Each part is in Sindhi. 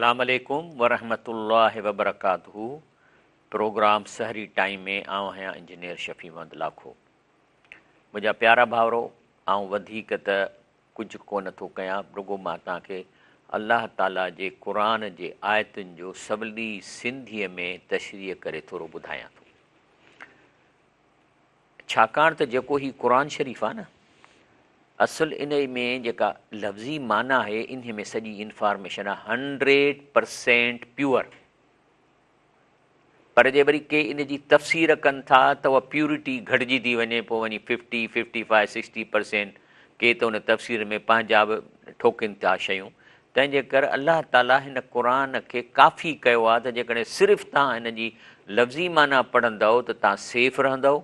السلام عليڪم ورحمة الله وبرڪاته پروگرام سحري ٽائيم ۾ آئون آهيان انجنيئر شفيع محمد لاکو. منهنجا پيارا ڀائرو آئون وڌيڪ ته ڪجهه ڪونه ٿو ڪيان رڳو مان توهان کي الله تعالي جي قرآن جي آيتن جو سولي سنڌيء ۾ تشريح ڪري ٿورو ٻڌايان ٿو. ڇاڪاڻ ته جيڪو هي قرآن شريف آهي نه اصل انهي ۾ جيڪا لفظي معنيٰ آهي انهي ۾ سڄي انفارميشن آهي هنڊريڊ پرسينٽ پيور پر جي وري ڪي ان جي تفسير ڪن ٿا ته اها پيورٽي گهٽجي ٿي وڃي پوء وڃي fifty fifty five sixty percent ڪي ته ان تفسير ۾ پنهنجا به ٺوڪين ٿا شيون تنهن جي ڪري الله تعاليٰ هن قرآن کي ڪافي ڪيو آهي ته جيڪڏهن صرف توهان هن جي لفظي معنيٰ پڙهندؤ ته توهان سيف رهندؤ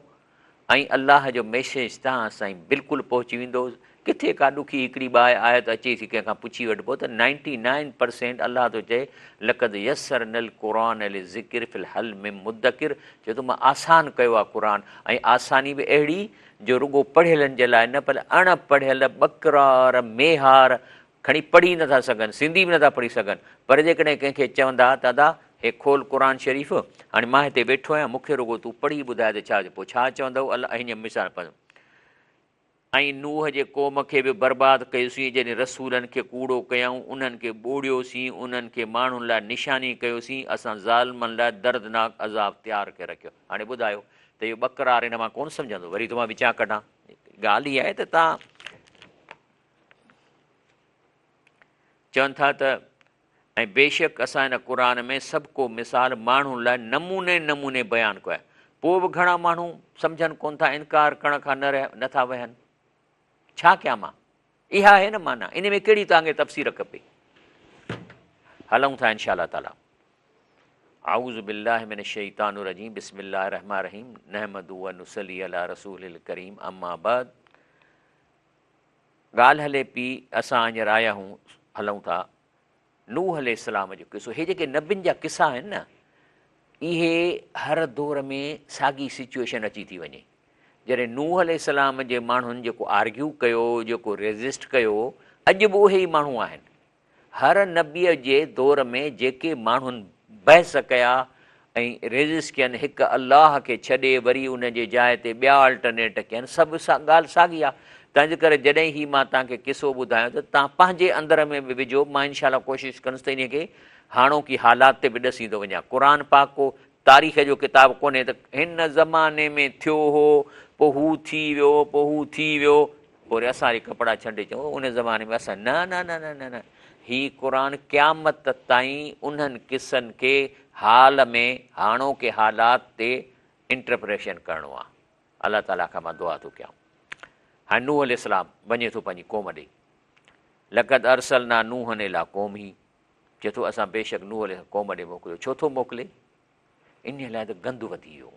۽ الله جو ميسيج توهان سائين بلڪل پهچي ويندو. ڪٿي ڪا ڏکي هڪڙي ٻه آيت اچي ٿي ڪنهن کان پڇي وٺبو ته نائنٽي نائن پرسينٽ الله ٿو چئي لقد يسرنا القرآن للذڪر فهل من مدڪر چئي ٿو مان آسان ڪيو آهي قرآن ۽ آساني به اهڙي جو رڳو پڙهيلن جي لاء نه پر اڻ پڙهيل ٻڪرار ميهار کڻي پڙهي نه ٿا سگهن، سنڌي به نه ٿا پڙهي سگهن، پر جيڪڏهن ڪنهن کي چوندا ته ادا هي کول قرآن شريف، هاڻي مان هتي ويٺو آهيان، مون کي رڳو تون پڙهي ٻڌاء ته ڇا پوء ڇا چوندؤ الله هيئن مثال پڙهه. ۽ نوح جي قوم کي به برباد ڪيوسين، جڏهن رسولن کي ڪوڙو ڪيائون، انهن کي ٻوڙيوسين، انهن کي ماڻهن لاء نشاني ڪيوسين، اسان ظالمن لاء دردناڪ عذاب تيار ڪري رکيو. هاڻي ٻڌايو ته اهو ٻڪرار هن مان ڪونه سمجهندو، وري ٿو مان وچان ڪڍان. ڳالهه هيء آهي ته توهان چون ٿا ته ۽ بيشڪ اسان هن قرآن ۾ سڀ ڪو مثال ماڻهن لاء نموني نموني بيان ڪيو آهي پوء به گهڻا ماڻهو سمجهن ڪونه ٿا انڪار ڪرڻ کان نه رهيا نٿا ويهن ڇا ڪيان مان اها آهي نه معنيٰ ان ۾ ڪهڙي توهان کي تفسير کپي هلون ٿا انشاء الله تعالي اعوذ بالله من الشيطان الرجيم بسم الله الرحمن الرحيم نحمد ونصلي على رسول الڪريم اما بعد ڳالهه هلي پي، اسان هينئر آيا آهيون، هلون ٿا، نوح عليه السلام جو قصو، هي جيڪي نبين جا قصا آهن نه، اهي هر دور ۾ ساڳي سچوئيشن اچي ٿي وڃي. جڏهن نوح عليه السلام جي ماڻهن جيڪو آرگيو ڪيو، جيڪو ريزسٽ ڪيو، اڄ به اهي ئي ماڻهو آهن. هر نبيء جي دور ۾ جيڪي ماڻهن بحث ڪيا ۽ ريزسٽ ڪين هڪ الله کي ڇڏي وري ان جي جاء تي ٻيا آلٽرنيٽ ڪين سڀ ڳالهه ساڳي آ تنهنجي ڪري جڏهن هي مان توهان کي قصو ٻڌايان ته توهان پنهنجي اندر ۾ به وجهو مان انشاء الله ڪوشش ڪندس ته انهي کي هاڻوڪي حالات تي به ڏسيندو وڃان قرآن پاڪ ڪو تاريخ جو ڪتاب ڪونهي ته هن زماني ۾ ٿيو هو پوء هو ٿي ويو پوء هو ٿي ويو پوء وري اسان وري ڪپڙا ڇنڊي چئون ان زماني ۾ اسان نه نه نه نه نه نه هي قرآن قيامت تائين انهن قصن کي حال ۾ هاڻوڪي حالات تي انٽرپريشن ڪرڻو آ الله تعالي کان مان دعا ٿو ڪيان هاڻي نوح عليه السلام وڃي ٿو پنهنجي قوم ڏي لقد ارسلنا نوحا الي قومه چئي ٿو اسان بيشڪ نوح عليه قوم ڏي موڪليو ڇو ٿو موڪلي انهي لاء ته گند وڌي ويو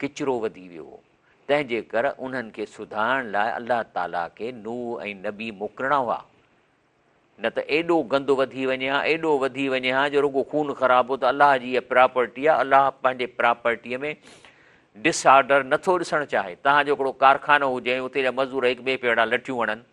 ڪچرو وڌي ويو هو، تنهن جي ڪر انهن کي سڌارڻ لاء الله تعاليٰ کي نوح ۽ نبي موڪلڻا هئا، نه ته ايڏو گند وڌي وڃي ها، ايڏو وڌي وڃي ها جو رڳو خون خرابو ته الله جي اها پراپرٽي آهي، الله پنهنجي پراپرٽيء ۾ ڊس آرڊر نه ٿو ڏسڻ چاهي، توهان جو هڪڙو ڪارخانو هجي ۽ اتي جا مزور هڪ ٻئي پيڙا لٺيون هڻن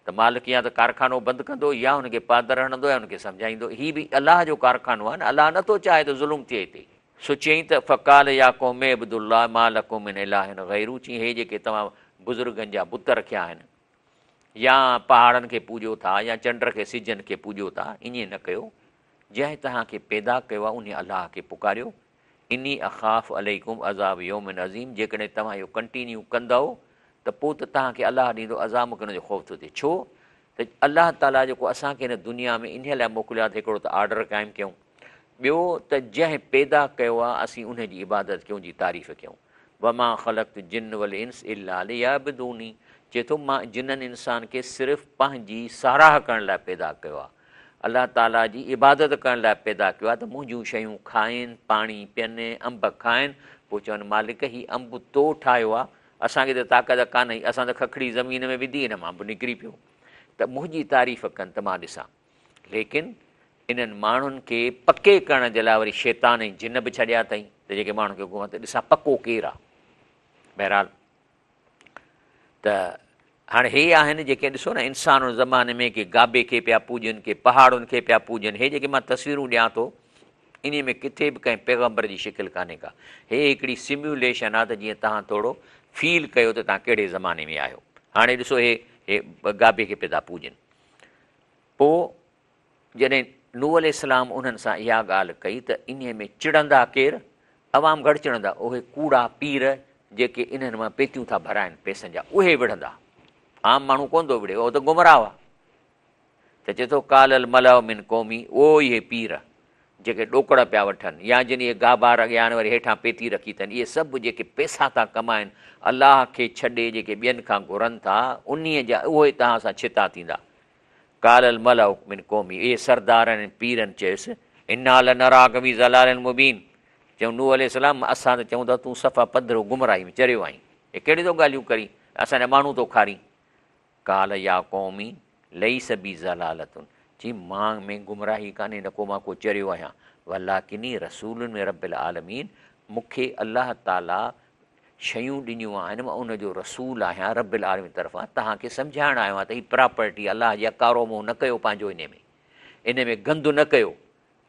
ته مالڪ يا ته ڪارخانو بند ڪندو يا هن کي پادر هڻندو يا هن کي سمجهائيندو. هي به الله جو ڪارخانو آهي نه، الله نه ٿو چاهي ته ظلم ٿئي هتي. سو چيائين ته فقال يا قوم اعبدوا الله ما لڪم من اله غيره چيائين هي جيڪي توهان بزرگن جا بت رکيا آهن يا پهاڙن کي پوڄو ٿا يا چنڊ کي سجن کي پوڄو ٿا ائين نه ڪيو جنهن توهان کي پيدا ڪيو آهي انهي الله کي پڪاريو اني اخاف عليڪم عذاب يوم عظيم جيڪڏهن توهان اهو ڪنٽينيو ڪندؤ ته پوء ته توهان کي الله ڏيندو عذاب مون کي ان جو خوف ٿو ٿئي ڇو ته الله تعاليٰ جيڪو اسان کي هن دنيا ۾ انهيء لاء موڪليو آهي ته هڪڙو ته آرڊر قائم ڪيون ٻيو ته جنهن پيدا ڪيو آهي اسين ان جي عبادت ڪيون جي تعريف ڪيون وما خلقت الجن والانس الا ليعبدوني چئي ٿو مان جنن انسان کي صرف پنهنجي ساراهه ڪرڻ لاء پيدا ڪيو آهي الله تعاليٰ جي عبادت ڪرڻ لاء پيدا ڪيو آهي ته منهنجون شيون کائين، پاڻي پين، انب کائين، پوء چون مالڪ هي انب تو ٺاهيو آهي، اسان کي ته طاقت ڪانه هئي، اسان ته ککڙي زمين ۾ وڌي ان مان انب نڪري پيو ته منهنجي تعريف ڪن ته مان ڏسان. ليڪن انهن ماڻهن کي پڪي ڪرڻ جي لاء وري شيطان ۽ جن به ڇڏيا اٿئي ته جيڪي ماڻهن کي گهمن ته ڏسان پڪو ڪير آهي. بهرحال ته هاڻي هي آهن جيڪي ڏسو نه انسان ان زماني ۾ ڪي گابي کي پيا پوڄن ڪي پهاڙن کي پيا پوڄن هي جيڪي مان تصويرون ڏيان ٿو انهي ۾ ڪٿي به ڪنهن پيغمبر جي شڪل ڪانهي ڪا هي هڪڙي سميوليشن آ ته جيئن توهان ٿورو فيل ڪيو ته توهان ڪهڙي زماني ۾ آهيو هاڻي ڏسو هي هي گابي کي پيا ٿا پوڄن پوء جڏهن نوح عليه السلام انهن سان اها ڳالهه ڪئي ته انهيء ۾ چڙندا ڪير؟ عوام گهٽ چڙندا، اهي ڪوڙا پير جيڪي انهن مان پيتيون ٿا ڀرائن پئسن جا، اهي وڙهندا. عام ماڻهو ڪونه ٿو وڙهي، اهو ته گمراهه آهي. ته چئي ٿو، قال الملأ من قومي، او اهي پير جيڪي ڏوڪڙ پيا وٺن يا جن اهي گابا رڳيا آهن وري هيٺان پيتي رکي اٿن، اهي سڀ جيڪي پئسا ٿا ڪمائن، الله کي ڇڏي جيڪي ٻين کان گهرن ٿا، انهيء جا اهي توهان سان ڇتا ٿيندا. قال الملأ من قومه، اهي سردارن ۽ پيرن چيس، انا لنراک في ضلال مبين، چيائون نوح عليه السلام اسان ته چئون ٿا تون صفا پڌرو گمراهي ۾ چريو آهين، هي ڪهڙيون ٿو ڳالهيون ڪرين، اسان جا ماڻهو ٿو کارين. قال يا قوم ليس بي ضلالة، چي مان ۾ گمراهي ڪانهي نه ڪو مان ڪو چريو آهيان، ولٰڪني رسول من رب العالمين، مون کي الله تعاليٰ شيون ڏنيون آهن مان ان جو رسول آهيان رب العالمين طرفان توهان کي سمجهائڻ آيو آهيان ته هي پراپرٽي الله جي آهي ڪارو منهن نه ڪيو پنهنجو انهي ۾ انهي ۾ گند نه ڪيو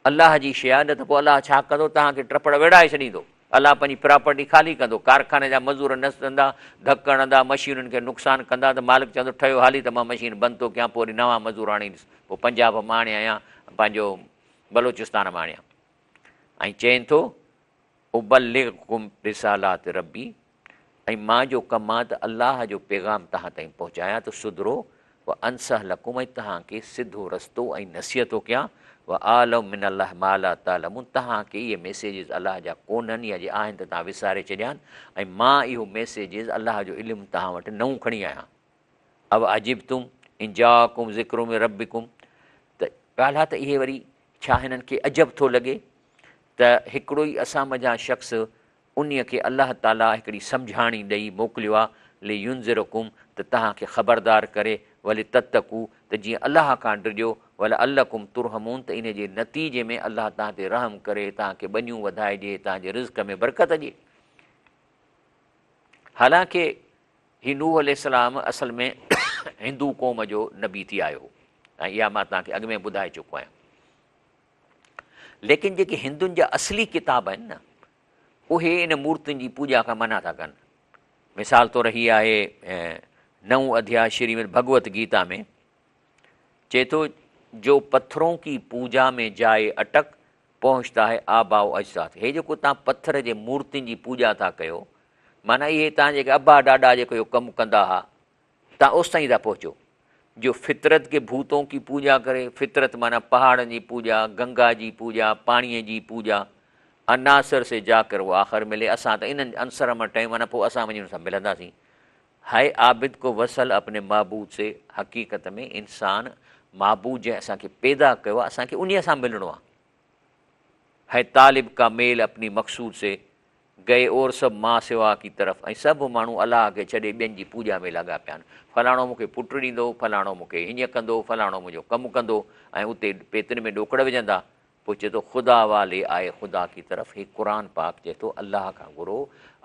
الله جي شيء آهي نه ته پوء الله ڇا ڪندو توهان کي ٽپڙ ويڙهائي ڇڏيندو الله پنهنجي پراپرٽي خالي ڪندو ڪارخاني جا مزور نسندا ڌڪ هڻندا مشينن کي نقصان ڪندا ته مالڪ چوندو ٺهيو هالي ته مان مشين بند ٿو ڪيان پوء وري نوان مزور آڻيندس پوء پنجاب مان آڻيان يا پنهنجو بلوچستان مان آڻيان ۽ چئين ٿو ابلغڪم رسالات ربي ۽ مان جو ڪم آ ته الله جو پيغام توهان تائين پهچايان ته سڌرو و انصح لڪم ۽ توهان کي سڌو رستو ۽ نصيحت ٿو ڪيان و اعلم من الله ما لا تعلمون توهان کي اهي ميسيجز الله جا ڪونهن يا جي آهن ته توهان وساري ڇڏيا آهن ۽ مان اهو ميسيجز الله جو علم توهان وٽ نئون کڻي آيو آهيان او عجبتم ان جاءڪم ذڪر من ربڪم ته ڳالهه آ ته اهي وري ڇا هنن کي عجب ٿو لڳي ته هڪڙو ئي اسان منجهان شخص انهيء کي الله تعاليٰ هڪڙي سمجهاڻي ڏئي موڪليو آهي، لينذرڪم ته توهان کي خبردار ڪري، ولتتقوا ته جيئن الله کان ڊڄو، ولعلڪم ترحمون ته انهيء جي نتيجي ۾ الله توهان تي رحم ڪري، توهان کي ٻنيون وڌائي ڏئي، توهان جي رزق ۾ برڪت ڏئي. حالانڪه هي نوح عليه السلام اصل ۾ هندو قوم جو نبي ٿي آيو هو ۽ اها مان توهان کي اڳ ۾ ٻڌائي چڪو آهيان. ليڪن جيڪي هندن جا اصلي ڪتاب آهن نه اهي ان مورتين جي پوڄا کان منع ٿا ڪن. مثال طور هي آهي نئون اڌياء شريمد ڀڳوت گيتا ۾ چئي ٿو جو پٿرون ڪي پوجا ۾ جائي اٽڪ پهچتا هي آبا و اجداد هي جيڪو تان پٿر جي مورتين جي پوڄا ٿا ڪيو معنيٰ اهي تان جيڪي ابا ڏاڏا جيڪو اهو ڪم ڪندا ها تان اوستائين ٿا پهچو جو فطرت ڪي ڀوتون ڪي پوڄا ڪري، فطرت معنيٰ پهاڙن جي پوڄا، گنگا جي پوڄا، پاڻيء جي پوڄا، عناصر سي جا ڪر وو آخر ملي، اسان ته انهن عنصرن مان ٽهيون معنيٰ پوء اسان وڃي انهن سان ملنداسين. هاء عابد ڪو وصل اپني معبود سي، حقيقت ۾ انسان معبود جنهن اسان کي پيدا ڪيو آهي اسان کي انهيء سان ملڻو آهي. هاء طالب ڪا ميل اپني مقصود سي، گئي اور سڀ ما سوا ڪي طرف ۽ سڀ ماڻهو الله کي ڇڏي ٻين جي پوڄا ۾ لڳا پيا آهن. فلاڻو مون کي پٽ ڏيندو، فلاڻو مون کي هيئن ڪندو، فلاڻو منهنجو ڪم ڪندو ۽ اتي پيتين ۾ ڏوڪڙ وجهندا. پوء چئي ٿو خدا والي آئي خدا ڪي طرف هي قرآن پاڪ چئي ٿو الله کان گهرو،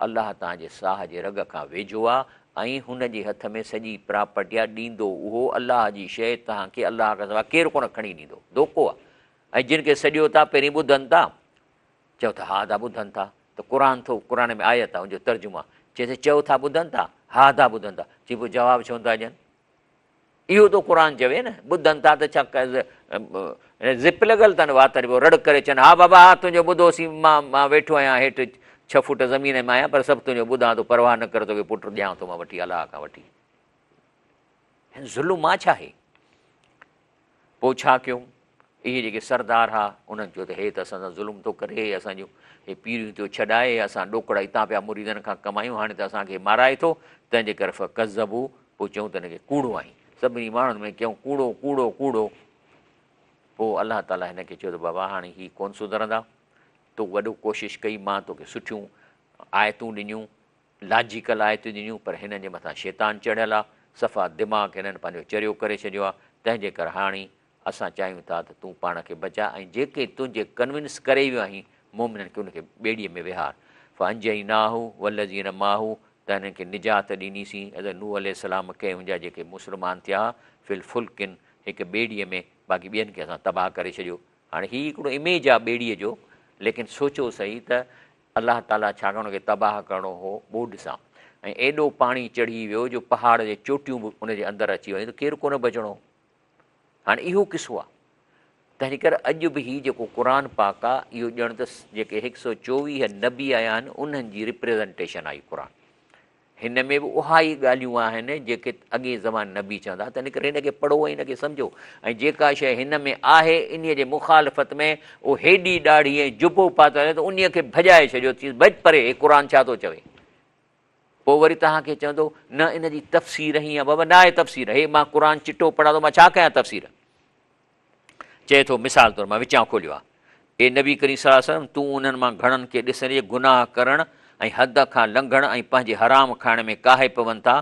الله توهان جي ساهه جي رڳ کان ويجهو آ ۽ هن جي هٿ ۾ سڄي پراپرٽي آ، ڏيندو اهو الله جي شيء توهان کي الله کان سواء ڪير ڪونه کڻي ڏيندو. ڌوڪو آ ۽ جن کي سڏيو ٿا پهرين ٻڌن ٿا. چئو ته ها ادا ٻڌن ٿا ته قرآن ٿو قرآن ۾ آيت آ ان جو ترجمو آ چئي ته چئو ٿا ٻڌن ٿا ها ادا ٻڌن ٿا چئي پوء جواب ڇو نٿا ڏين اهو ٿو قرآن چوي نه ٻڌن ٿا ته ڇا زپ لڳل اٿن وات تي پوء رڙ ڪري چون ها بابا ها تنهنجو ٻڌوسين مان مان ويٺو آهيان هيٺ ڇهه فوٽ زمين ۾ آهيان پر سڀ تنهنجو ٻڌان ٿو پرواهه نه ڪر توکي پٽ ڏيان ٿو مان وٺي الله کان وٺي ظلم آ ڇا هي پوء ڇا ڪيون؟ اهي جيڪي سردار ها، انهن چيو ته هي ته اسان سان ظلم ٿو ڪري، هي اسان جون هي پيريون ٿيو ڇڏائي، اسان ڏوڪڙ اتان پيا مريدن کان ڪمايون، هاڻي ته اسان کي مارائي ٿو، تنهن جي ڪري فڪذبوه، پوء چيائون ته هن کي ڪوڙو آهين. سڀني ماڻهن ۾ ڪيائون ڪوڙو، ڪوڙو، ڪوڙو. پوء الله تعاليٰ هن کي چيو ته بابا هاڻي هي ڪونه سڌرندا، تو وڏو ڪوشش ڪئي، مان توکي سٺيون آيتون ڏنيون، لاجيڪل آيتون ڏنيون پر هنن جي مٿان شيطان چڙهيل آ، صفا دماغ هنن پنهنجو چريو ڪري ڇڏيو آ، تنهن جي ڪر هاڻي اسان چاهيون ٿا ته تون پاڻ کي بچاء ۽ جيڪي تنهنجي ڪنوينس ڪري ويو آهين مؤمنن کي ان کي ٻيڙيء ۾ ويهار. فانجيناه والذين معه ته هنن کي نجات ڏنيسين، حضرت نوح عليه السلام کي ۽ ان جا جيڪي مسلمان ٿيا، في الفلڪ، هڪ ٻيڙيء ۾، باقي ٻين کي اسان تباهه ڪري ڇڏيو. هاڻي هي هڪڙو اميج آهي ٻيڙيء جو، ليڪن سوچو سهي ته الله تعاليٰ ڇاڪاڻ ان کي تباهه ڪرڻو هو ٻوڏ سان ۽ ايڏو پاڻي چڙهي ويو جو پهاڙ جي چوٽيون به ان جي اندر اچي ويون ته ڪير ڪونه بچڻو هو. هاڻي اهو قصو آهي. تنهن ڪري اڄ به هي جيڪو قرآن پاڪ آهي اهو ڄڻ ته جيڪي هڪ سو 24 نبي آيا آهن انهن جي رپريزنٽيشن آهي قرآن. هن ۾ به اها ئي ڳالهيون آهن جيڪي اڳئين زماني نبي چوندا ها، تنهن ڪري هن کي پڙهو ۽ هن کي سمجهو ۽ جيڪا شيء هن ۾ آهي انهيء جي مخالفت ۾ اهو هيڏي ڏاڙهي ۽ جبو پاتل آهي ته انهيء کي ڀڄائي ڇڏيو چيس ڀڄ پري هي قرآن ڇا ٿو چوي؟ پوء وري توهان کي چوندو نه ان جي تفسير هيئن آهي، بابا نه آهي تفسير، هي مان قرآن چٽو پڙهان ٿو مان ڇا ڪيان تفسير؟ چئي ٿو، مثال طور مان وچان کوليو آهي، اي نبي ڪريم صلي الله عليه وسلم! تون انهن مان گهڻن کي ڏسين جي گناهه ڪرڻ ۽ حد کان لنگهڻ ۽ پنهنجي حرام کائڻ ۾ ڪاهي پون ٿا،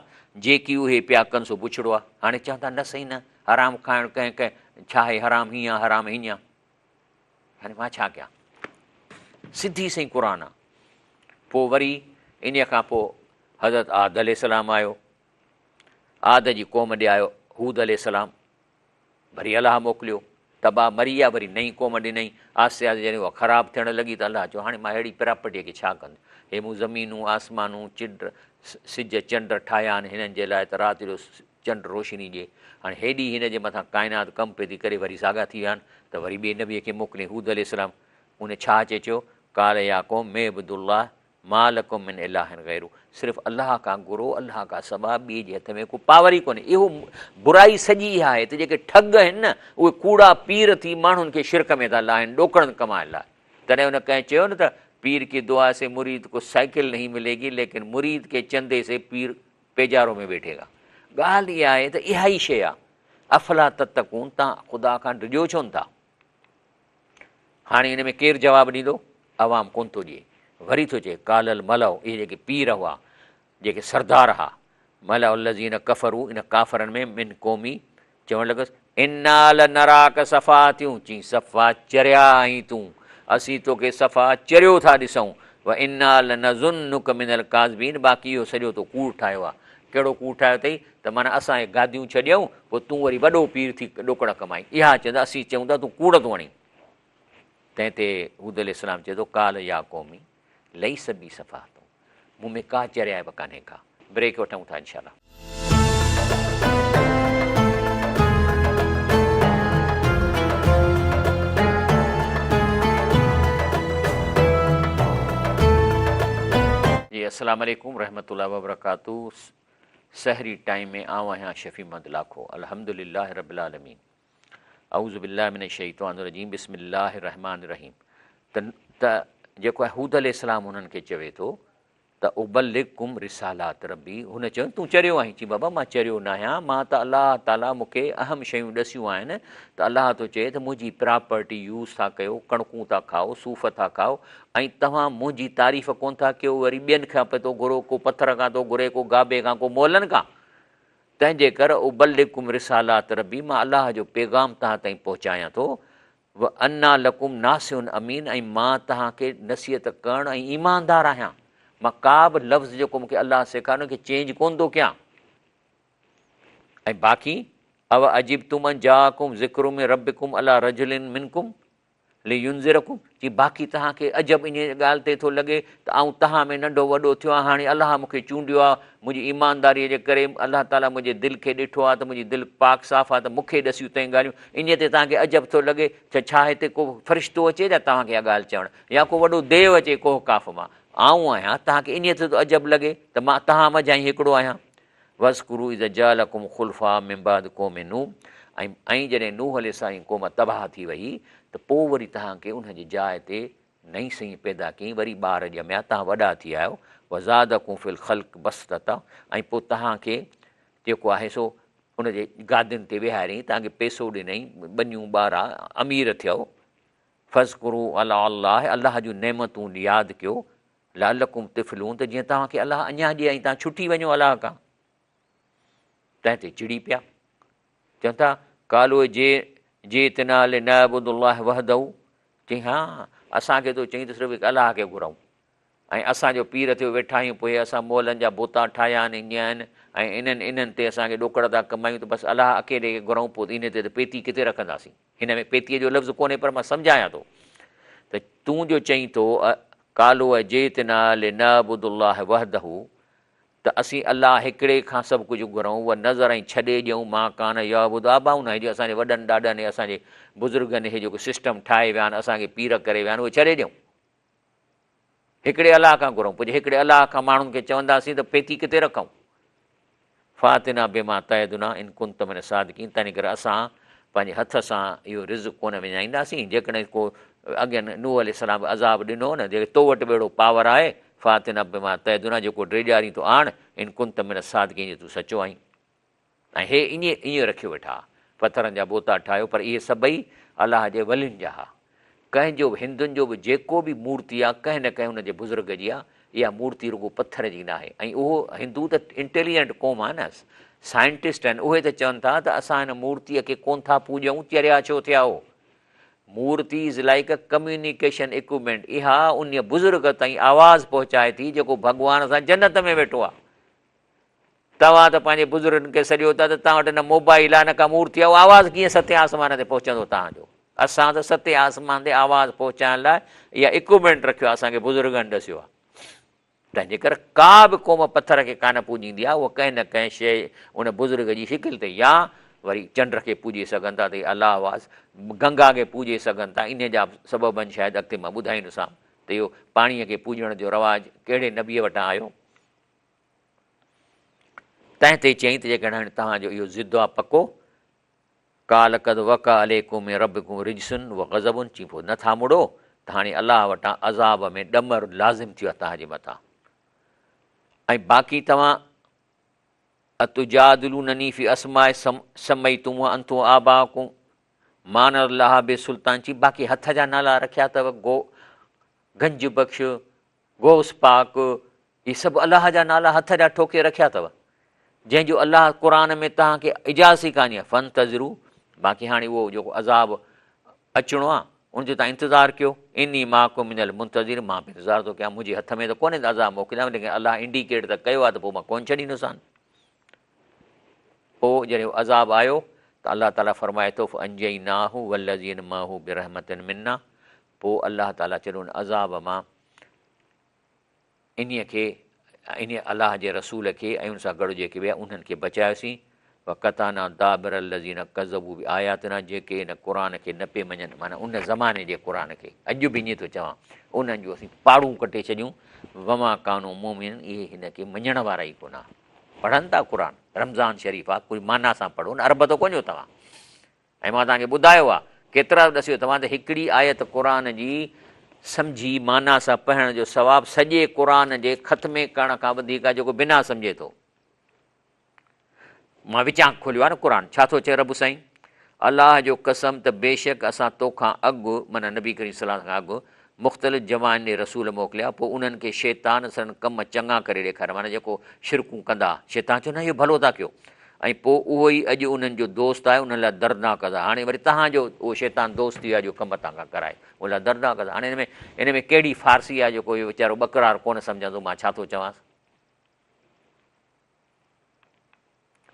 جيڪي اهي پيا ڪن سو بڇڙو آهي. هاڻي چون ٿا، نه سائين نه، حرام کائڻ ڪنهن ڪنهن ڇا آهي حرام هيئن آهي حرام هيئن آهي. هاڻي مان ڇا ڪيان؟ سڌي سائين قرآن آهي. پوء وري انهيء کان پوء حضرت عاد عليه السلام آيو، عاد جي قوم ڏي آيو هود عليه السلام. وري الله موڪليو، تباهه مري ويا، وري نئين قوم ڏنائين، آهستي آهستي جڏهن اها خراب ٿيڻ لڳي ته الله چيو هاڻي مان اهڙي پراپرٽيء کي ڇا ڪندس، هي مون زمينون، آسمانون، چنڊ، سج، چنڊ ٺاهيا آهن هنن جي لاء ته رات جو چنڊ روشني ڏئي، هاڻي هيڏي هن جي مٿان ڪائنات ڪم پئي ٿي ڪري وري ساڳا ٿي ويا آهن ته وري ٻئي نبيء کي موڪليائين هود عليه السلام، ان ڇا اچي چيو، قال يا قوم اعبدوا الله ما لڪم من اله غيره صرف الله کان گهرو الله کان سوا ٻئي جي هٿ ۾ ڪو پاور ئي ڪونهي اهو برائي سڄي اها آهي ته جيڪي ٺڳ آهن نه اهي ڪوڙا پير ٿي ماڻهن کي شرڪ ۾ ٿا لاهن ڏوڪڙن ڪمائڻ لاء تڏهن ان ڪنهن چيو نه ته پير ڪي دعا سي مريد ڪو سائيڪل نهين ملي گي ليڪن مريد ڪي چندي سي پير پيجارو ۾ ويٺي گا ڳالهه اها آهي ته اها ئي شيء آهي افلا تتقون تان خدا کان ڊڄو ڇو نه ٿا هاڻي ان ۾ ڪير جواب ڏيندو؟ عوام ڪونه ٿو ڏئي. وري ٿو چئي، قال الملأ، اهي جيڪي پير هئا، جيڪي سردار ها، ملأ الذين ڪفروا، ان ڪافرن ۾، من قومي، چوڻ لڳس، انا لنراک سفاهتيون، چئين صفا چريا آهين تون، اسين توکي صفا چريو ٿا ڏسون، وانا لنظنک من الڪاذبين، باقي اهو سڄو تو ڪوڙ ٺاهيو آهي. ڪهڙو ڪوڙ ٺاهيو اٿئي؟ ته معنيٰ اسان کي گاديون ڇڏيئون، پوء تون وري وڏو پير ٿي ڏوڪڙ ڪمائين. اها چوندا، اسين چئون ٿا تون ڪوڙ ٿو هڻين. تنهن تي هود عليه السلام چئي ٿو، قال يا قومي ليس بي سفاهة، مون ۾ ڪا چريائپ ڪانهي ڪا. بريڪ وٺون ٿا انشاء الله. جي السلام عليڪم رحمة الله وبرڪاته. سحري ٽائيم ۾ آئون آهيان شفيع محمد لاکو الحمد لله رب العالمين اعوذ بالله من الشيطان الرجيم بسم الله الرحمن الرحيم ته ته جيڪو آهي هود عليه السلام انهن کي چوي ٿو ته ابلغڪم رسالات ربي هن چيو تون چريو آهين چي بابا مان چريو نه آهيان مان ته الله تعالي مون کي اهم شيون ڏسيون آهن ته الله ٿو چئي ته منهنجي پراپرٽي يوز ٿا ڪيو ڪڻڪون ٿا کائو صوف ٿا کائو ۽ توهان منهنجي تعريف ڪونه ٿا ڪيو، وري ٻين کان پئي ٿو گهرو، ڪو پٿر کان ٿو گهري، ڪو گابي کان، ڪو مئلن کان. تنهن جي ڪر ابلغڪم رسالات ربي، مان الله جو پيغام توهان تائين پهچايان ٿو، و انا لڪم ناصح امين ۽ مان توهان کي نصيحت ڪرڻ ۽ ايماندار آهيان، مان ڪا به لفظ جيڪو مون کي الله سيکاريو ان کي چينج ڪونه ٿو ڪيان. ۽ باقي، اوعجبتم ان جاءڪم ذڪر من ربڪم علي رجل منڪم، لينذرڪم، چي باقي توهان کي عجب انهيء ڳالهه تي ٿو لڳي ته آئون توهان ۾ ننڍو وڏو ٿيو آهيان، هاڻي الله مون کي چونڊيو آهي، منهنجي ايمانداريء جي ڪري الله تعاليٰ منهنجي دل کي ڏٺو آهي ته منهنجي دل پاڪ صاف آهي ته مون کي ڏسيون اٿئين ڳالهيون، انهيء تي توهان کي عجب ٿو لڳي ته ڇا هتي ڪو فرشتو اچي ڇا توهان کي اها ڳالهه چوڻ يا ڪو وڏو ديو اچي ڪوهه قاف مان، آئون آهيان، توهان کي انهيء تي ٿو عجب لڳي ته مان توهان منجهان ئي هڪڙو آهيان. واذڪروا اذ جعلڪم خلفاء من بعد قوم نوح ۽ ۽ جڏهن نوح عليه السلام جي قوم تباهه ٿي وئي ته پوء وري توهان کي انهن جي جاء تي نئين سئين پيدا ڪيائين وري ٻار ڄميا توهان وڏا ٿي آيو وزادڪم في الخلق بسطة ۽ پوء توهان کي جيڪو آهي سو ان جي گادين تي ويهاريائين توهان کي پئسو ڏنائين ٻنيون ٻارا امير ٿيو فاذڪروا آلاء الله الله جون نعمتون ياد ڪيو لعلڪم تفلحون ته جيئن توهان کي الله اڃا ڏئي ۽ توهان ڇٽي وڃو الله کان. تنهن تي چڙي پيا. چون ٿا، قالوا جي جئتنا لنعبد الله وحده چئي ها اسان کي ٿو چئين ته صرف هڪ الله کي گهرئون ۽ اسان جو پير ٿيو ويٺا آهيون پوء اسان مئلن جا بوتا ٺاهيا آهن ائين آهن ۽ انهن انهن تي اسان کي ڏوڪڙ ٿا ڪمايون ته بس الله اڪيلي کي گهرئون پوء انهي تي ته پيتي ڪٿي رکنداسين هن ۾ پيتيء جو لفظ ڪونهي پر مان سمجهايان ٿو ته تون جو چئين ٿو قالوا اجئتنا لنعبد الله وحده ته اسين الله هڪڙي کان سڀ ڪجهه گهرئون و نذر ۽ ڇڏي ڏيون ما ڪان يعبد آباؤنا هي جو اسان جي وڏن ڏاڏن ۽ اسان جي بزرگن هي جيڪو سسٽم ٺاهي ويا آهن اسان کي پير ڪري ويا آهن اهي ڇڏي ڏيون هڪڙي الله کان گهرئون پوء جي هڪڙي الله کان ماڻهن کي چونداسين ته پيتي ڪٿي رکئون فاتنا بما تعدنا ان ڪنت من الصادقين تنهن ڪري اسان پنهنجي هٿ سان اهو رزق ڪونه وڃائينداسين جيڪڏهن ڪو اڳين نوح عليه السلام به عذاب ڏنو نه جيڪي تو وٽ به اهڙو پاور آهي فاتنا بما تعدنا جيڪو ڊيڄارين ٿو آڻ ان ڪنت من الصادقين جي تون سچو آهين ۽ هي ائين ائين رکيو ويٺا ها پٿرن جا بوتا ٺاهيو پر اهي سڀئي الله جي ولين جا ها ڪنهن جو به هندن جو به جيڪو به مورتي آ ڪنهن نه ڪنهن ان جي بزرگ جي آ اها مورتي رڳو پٿر جي ناهي ۽ اهو هندو ته انٽيليجنٽ قوم آ نه سائنٽسٽ آهن اهي ته چون ٿا ته اسان هن مورتي کي ڪون ٿا پوڄون چريا ڇو ٿيا هو مورتي is like a communication equipment اها ان بزرگ تائين آواز پهچائي ٿي جيڪو ڀڳوان سان جنت ۾ ويٺو آ توهان ته پنهنجي بزرگن کي سڏيو ٿا ته توهان وٽ نه موبائل آهي نه ڪا مورتي آهي اهو آواز ڪيئن ستين آسمان تي پهچندو توهان جو؟ اسان ته ستين آسمان تي آواز پهچائڻ لاء اها اڪوپمينٽ رکيو آهي اسان کي بزرگن ڏسيو آهي. تنهن جي ڪري ڪا به قوم پٿر کي ڪانه پوڄيندي آهي اها ڪنهن نه ڪنهن شيء ان بزرگ جي شڪل تي يا وري چنڊ کي پوڄي سگهن ٿا ته هي الله آواز گنگا کي پوڄي سگهن ٿا انهي جا سبب آهن شايد اڳتي مان ٻڌائيندوسان ته اهو پاڻيء کي پوڄڻ جو رواج ڪهڙي نبيء وٽان آيو. تنهن تي چيائين ته جيڪڏهن هاڻي توهان جو اهو ضد آ پڪو، قال قد وقع عليڪم من ربڪم رجس و غضب چي پوء نه ٿا مڙو ته هاڻي الله وٽان عذاب ۾ ڏمر لازم ٿيو آهي توهان جي مٿان ۽ باقي توهان اتجادلونني في اسماء سميتموها انتم وآباؤڪم ما نزل الله به سلطان چي باقي هٿ جا نالا رکيا اٿو گو گنج بخش غوث پاڪ، اهي سڀ الله جا نالا هٿ جا ٺوڪي رکيا اٿو، جنهن جو الله قرآن ۾ توهان کي اجازت ئي ڪانهي، فانتظروا، باقي هاڻي اهو جيڪو عذاب اچڻو آهي، ان جو توهان انتظار ڪيو، اني معڪم من المنتظرين، مان به انتظار ٿو ڪيان، منهنجي هٿ ۾ ته ڪونهي ته عذاب موڪليان، ليڪن الله انڊيڪيٽ ته ڪيو آهي ته پوء مان ڪونه ڇڏيندوسان. پوء جڏهن اهو عذاب آيو ته الله تعاليٰ فرمائي ٿو، فانجيناه والذين معه برحمة منا، پوء الله تعاليٰ چيو ان عذاب مان انهيء کي، انهيء الله جي رسول کي ۽ ان سان گڏ جيڪي ويا انهن کي بچايوسين، وقطعنا دابر الذين ڪذبوا بآياتنا جيڪي هن قرآن کي نه پئي مڃن معنيٰ ان زماني جي قرآن کي، اڄ به ائين ٿو چوان، انهن جون اسين پاڙون ڪٽي ڇڏيون، وما ڪانوا مؤمنين اهي هن کي مڃڻ وارا ئي ڪونه ها. پڙهن ٿا قرآن، رمضان شريف آ، ڪجهه معنيٰ سان پڙهو نه، عرب ته ڪونه جو توهان. ۽ مان توهان کي ٻڌايو آهي، ڪيترا ڏسيو توهان ته هڪڙي آيت قرآن جي سمجهي معنيٰ سان پڙهڻ جو ثواب سڄي قرآن جي ختمي ڪرڻ کان وڌيڪ آهي جيڪو بنا سمجهي ٿو. مان وچان کوليو آهي نه قرآن، ڇا ٿو چئي رب سائين؟ الله جو قسم ته بيشڪ اسان توکان اڳ معنيٰ نبي ڪريم صلي الله کان اڳ مختلف جماعن ڏي رسول موڪليا پوء انهن کي شيطان سندن ڪم چڱا ڪري ڏيکاريا معنيٰ جيڪو شرڪون ڪندا ها شيطان چيو نه اهو ڀلو ٿا ڪيو ۽ پوء اهو ئي اڄ انهن جو دوست آهي انهن لاء دردناڪ عذاب هاڻي وري توهان جو اهو شيطان دوست ٿي ويو آهي جو ڪم توهان کان ڪرائي ان لاء دردناڪ عذاب هاڻي ان ۾ ان ۾ ڪهڙي فارسي آهي جيڪو اهو ويچارو ٻڪرار ڪونه سمجهندو مان ڇا ٿو چوانس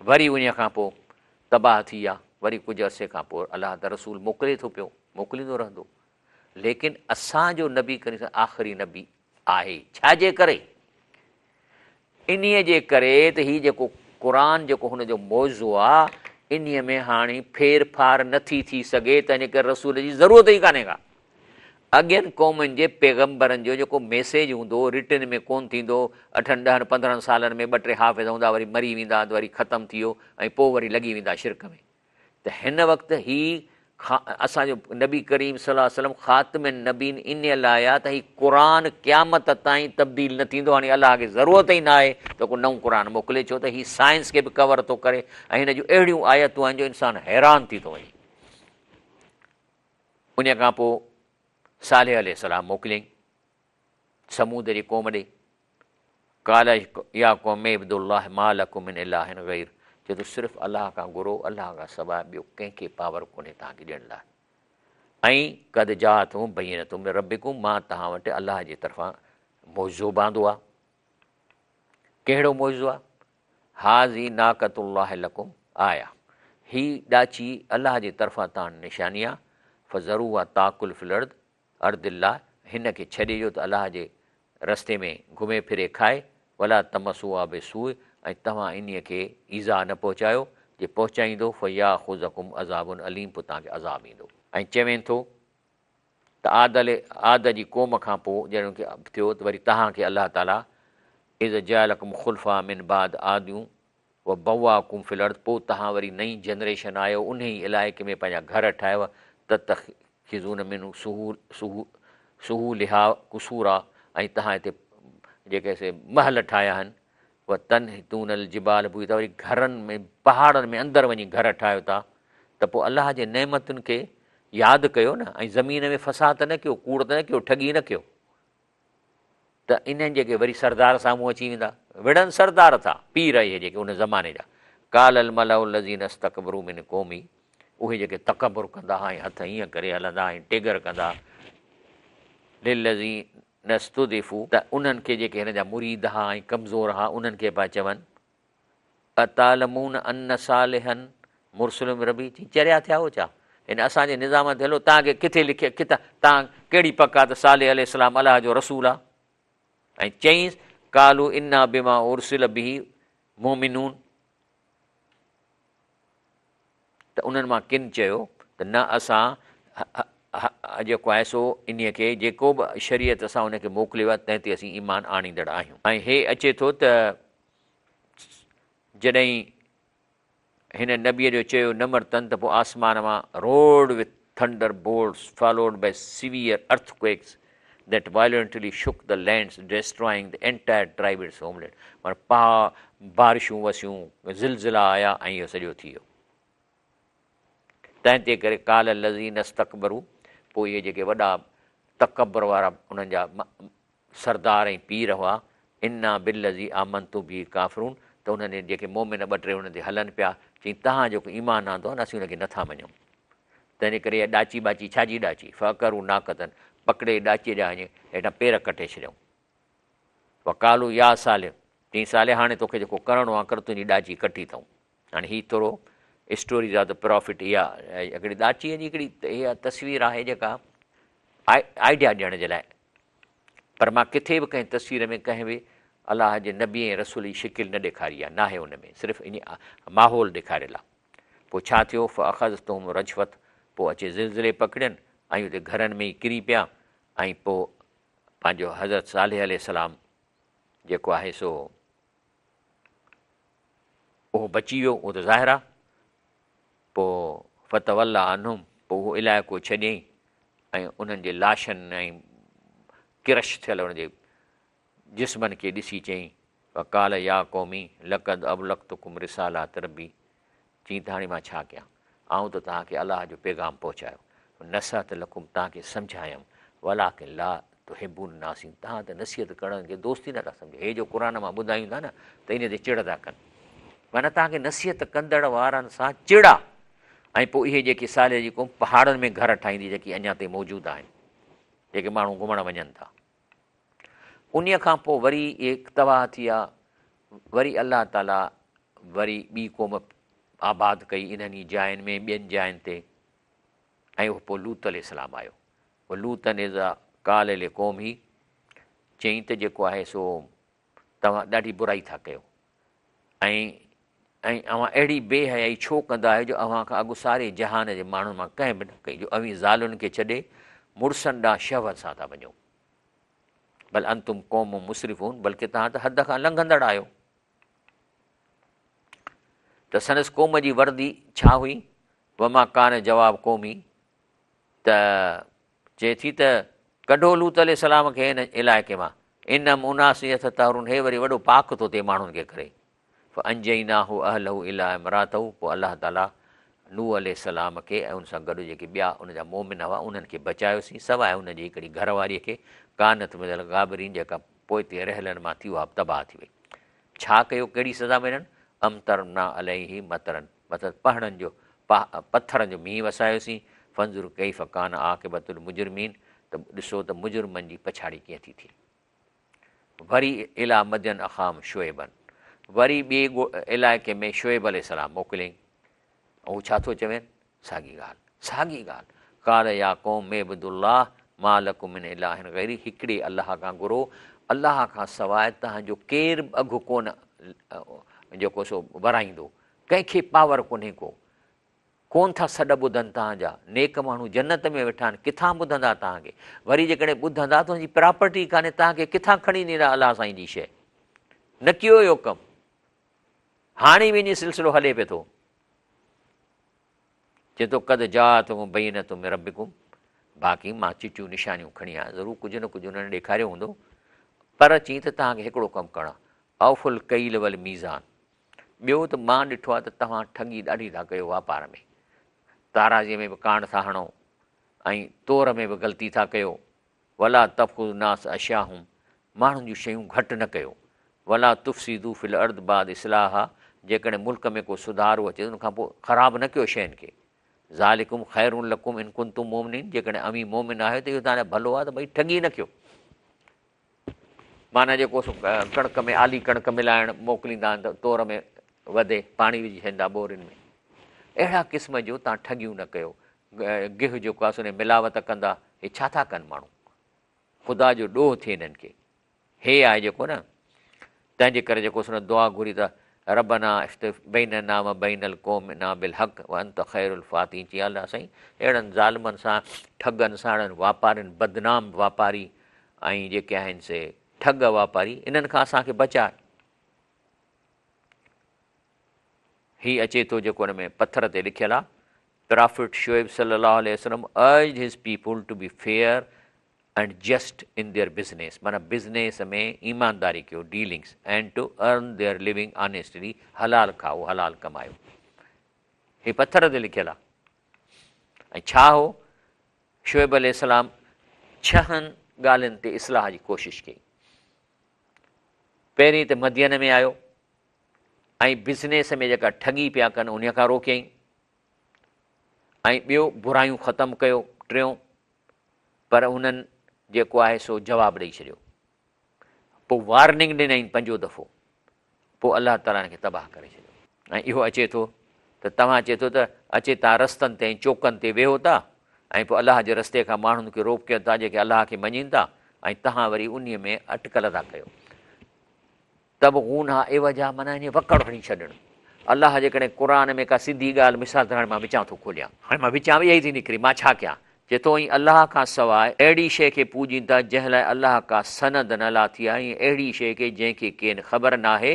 وري انهيء کان پوء تباهه ٿي ويا وري ڪجهه عرصي کان پوء الله ته رسول موڪلي ٿو پيو موڪليندو رهندو ليڪن اسان جو نبي ڪريم صلي آخري نبي آهي ڇا جي ڪري؟ انهيء جي ڪري ته هي جيڪو قرآن جيڪو هن جو معجزو آ انهيء ۾ هاڻي ڦير ڦار نه ٿي ٿي سگهي تنهن جي ڪري رسول جي ضرورت ئي ڪانهي ڪا. اڳين قومن جي پيغمبرن جو جيڪو ميسيج هوندو هو رٽن ۾ ڪونه ٿيندو هو اٺن ڏهن 15 سالن ۾ ٻه ٽي حافظ هوندا وري مري ويندا ته وري ختم ٿي ويو ۽ پوء وري لڳي ويندا شرڪ ۾. ته هن وقت هي اسان جو نبي ڪريم صلي الله عليه وسلم خاتم النبين انهيء لاء آهي ته هي قرآن قيامت تائين تبديل نه ٿيندو هاڻي الله کي ضرورت ئي نه آهي ته ڪو نئون قرآن موڪلي ڇو ته هي سائنس کي به ڪور ٿو ڪري ۽ هن جون اهڙيون آيتون آهن جو انسان حيران ٿي ٿو وڃي. انهيء کان پوء صالح عليه السلام موڪليائين ثمود جي قوم ڏي. قال يا قوم اعبدوا الله ما لڪم من اله غير چئي ٿو صرف الله کان گهرو الله کان سواء ٻيو ڪنهن کي پاور ڪونهي توهان کي ڏيڻ لاء ۽ قد جاءتڪم بينة من ربڪم مان توهان وٽ الله جي طرفان معجزو به آندو آ. ڪهڙو معجزو آ؟ هٰذه ناقة الله لڪم آية، هي ڏاچي الله جي طرفان تان نشاني آ، فذروها تاڪل في الارض، ارض الله، هن کي ڇڏي ڏيو ته الله جي رستي ۾ گهمي ڦري کائي، ولا تمسوها بسوء ۽ توهان انهيء کي ايذاء نه پهچايو، جي پهچائيندو فياخذڪم عذاب اليم پوء توهان کي عذاب ايندو. ۽ چوين ٿو ته عاد عاد جي قوم کان پوء جڏهن ان کي ٿيو ته وري توهان کي الله تعاليٰ اذ جعلڪم خلفاء من بعد عاد وبواڪم في الارض پوء توهان وري نئين جنريشن آيو انهي ئي علائقي ۾ پنهنجا گهر ٺاهيو تتخذون من سهولها قصورا ۽ توهان هتي جيڪي سي محل ٺاهيا آهن وتنحتون الجبال بيوتا وري گهرن ۾ پهاڙن ۾ اندر وڃي گهر ٺاهيو ٿا ته پوء الله جي نعمتن کي ياد ڪيو نه ۽ زمين ۾ فساد ته نه ڪيو، ڪوڙ ته نه ڪيو، ٺڳي نه ڪيو ته انهن جيڪي وري سردار سامهون اچي ويندا، وڙهن سردار ٿا، پير اهي جيڪي ان زماني جا، قال الملأ الذين استڪبروا من قومه اهي جيڪي تڪبر ڪندا ها ۽ هٿ ائين ڪري هلندا ۽ ٽيڳر ڪندا ها، للذين استضعفوا ته انهن کي جيڪي هن جا مريد ها ۽ ڪمزور ها انهن کي پيا چون، اتعلمون ان صالحا مرسل من ربه چي چريا ٿيا هو ڇا هن اسان جي نظام تي هلو توهان کي ڪٿي لکي ڪٿا توهان ڪهڙي پڪ آ ته صالح عليه السلام الله جو رسول آ ۽ چئينس قالوا انا بما ارسل به مؤمنون ته انهن مان ڪن چيو ته نه اسان جيڪو آهي سو انهي کي جيڪو به شريعت اسان ان کي موڪليو آهي تنهن تي اسين ايمان آڻيندڙ آهيون ۽ هي اچي ٿو ته جڏهن هن نبيء جو چيو نه مرتن ته پوء آسمان مان roared with thunderbolts followed by severe earthquakes that violently shook the lands destroying the entire tribe its homeland معنيٰ پها بارشون وسيون زلزلا آيا ۽ اهو سڄو ٿي ويو تنهن تي ڪري قال الذين استڪبروا پوء اهي جيڪي وڏا تڪبر وارا انهن جا سردار ۽ پير هئا، انا بالذي آمنتم به ڪافرون ته انهن جي جيڪي مؤمن ٻه ٽي انهن تي هلن پيا، چئين توهان جيڪو ايمان آندو آهي نه اسين ان کي نٿا مڃون. تنهنجي ڪري اها ڏاچي ٻاچي ڇا جي ڏاچي؟ فعقروا ناقة پڪڙي ڏاچيء جا هڃ هيٺان پير ڪٽي ڇڏيائون. وقالوا يا صالح چئين صالح هاڻي توکي جيڪو ڪرڻو آهي ڪر تنهنجي ڏاچي ڪٽي اٿئون. هاڻي هي ٿورو اسٽوريز آف the prophet اها هڪڙي ڏاچيء جي هڪڙي اها تصوير آهي جيڪا آئيڊيا ڏيڻ جي لاء پر مان ڪٿي به ڪنهن تصوير ۾ ڪنهن به الله جي نبي ۽ رسول جي شڪل نه ڏيکاري آهي ناهي ان ۾ صرف ان ماحول ڏيکاريل آهي پوء ڇا ٿيو فاخذتهم رجفت پوء اچي زلزلي پڪڙين ۽ اتي گهرن ۾ ئي ڪري پيا ۽ پوء پنهنجو حضرت صالح عليه السلام جيڪو آهي سو اهو بچي ويو اهو ته ظاهر آهي پوء فتولّا عنهم پوء اهو علائقو ڇڏيائين ۽ انهن جي لاشن ۽ ڪرش ٿيل انهن جي جسمن کي ڏسي چيائين وقال يا قوم لقد ابلغتڪم رسالات ربي چيائين ته هاڻي مان ڇا ڪيان آئون ته توهان کي الله جو پيغام پهچايو، نصحت لڪم توهان کي سمجهايم، ولڪن لا تحبون الناصحين توهان ته نصيحت ڪرڻ کي دوستي نه ٿا سمجهو، هي جو قرآن مان ٻڌايون ٿا نه ته ان تي چڙ ٿا ڪن، معنيٰ توهان کي نصيحت ڪندڙ وارن سان چڙ آ ۽ پوء اهي جيڪي صالح جي قوم پهاڙن ۾ گهر ٺاهيندي جيڪي اڃا تائين موجود آهن جيڪي ماڻهو گهمڻ وڃن ٿا. انهيء کان پوء وري اهي تباهه ٿيا، وري الله تعاليٰ وري ٻي قوم آباد ڪئي انهن ئي جاين ۾ ٻين جاين تي ۽ اهو پوء لوط عليه السلام آيو. ولوطا اذ قال لقومه چيائين ته جيڪو آهي سو توهان ڏاڍي برائي ٿا ڪيو ۽ ۽ اوهان اهڙي بي حيائي ڇو ڪندا آهيو جو اوهان کان اڳ ساري جهان جي ماڻهن مان ڪنهن به نه ڪئي جو اوهين زالن کي ڇڏي مڙسن ڏانهن شهوت سان ٿا وڃو. بل انتم قوم مسرفون بلڪه توهان ته حد کان لنگهندڙ آهيو. ته سندس قوم جي وردي ڇا هئي؟ وما ڪان جواب قومي ته چئي ٿي ته ڪڍو لوط عليه السلام کي هن علائقي مان انهم اناس يتطهرون هي وري وڏو پاڪ ٿو ٿئي ماڻهن کي ڪري فانجيناه واهله الا امراته پوء الله تعالي نوح عليه السلام کي ۽ ان سان گڏ جيڪي ٻيا ان جا مؤمن هئا انهن کي بچايوسين سواء ان جي هڪڙي گهر واريء کي ڪانت من الغابرين جيڪا پوئتي رهيلن مان ٿي اها به تباهه ٿي وئي. ڇا ڪيو ڪهڙي سزا ملن امطرنا عليه مطرا مطلب پهڻن جو پٿرن جو مينهن وسايوسين فانظر ڪيف ڪان عاقبة المجرمين ته ڏسو ته مجرمن جي پڇاڙي ڪيئن ٿي ٿئي. وري الي مدين اخاهم شعيبا وري ٻئي علائقي ۾ شعيب عليه السلام موڪليائين ۽ هو ڇا ٿو چوين؟ ساڳي ڳالهه، ساڳي ڳالهه، قال يا قوم اعبدوا الله ما لڪم من اله غيره هڪڙي الله کان گهرو، الله کان سواء توهان جو ڪير به اگهه ڪونه جيڪو سو ورائيندو، ڪنهن کي پاور ڪونهي ڪو، ڪونه ٿا سڏ ٻڌن توهان جا، نيڪ ماڻهو جنت ۾ ويٺا آهن، ڪٿان ٻڌندا توهان کي، وري جيڪڏهن ٻڌندا ته انهن جي پراپرٽي ڪانهي، توهان کي ڪٿان کڻي ڏيندا الله سائين جي شيء، نه ڪيو اهو ڪم، هاڻي به انهي سلسلو هلي پيو ٿو. چئي ٿو قد جاءتڪم بينة من ربڪم باقي مان چٽيون نشانيون کڻي آيان ضرور ڪجهه نه ڪجهه انهن ڏيکاريو هوندو پر چئي ته توهان کي هڪڙو ڪم ڪرڻو آهي اوفوا الڪيل والميزان ٻيو ته مان ڏٺو آهي ته توهان ٺڳي ڏاڍي ٿا ڪيو واپار ۾ تارازيء ۾ به ڪاڻ ٿا هڻو ۽ تور ۾ به غلطي ٿا ڪيو ولا تبخسوا الناس اشياءهم ماڻهن جون شيون گهٽ نه ڪيو، ولا تفسدوا في الارض بعد اصلاحها جيڪڏهن ملڪ ۾ ڪو سڌارو اچي ته ان کان پوء خراب نه ڪيو شين کي، ذلڪم خير لڪم ان ڪنتم مؤمنين جيڪڏهن اوهين مؤمن آهيو ته اهو توهان لاء ڀلو آهي ته ڀئي ٺڳي نه ڪيو. معنيٰ جيڪو سو ڪڻڪ ۾ آلي ڪڻڪ ملائڻ موڪليندا آهن ته تور ۾ وڌي پاڻي وجهي ڇڏيندا ٻورين ۾ اهڙا قسم جو توهان ٺڳيون نه ڪيو گيهه جيڪو آهي سو ان ۾ ملاوت ڪندا، هي ڇا ٿا ڪن ماڻهو؟ خدا جو ڏوهه ٿئي انهن کي. هي آهي جيڪو نه، تنهن جي ڪري جيڪو سو دعا گهري ته ربنا افتح بيننا و بين القومنا بالحق وانت خير الفاتحين چي الله سائين اهڙن ظالمن سان، ٺڳن سان، اهڙن واپارين، بدنام واپاري ۽ جيڪي آهن سي ٺڳ واپاري، انهن کان اسان کي بچاء. هي اچي ٿو جيڪو ان ۾ پٿر تي لکيل آهي Prophet Shoaib صلي الله عليه وسلم urged his people to be fair and just in their business معنيٰ بزنيس ۾ ايمانداري ڪيو dealings and to earn their living honestly حلال کائو حلال ڪمايو هي پٿر تي لکيل آهي ۽ ڇا هو شعيب عليه السلام ڇهن ڳالهين تي اصلاح جي ڪوشش ڪئي پهرين ته مدين ۾ آيو ۽ بزنيس ۾ جيڪا ٺڳي پيا ڪن انهي کان روڪيائين ۽ ٻيو برايون ختم ڪيو ٽيون پر انهن جيڪو آهي سو جواب ڏئي ڇڏيو پوء وارننگ ڏنائين پنجون دفعو پوء الله تعاليٰ ان کي تباهه ڪري ڇڏيو ۽ اهو اچي ٿو ته توهان چئي ٿو ته اچي توهان رستن تي ۽ چوڪن تي ويهو ٿا ۽ پوء الله جي رستي کان ماڻهن کي روڪيو ٿا جيڪي الله کي مڃين ٿا ۽ توهان وري انهي ۾ اٽڪل ٿا ڪيو تبغونها عوجا معنيٰ ائين وڪڙ هڻي ڇڏڻ. الله جيڪڏهن قرآن ۾ ڪا سڌي ڳالهه مثال ته هاڻي مان وچان ٿو کوليان. هاڻي مان وچان اها ئي ٿي نڪري، مان ڇا ڪيان؟ چئي ٿو ۽ الله کان سواء اهڙي شيء کي پوڄين ٿا جنهن لاء الله ڪا سند نه لاٿي آهي ۽ اهڙي شيء کي جنهن کي ڪين خبر ناهي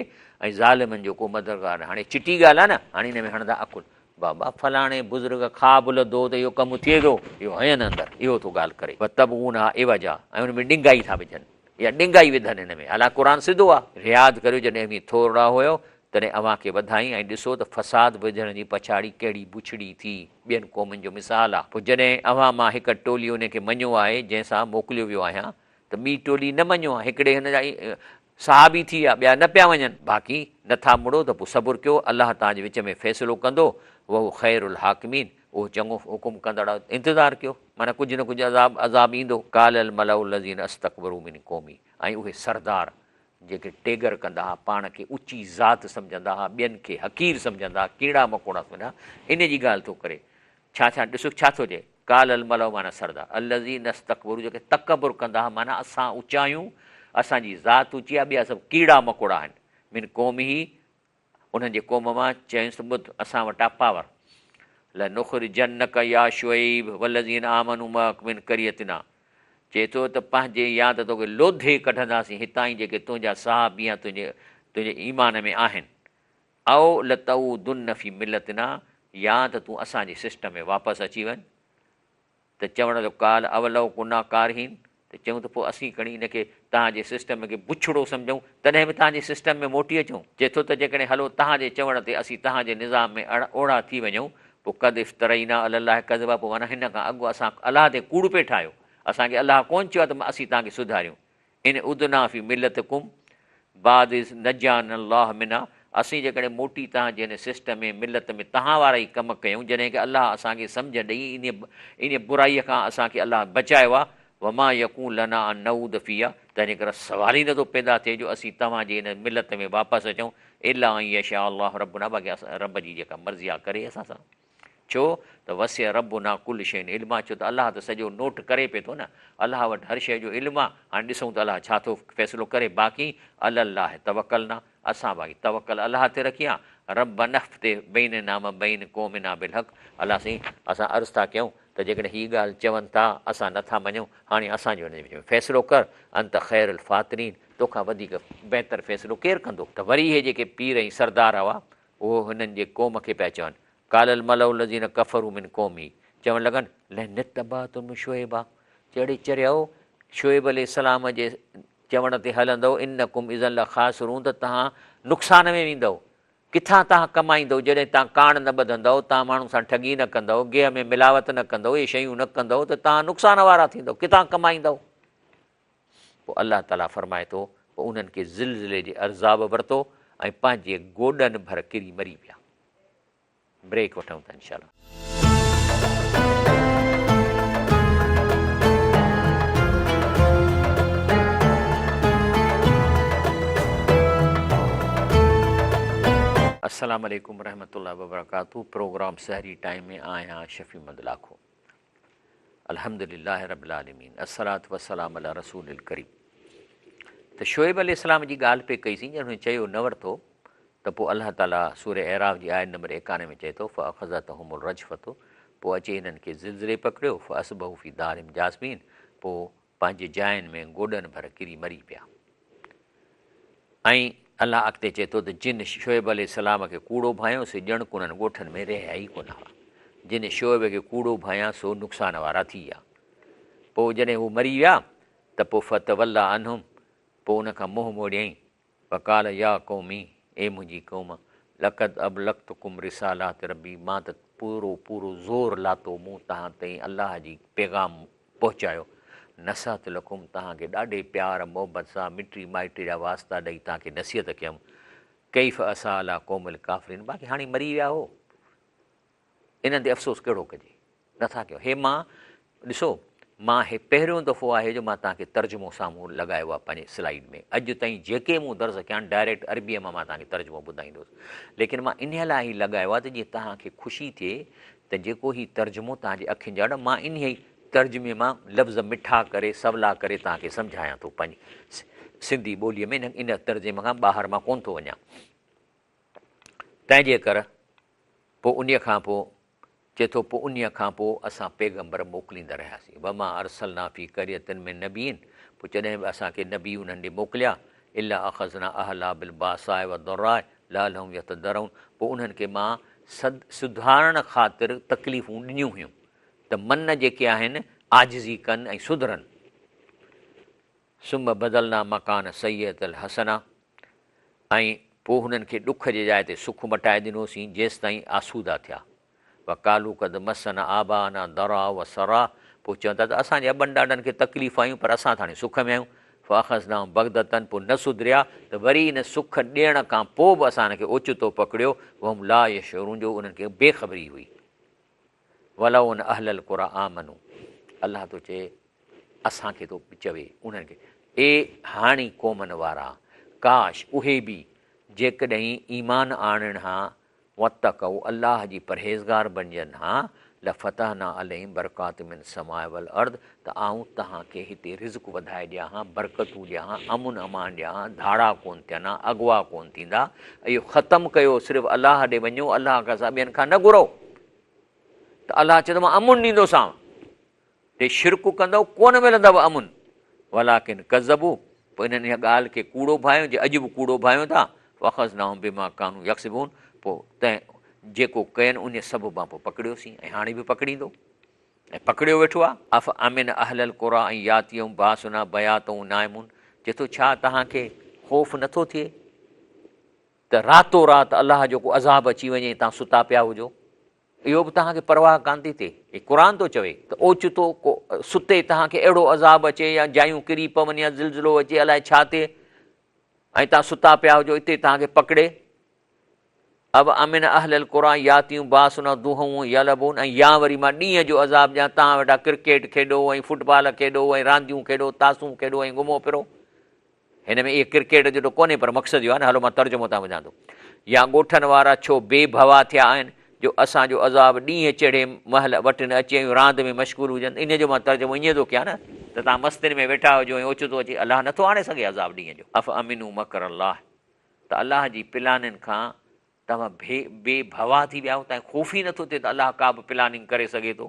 ۽ ظالمن جو ڪو مددگار ناهي. هاڻي چٽي ڳالهه آهي نه، هاڻي ان ۾ هڻندا عقل. بابا فلاڻي بزرگ خواب لڌو ته اهو ڪم ٿئي ٿو، اهو هنين اندر اهو ٿو ڳالهه ڪري. وتبغونها عوجا ۽ ان ۾ ڏنگائي ٿا وجهن. يا ڏنگائي وڌن هن ۾، حالانڪ قرآن سڌو آ. رياض ڪريو جڏهن اوهين ٿورڙا هيؤ، تڏهن اوهان کي وڌائين ۽ ڏسو ته فساد وجهڻ جي پڇاڙي ڪهڙي بڇڙي ٿي، ٻين قومن جو مثال آ. پوء جڏهن اوهان مان هڪ ٽولي انهي کي مڃيو آهي، جنهن سان موڪليو ويو آهيان، ته ٻي ٽولي نه مڃيو ها، هڪڙي هن جا صحابي ٿي ويا، ٻيا نه پيا وڃن. باقي نه ٿا مڙو ته پوء صبر ڪيو، الله توهان جي وچ ۾ فيصلو ڪندو، وهو خير الحاڪمين، اهو چڱو حڪم ڪندڙ آهي، انتظار ڪيو، معنيٰ ڪجهه نه ڪجهه عذاب عذاب ايندو. قال الملأ الذين استڪبروا من قومه ۽ اهي سردار جيڪي ٽيڳر ڪندا ها، پاڻ کي اچي ذات سمجهندا ها، ٻين کي حقير سمجهندا ها، ڪيڙا مڪوڙا سمجهندا ها، ان جي ڳالهه ٿو ڪري. ڇا ڇا ڏسو ڇا ٿو چئي، قال الملأ معنيٰ سردار، الذين استڪبروا جيڪي تڪبر ڪندا ها، معنيٰ اسان اچا آهيون، اسان جي ذات اچي آهي، ٻيا سڀ ڪيڙا مڪوڙا آهن، من قومه انهن جي قوم مان چيائينس ته ٻڌ، اسان وٽ آ پاور. لنخرجنک يا شعيب والذين آمنوا معک من قريتنا چئي ٿو ته پنهنجي يا ته توکي لوڌي ڪڍنداسين هتان ئي جيڪي تنهنجا صحابي يا تنهنجي تنهنجي ايمان ۾ آهن. او لتعودن في ملتنا يا ته تون اسان جي سسٽم ۾ واپس اچي وڃ. ته چوڻ لڳو قال اولو ڪنا ڪارهين ته چيائون ته پوء اسين کڻي ان کي توهان جي سسٽم کي بڇڙو سمجهون تڏهن به توهان جي سسٽم ۾ موٽي اچون؟ چئي ٿو ته جيڪڏهن هلو توهان جي چوڻ تي اسين توهان جي نظام ۾ اوڙا ٿي وڃون پوء قد افترينا علي الله ڪذبا پوء معنيٰ هن کان اڳ اسان الله تي ڪوڙ پئي ٺاهيو اسان کي الله ڪونه چيو آهي ته اسين توهان کي سڌاريون ان عدنا في ملتڪم بعد اذ نجانا الله منها اسين جيڪڏهن موٽي توهان جي هن سسٽم ۾ ملت ۾ توهان وارا ئي ڪم ڪيون جڏهن ڪه الله اسان کي سمجهه ڏئي انهيء برائيء کان اسان کي الله بچايو آهي وما يڪون لنا ان نعود فيها تنهنجي ڪري سوال ئي نٿو پيدا ٿئي جو اسين توهان جي هن ملت ۾ واپس اچون الا ان يشاء الله ربنا باقي رب جي جيڪا مرضي آ ڪري اسان سان. ڇو ته وسع ربنا ڪل شيء علما ڇو ته الله ته سڄو نوٽ ڪري پئي ٿو نه، الله وٽ هر شيء جو علم آ، هاڻي ڏسون ته الله ڇا ٿو فيصلو ڪري، باقي علي الله توڪلنا اسان باقي توڪل الله تي رکي آ، ربنا افتح بيننا و بين قومنا بالحق الله سائين اسان عرض ٿا ڪيون ته جيڪڏهن هي ڳالهه چون ٿا اسان نه ٿا مڃون هاڻي اسان جو انهن جي وچ ۾ فيصلو ڪر، انت خير الفاطرين توکان وڌيڪ بهتر فيصلو ڪير ڪندو؟ ته وري اهي جيڪي پير ۽ سردار هئا اهو هنن جي قوم کي پيا چون، قال الملأ الذين ڪفروا من قومه، چوڻ لڳن، لئن اتبعتم شعيبا، چي اڙي چريؤ، شعيب عليه السلام جي چوڻ تي هلندؤ، انڪم اذا لخاسرون ته توهان نقصان ۾ ويندؤ، ڪٿان توهان ڪمائيندؤ جڏهن توهان ڪاڻ نه ٻڌندؤ، توهان ماڻهن سان ٺڳي نه ڪندؤ، گيهه ۾ ملاوت نه ڪندؤ، اهي شيون نه ڪندؤ ته توهان نقصان وارا ٿيندؤ، ڪٿان ڪمائيندؤ؟ پوء الله تعاليٰ فرمائي ٿو، پوء انهن کي زلزلي جي عذاب ورتو ۽ پنهنجي گوڏن ڀر ڪري مري پيا. بريڪ وٺون ٿا انشاء الله. السلام عليڪم ورحمة الله وبرڪاته پروگرام سحري ٽائيم ۾ آهيان شفيع محمد لاکو. الحمد لله رب العالمين الصلوة والسلام علي رسول الڪريم ته شعيب عليه السلام جي ڳالهه پئي ڪئي سين جڏهن هن چيو نه ورتو ته پوء الله تعالي سوره اعراف جي آيت نمبر 91 ۾ چئي ٿو فاخذتهم الرجفة پوء اچي هنن کي زلزلي پڪڙيو فاصبحوا في دارهم جاثمين پوء پنهنجي جاين ۾ گوڏن ڀر ڪري مري پيا. ۽ الله اڳتي چئي ٿو ته جن شعيب عليه السلام کي ڪوڙو ڀانيو سي ڄڻ ڪو انهن ڳوٺن ۾ رهيا ئي ڪونه هئا. جن شعيب کي ڪوڙو ڀانيا سو نقصان وارا ٿي ويا. پوء جڏهن هو مري ويا ته پوء فتولي عنهم پوء ان کان منهن موڙيائين وقال يا قوم اي منهنجي قوم لقد ابلغتڪم رسالات ربي مان ته پورو پورو زور لاتو مون توهان تائين الله جي پيغام پهچايو نصحت لڪم توهان کي ڏاڍي پيار محبت سان مٽي مائٽي جا واسطا ڏئي توهان کي نصيحت ڪيم ڪيف اسيٰ عليٰ قوم الڪافرين باقي هاڻي مري ويا هو انهن تي افسوس ڪهڙو ڪجي نٿا ڪيو هي مان ڏسو مان هي پهريون دفعو آهي جو مان توهان کي ترجمو سامهون لڳايو آهي پنهنجي سلائيڊ ۾ اڄ تائين جيڪي مون درس ڪيا آهن ڊائريڪٽ عربيء مان مان توهان کي ترجمو ٻڌائيندو هوس ليڪن مان انهيء لاء هي لڳايو آهي ته جيئن توهان کي خوشي ٿئي ته جيڪو هي ترجمو توهان جي اکين جي آڏو مان انهيء ترجمي مان لفظ مٺا ڪري سولا ڪري توهان کي سمجهايان ٿو پنهنجي سنڌي ٻوليء ۾ ان ترجمي کان ٻاهر مان ڪونه ٿو وڃان تنهن جي ڪر پوء انهيء کان پوء چئي ٿو پوء انهيء کان پوء اسان پيغمبر موڪليندا رهياسين وما ارسلنا في قرية من نبي پوء جڏهن به اسان ڪي نبي انهن ڏي موڪليا الا اخذنا اهلها بالباساء والضراء لعلهم يتضرعون پوء انهن کي مان سڌارڻ خاطر تڪليفون ڏنيون هيون ته من جيڪي آهن عاجزي ڪن ۽ سڌرن ثم بدلنا مڪان السيئة الحسنة ۽ پوء هنن کي ڏک جي جاء تي سک مٽائي ڏنوسين جيستائين آسودا ٿيا. وقالوا قد مسنا آباءنا ضراء وسراء پوء چون ٿا ته اسان جي ابن ڏاڏن کي تڪليف آيون پر اسان ته هاڻي سک ۾ آهيون. فاخذناهم بغتة پوء نه سڌريا ته وري ان سک ڏيڻ کان پوء به اسان هن کي اوچتو پڪڙيو وهم لا يشعرون جو انهن کي بي خبري هئي. ولو ان اهل القري آمنوا الله ٿو چئي اسان کي ٿو چوي انهن کي اي هاڻي قومن وارا ڪاش اهي به جيڪڏهن ايمان آڻين ها واتقوا الله جي پرهيزگار بنجن ها لفتحنا عليهم برڪات من السماء والارض ته آئون توهان کي هتي رزق وڌائي ڏيان ها برڪتون ڏيان ها امن امان ڏيان ها ڌاڙا ڪونه ٿين ها اغوا ڪونه ٿيندا اهو ختم ڪيو صرف الله ڏي وڃو الله کان سواء ٻين کان نه گهرو ته الله چئي ٿو مان امن ڏيندوسانو تي شرڪ ڪندؤ ڪونه ملندؤ امن ولڪن ڪذبوا پوء انهن ان ڳالهه کي ڪوڙو ڀانيو جي اڄ به ڪوڙو ڀانيو ٿا فاخذناهم بما ڪانوا يڪسبون پوء تنهن جيڪو ڪين انهي سببان پوء پڪڙيوسين ۽ هاڻي به پڪڙيندو ۽ پڪڙيو ويٺو آهي. افامن اهل القري ان ياتيهم باسنا بياتا وهم نائمون چئي ٿو ڇا توهان کي خوف نٿو ٿئي ته راتو رات الله جو ڪو عذاب اچي وڃي ۽ توهان ستا پيا هجو اهو به توهان کي پرواهه ڪانه ٿي ٿئي. هي قرآن ٿو چوي ته اوچتو ڪو ستي توهان کي اهڙو عذاب اچي يا جايون ڪري پون يا زلزلو اچي الائي ڇا ٿئي ۽ توهان ستا پيا هجو اتي توهان کي پڪڙي. او امن اهل القريٰ ياتيهم باسنا ضحا وهم يلعبون ۽ يا وري مان ڏينهن جو عذاب ڏيان توهان ويٺا ڪرڪيٽ کيڏو ۽ فٽبال کيڏو ۽ رانديون کيڏو تاسون کيڏو ۽ گهمو ڦرو. هن ۾ اهي ڪرڪيٽ جو ته ڪونهي پر مقصد اهو آهي نه هلو مان ترجمو تان ٻڌان ٿو. يا ڳوٺن وارا ڇو بي ڀوا ٿيا آهن جو اسان جو عذاب ڏينهن چڙهي مهل وٽن اچي ۽ راند ۾ مشغول هجن انهي جو مان ترجمو ائين ٿو ڪيان نه ته توهان مستين ۾ ويٺا هجو ۽ اوچتو اچي الله نٿو آڻي سگهي عذاب ڏينهن جو. افامنوا مڪر الله ته الله جي پلانن کان توهان بي ڀوا ٿي ويا آهيو، توهان کي خوف ئي نٿو ٿئي ته الله ڪا به پلاننگ ڪري سگهي ٿو.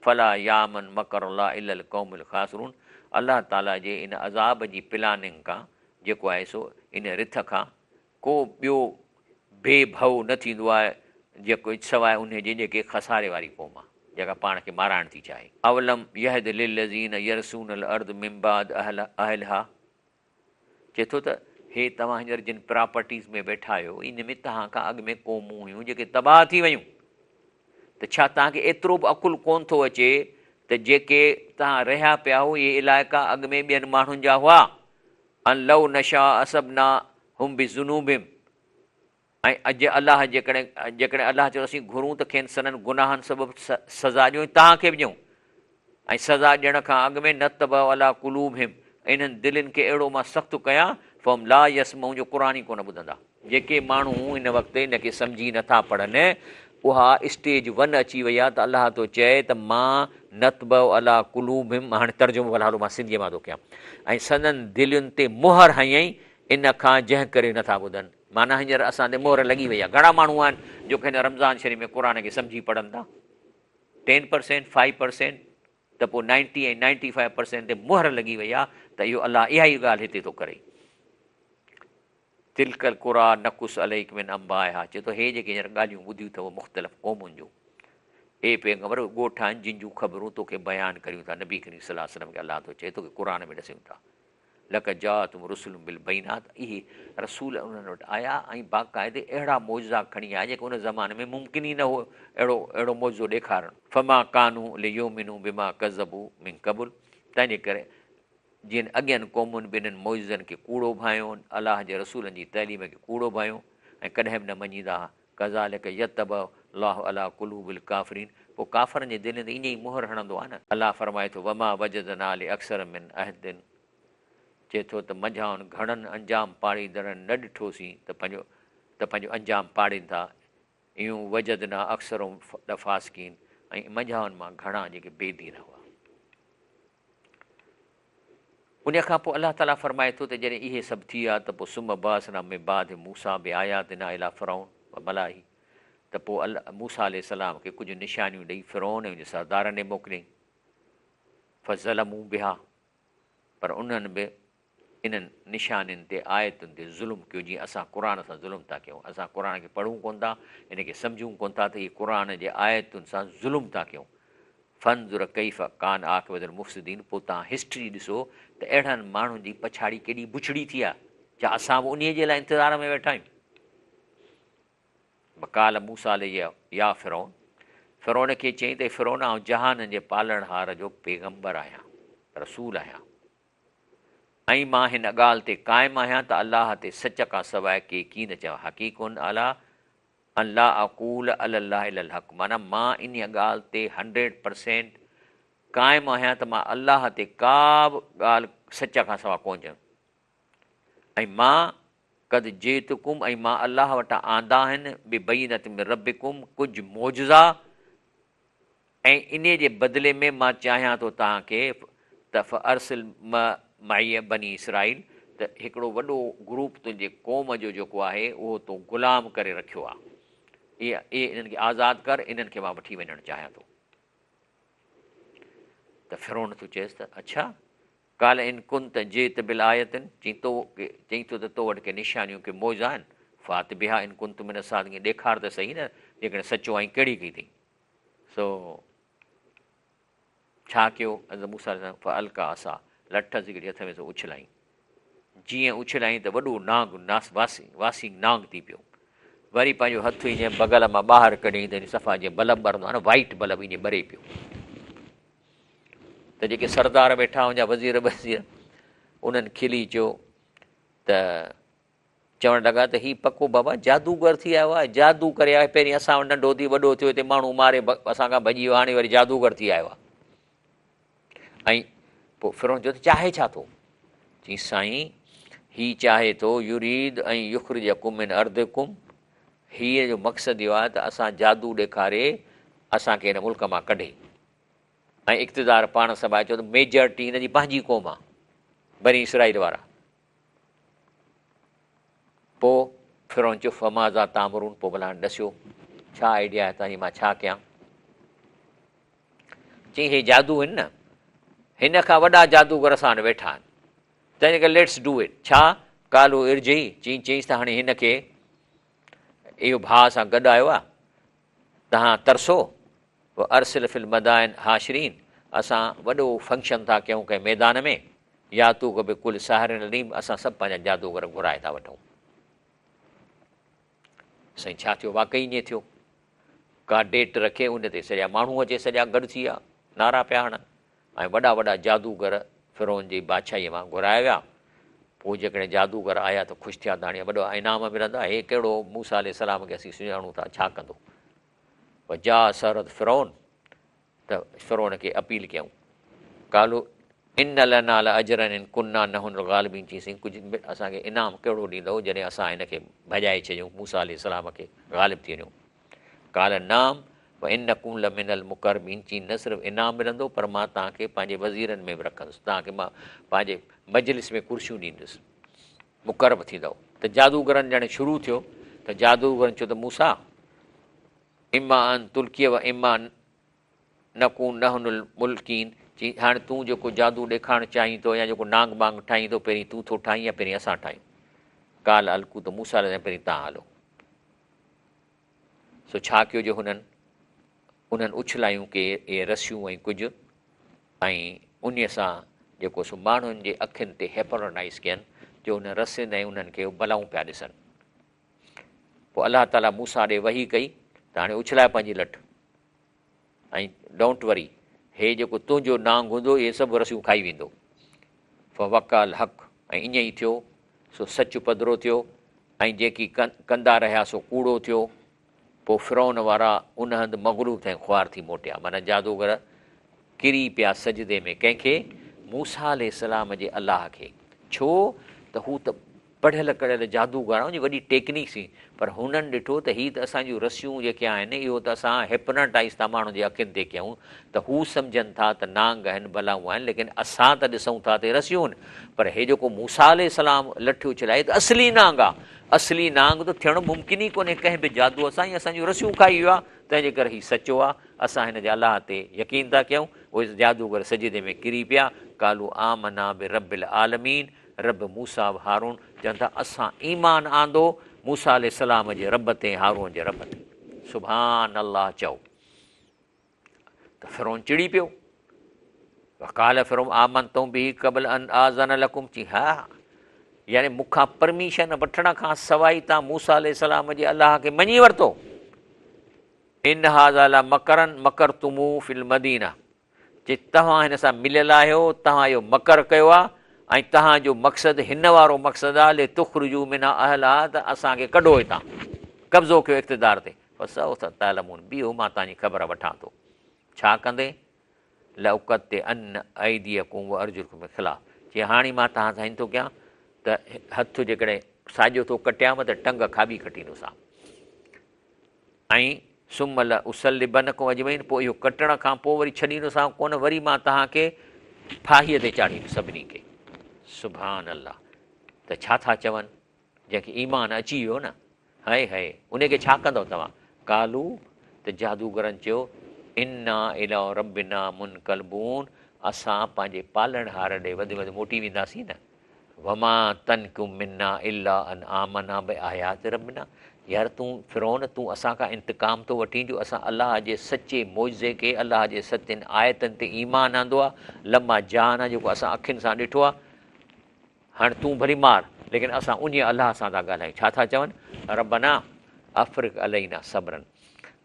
فلا يامن مڪر الله الا القوم الخاسرون الله تعالي جي ان عذاب جي پلاننگ کان جيڪو آهي سو ان رٿ کان ڪو ٻيو بي ڀؤ نه ٿيندو آهي جيڪو سواء انهي جي جيڪي خساري واري قوم آهي جيڪا پاڻ کي مارائڻ ٿي چاهي. اولم يهد للذين يرثون الارض من بعد اهلها چئي ٿو ته هي توهان هينئر جن پراپرٽيز ۾ ويٺا آهيو ان ۾ توهان کان اڳ ۾ قومون هيون جيڪي تباهه ٿي ويون ته ڇا توهان کي ايترو به عقل ڪون ٿو اچي ته جيڪي توهان رهيا پيا آهو اهي علائقا اڳ ۾ ٻين ماڻهن جا هئا ان لو نشاء اصبنا هم بذنوبهم ۽ اڄ الله جيڪڏهن جيڪڏهن الله چيو ته اسين گهرون ته کين سندن گناهن سبب سزا ڏيون ۽ توهان کي به ڏيون ۽ سزا ڏيڻ کان اڳ ۾ نطبع علي قلوبهم انهن دلين کي اهڙو مان سخت ڪيان فهم لا يسمعون جو قرآن ئي ڪونه ٻڌندا. جيڪي ماڻهو هن وقت ان کي سمجهي نٿا پڙهن اها اسٽيج ون اچي وئي آهي ته الله ٿو چئي ته مان نطبع علي قلوبهم هاڻي ترجمو بهرحال مان سنڌيء مان ٿو ڪيان ۽ سندن دلين تي مهر هنئي ان کان جنهن ڪري نٿا ٻڌن. معنيٰ هينئر اسان تي مهر لڳي وئي آهي. گهڻا ماڻهو آهن جو هن رمضان شريف ۾ قرآن کي سمجهي پڙهن ٿا. ٽين پرسينٽ، فائيو پرسينٽ ته پوء نائنٽي ۽ نائنٽي فائيو پرسينٽ تي مهر لڳي وئي آهي ته اهو الله اها ئي ڳالهه هتي ٿو ڪري. تلڪ القريٰ نقص عليڪ من انبائها چئي ٿو هي جيڪي هينئر ڳالهيون ٻڌيون اٿئو مختلف قومن جون اي پيغمبر اهي ڳوٺ آهن جن جون خبرون توکي بيان ڪريون ٿا نبي ڪريم صلي الله عليه وسلم کي الله ٿو چئي توکي قرآن ۾ ڏسيون ٿا. لقد جاءتهم رسل بالبينات اهي رسول انهن وٽ آيا ۽ باقاعدي اهڙا معجزا کڻي آيا جيڪي ان زماني ۾ ممڪن ئي نه هو اهڙو اهڙو معجزو ڏيکارڻ. فما ڪانوا ليؤمنوا بما ڪذبوا من قبل تنهن جي ڪري جن اڳين قومن به انهن معجزن کي ڪوڙو ڀانئيو، الله جي رسولن جي تعليم کي ڪوڙو ڀانئيو ۽ ڪڏهن به نه مڃيندا ها. ڪذالک يطبع الله علي قلوب الڪافرين پوء ڪافرن جي دلين تي ائين ئي مهر هڻندو آهي نه. الله فرمائي ٿو وما وجدنا لاڪثرهم من عهد چئي ٿو ته منجهائن گهڻن انجام پاڙيندڙن نه ڏٺوسين ته پنهنجو ته پنهنجو انجام پاڙين ٿا ايون وجدنا اڪثرهم لفاسقين ۽ منجهائن مان گهڻا جيڪي بي دين هئا. انهيء کان پوء الله تعاليٰ فرمائي ٿو ته جڏهن اهي سڀ ٿي ويا ته پوء ثم بعثنا من بعد موسيٰ بآياتنا الي فرعون وملئه ته پوء موسيٰ عليه السلام کي ڪجهه نشانيون ڏئي فرعون ۽ ان جي سردارن ڏي موڪليائين فظلموا بها پر انهن به انهن نشانين تي آيتن تي ظلم ڪيو جيئن اسان قرآن سان ظلم ٿا ڪيون اسان قرآن کي پڙهون ڪونه ٿا ان کي سمجهون ڪونه ٿا ته اهي قرآن جي آيتن سان ظلم ٿا ڪيون فانظر ڪيف ڪان عاقبة المفسدين پوء توهان هسٽري ڏسو ته اهڙن ماڻهن جي پڇاڙي ڪيڏي بڇڙي ٿي آهي ڇا اسان به انهيء جي لاء انتظار ۾ ويٺا آهيون وقال موسيٰ عليه يا فرعون فرعون کي چيائين ته اي فرعون آئون جهانن جي پالڻهار جو پيغمبر آهيان رسول آهيان ۽ مان هن ڳالهه تي قائم آهيان ته الله تي سچ کان سواء ڪي ڪين چوان حقيق علي ان لا اقول علي الله الا الحق معنيٰ مان انهيء ڳالهه تي هنڊريڊ پرسينٽ قائم آهيان ته مان الله تي ڪا به ڳالهه سچ کان سوا ڪونه چوندس ۽ مان قد جئتڪم ۽ مان الله وٽان آندا آهن ببينة من ربڪم ڪجهه معجزا ۽ انهيء جي بدلي ۾ مان چاهيان ٿو توهان کي ته فارسل معي بني اسرائيل ته هڪڙو وڏو گروپ تنهنجي قوم جو جيڪو آهي اهو تو غلام ڪري رکيو آهي اهي انهن کي آزاد ڪر انهن کي مان وٺي وڃڻ چاهيان ٿو. ته فرعون ٿو چئيس ته اڇا! قال ان ڪنت جئت بالآية چئين ٿو ته تو وٽ ڪي نشانيون ڪي معجزا آهن فات بها ان ڪنت من الصادقين ڏيکار ته سهي نه جيڪڏهن سچو آهين ڪهڙي ڪئي اٿئي. سو ڇا ڪيو حضرت موسيٰ عليه السلام فالقا عصا لٺ هڪڙي هٿ ۾ سو اڇلائين جيئن اڇلائين ته وڏو نانگ ناس واسي واسي نانگ ٿي پيو وري پنهنجو هٿ ائين بغل مان ٻاهر ڪڍيائين ته صفا جيئن بلب ٻرندو آهي نه وائيٽ بلب ائين ٻري پيو ته جيڪي سردار ويٺا هن جا وزير وزير انهن کلي چيو ته چوڻ لڳا ته هي پڪو بابا جادوگر ٿي آيو آهي، جادو ڪري آيو آهي، پهرين اسان وٽ ننڍو ٿي وڏو ٿيو، هتي ماڻهو ماري اسان کان ڀڄي ويو، هاڻي وري جادوگر ٿي آيو آهي. ۽ پوء فرعون چيو ته چاهي ڇا ٿو؟ چيائين سائين هي چاهي ٿو يريد ان يخرجڪم من ارضڪم، هي جو مقصد اهو آهي ته اسان جادو ڏيکاري اسان کي هن ملڪ مان ڪڍي ۽ اقتدار پاڻ سنڀالي، ڇو ته ميجارٽي هن جي پنهنجي قوم آهي بني اسرائيل وارا. پوء فرعون چيو فماذا تامرون، پوء ڀلا هاڻي ڏسيو ڇا آئيڊيا آهي توهان جي مان ڇا ڪيان؟ چيائين هي جادو آهن نه، هن کان وڏا جادوگر اسان وٽ ويٺا آهن، تنهن ڪري ليٽس do it. ڇا؟ قالو ارجعي، چيائين چيائينس ته هاڻي هن کي اهو ڀاء سان گڏ آيو آهي، توهان ترسو، وارسل في المدائن حاشرين، اسان وڏو فنڪشن ٿا ڪيون ڪنهن ميدان ۾، ياتوڪ بڪل ساحر عليم، اسان سڀ پنهنجا جادوگر گهرائي ٿا وٺون. سائين ڇا ٿيو؟ واقعي ائين ٿيو. ڪا ڊيٽ رکي ان تي سڄا ماڻهو اچي سڄا گڏ ٿي ويا، نعرا پيا هڻن ۽ وڏا وڏا جادوگر فرعون جي بادشاهيء مان گهرايا ويا. پوء جيڪڏهن جادوگر آيا ته خوش ٿيا ته هاڻي وڏو انعام ملندو، هي ڪهڙو موسيٰ عليه السلام کي اسين سڃاڻون ٿا، ڇا ڪندو؟ وجاء سحرة فرعون، ته فرعون کي اپيل ڪيائون. قالوا ان لنا لاجرا ان ڪنا نحن الغالبين چيائين ڪجهه اسان کي انعام ڪهڙو ڏيندؤ جڏهن اسان هن کي ڀڄائي ڇڏيون، موسيٰ عليه السلام کي غالب ٿي وڃون. قال نعم وانڪم لمن المقربين چيائين نه صرف انعام ملندو پر مان توهان کي پنهنجي وزيرن ۾ به رکندس، توهان کي مان پنهنجي مجلس ۾ ڪرسيون ڏيندس، مقرب ٿيندؤ. ته جادوگرن ڄڻ شروع ٿيو ته جادوگرن چيو ته موسيٰ! اما ان تلقي و اما ان نڪون نحن الملقين چي هاڻي تون جيڪو جادو ڏيکارڻ چاهين ٿو يا جيڪو نانگ ٻانگ ٺاهين ٿو پهرين تون ٿو ٺاهين يا پهرين اسان ٺاهيون قال القوا ته موسيٰ عليه السلام پهرين تان هلو سو ڇا ڪيو جو هنن انهن اڇلايون ڪي اهي رسيون ۽ ڪجهه ۽ انهي سان جيڪو سو ماڻهن جي اکين تي هيپرونائز ڪين جو انهن رسين ۽ انهن کي بلائون پيا ڏسن پوء الله تعاليٰ موسيٰ ڏي وحي ڪئي ته هاڻي اڇلاء پنهنجي لٺ ۽ don't وري هي جيڪو تنهنجو نانگ هوندو اهي سڀ رسيون کائي ويندو. فوقع الحق ۽ ائين ئي ٿيو سو سچ پڌرو ٿيو ۽ جيڪي ڪندا رهيا سو ڪوڙو ٿيو. پوء فرعون وارا ان هنڌ مغلوب ٿي خوار ٿي موٽيا معنيٰ جادوگر ڪري پيا سجدي ۾ ڪنهن کي؟ موسيٰ عليه السلام جي الله کي ڇو ته هو ته پڙهيل ڪڙهيل جادوگر ان جي وڏي ٽيڪنيڪس هئي پر هنن ڏٺو ته هي ته اسان جون رسيون جيڪي آهن اهو ته اسان هپناٽائيز ٿا ماڻهن جي اکين تي ڪيون ته هو سمجهن ٿا ته نانگ آهن بلائون آهن ليڪن اسان ته ڏسون ٿا ته رسيون آهن پر هي جيڪو موسيٰ عليه السلام لٺ اڇلائي ته اصلي نانگ آهي اصلي نانگ ته ٿيڻ ممڪن ئي ڪونهي ڪنهن به جادوء سان هي اسان جون رسيون کائي ويو آهي تنهن جي ڪري هي سچو آهي اسان هن جي الله تي يقين ٿا ڪيون اهي جادوگر سجدي ۾ ڪري پيا قالوا آمنا برب العالمين رب موسيٰ و هارون چون ٿا اسان ايمان آندو موسيٰ عليه السلام جي رب تي ۽ هارون جي رب تي. سبحان الله چئو ته فرعون چڙي پيو. وقال فرعون آمنتم به قبل ان آذن لڪم چي ها يعني مون کان پرميشن وٺڻ کان سواء ئي تان موسيٰ عليه السلام جي الله کي مڃي ورتو. ان هذا لمڪر مڪرتموه في المدينه چي توهان هن سان مليل آهيو، توهان اهو مڪر ڪيو آهي ۽ توهان جو مقصد هن وارو مقصد آهي لتخرجوا منها اهلها ته اسان کي ڪڍو هتان، قبضو ڪيو اقتدار تي، فسوف تعلمون بيهو مان توهان جي خبر وٺان ٿو، ڇا ڪندين؟ لأقطعن ايديڪم وارجلڪم من خلاف چي هاڻي مان توهان سان هن ٿو ڪيان ته هٿ جيڪڏهن ساڄو ٿو ڪٽيانو ته ٽنگ کاٻي ڪٽيندوسانو. ۽ ثم لأصلبنڪم اجمعين پوء اهو ڪٽڻ کان پوء وري ڇڏيندوسانو ڪونه وري مان توهان کي ڦاهيء تي چاڙهيندس سڀني کي. سبحان الله ته ڇا ٿا چون جنهن کي ايمان اچي ويو نه هئي هئي ان کي ڇا ڪندؤ توهان قالو ته جادوگرن چيو انا الي ربنا منقلبون اسان پنهنجي پالڻهار ڏي وڌ ۾ وڌ موٽي وينداسين نه وما تنقم منا الا ان آمنا بآيات ربنا يار تون فرعون تون اسان کان انتقام ٿو وٺين جو اسان الله جي سچي معجزي کي الله جي سچين آيتن تي ايمان آندو آ لما جاءنا جيڪو اسان اکين سان ڏٺو آ هاڻ تون ڀلي مار ليڪن اسان انهي الله سان ٿا ڳالهايون ڇا ٿا چون ربنا افرغ علينا صبرا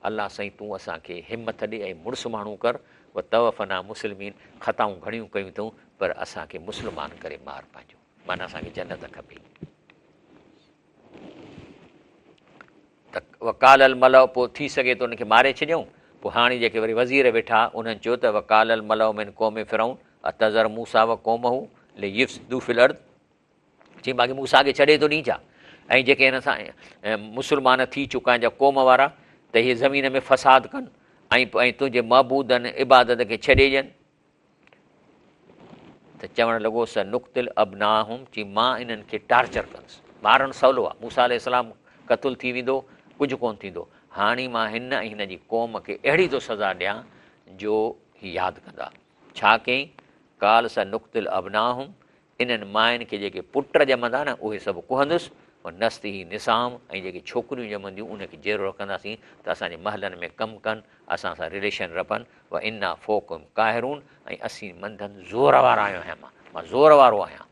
الله سائين تون اسان کي همٿ ڏي ۽ مڙس ماڻهو ڪر وتوفنا مسلمين خطائون گهڻيون ڪيون اٿئون پر اسان کي مسلمان ڪري مار پنهنجو معنيٰ اسان کي جنت کپي. وقال الملأ پوء ٿي سگهي ٿو انهن کي ماري ڇڏيائون. پوء هاڻي جيڪي وري وزير ويٺا انهن چيو ته وقال الملأ من قوم فرعون اتذر موسيٰ وقومه ليفسدوا في الارض چي باقي موسيٰ کي ڇڏي ٿو ڏين ڇا ۽ جيڪي هن سان مسلمان ٿي چڪا آهن جا قوم وارا ته هي زمين ۾ فساد ڪن ۽ ۽ تنهنجي معبودن عبادت کي ڇڏي ڏين ته چوڻ لڳو سنقتل ابناهم چي مان انهن کي ٽارچر ڪندس مارڻ سولو آهي موسيٰ عليه السلام قتل ٿي ويندو ڪجهه ڪونه ٿيندو هاڻي مان هن ۽ هن جي قوم کي اهڙي ٿو سزا ڏيان جو هي ياد ڪندا ڇا ڪيائين قال سنقتل ابناهم انهن ماين کي جيڪي پٽ ڄمندا نه اهي سڀ ڪهندس، ونستحيي نساءهم ۽ جيڪي ڇوڪريون ڄمنديون انهن کي جيئرو رکنداسين ته اسان جي محلن ۾ ڪم ڪن، اسان سان رليشن رکن، وانا فوقهم قاهرون ۽ اسين منڌن زور وارا آهيون ۽ مان زور وارو آهيان.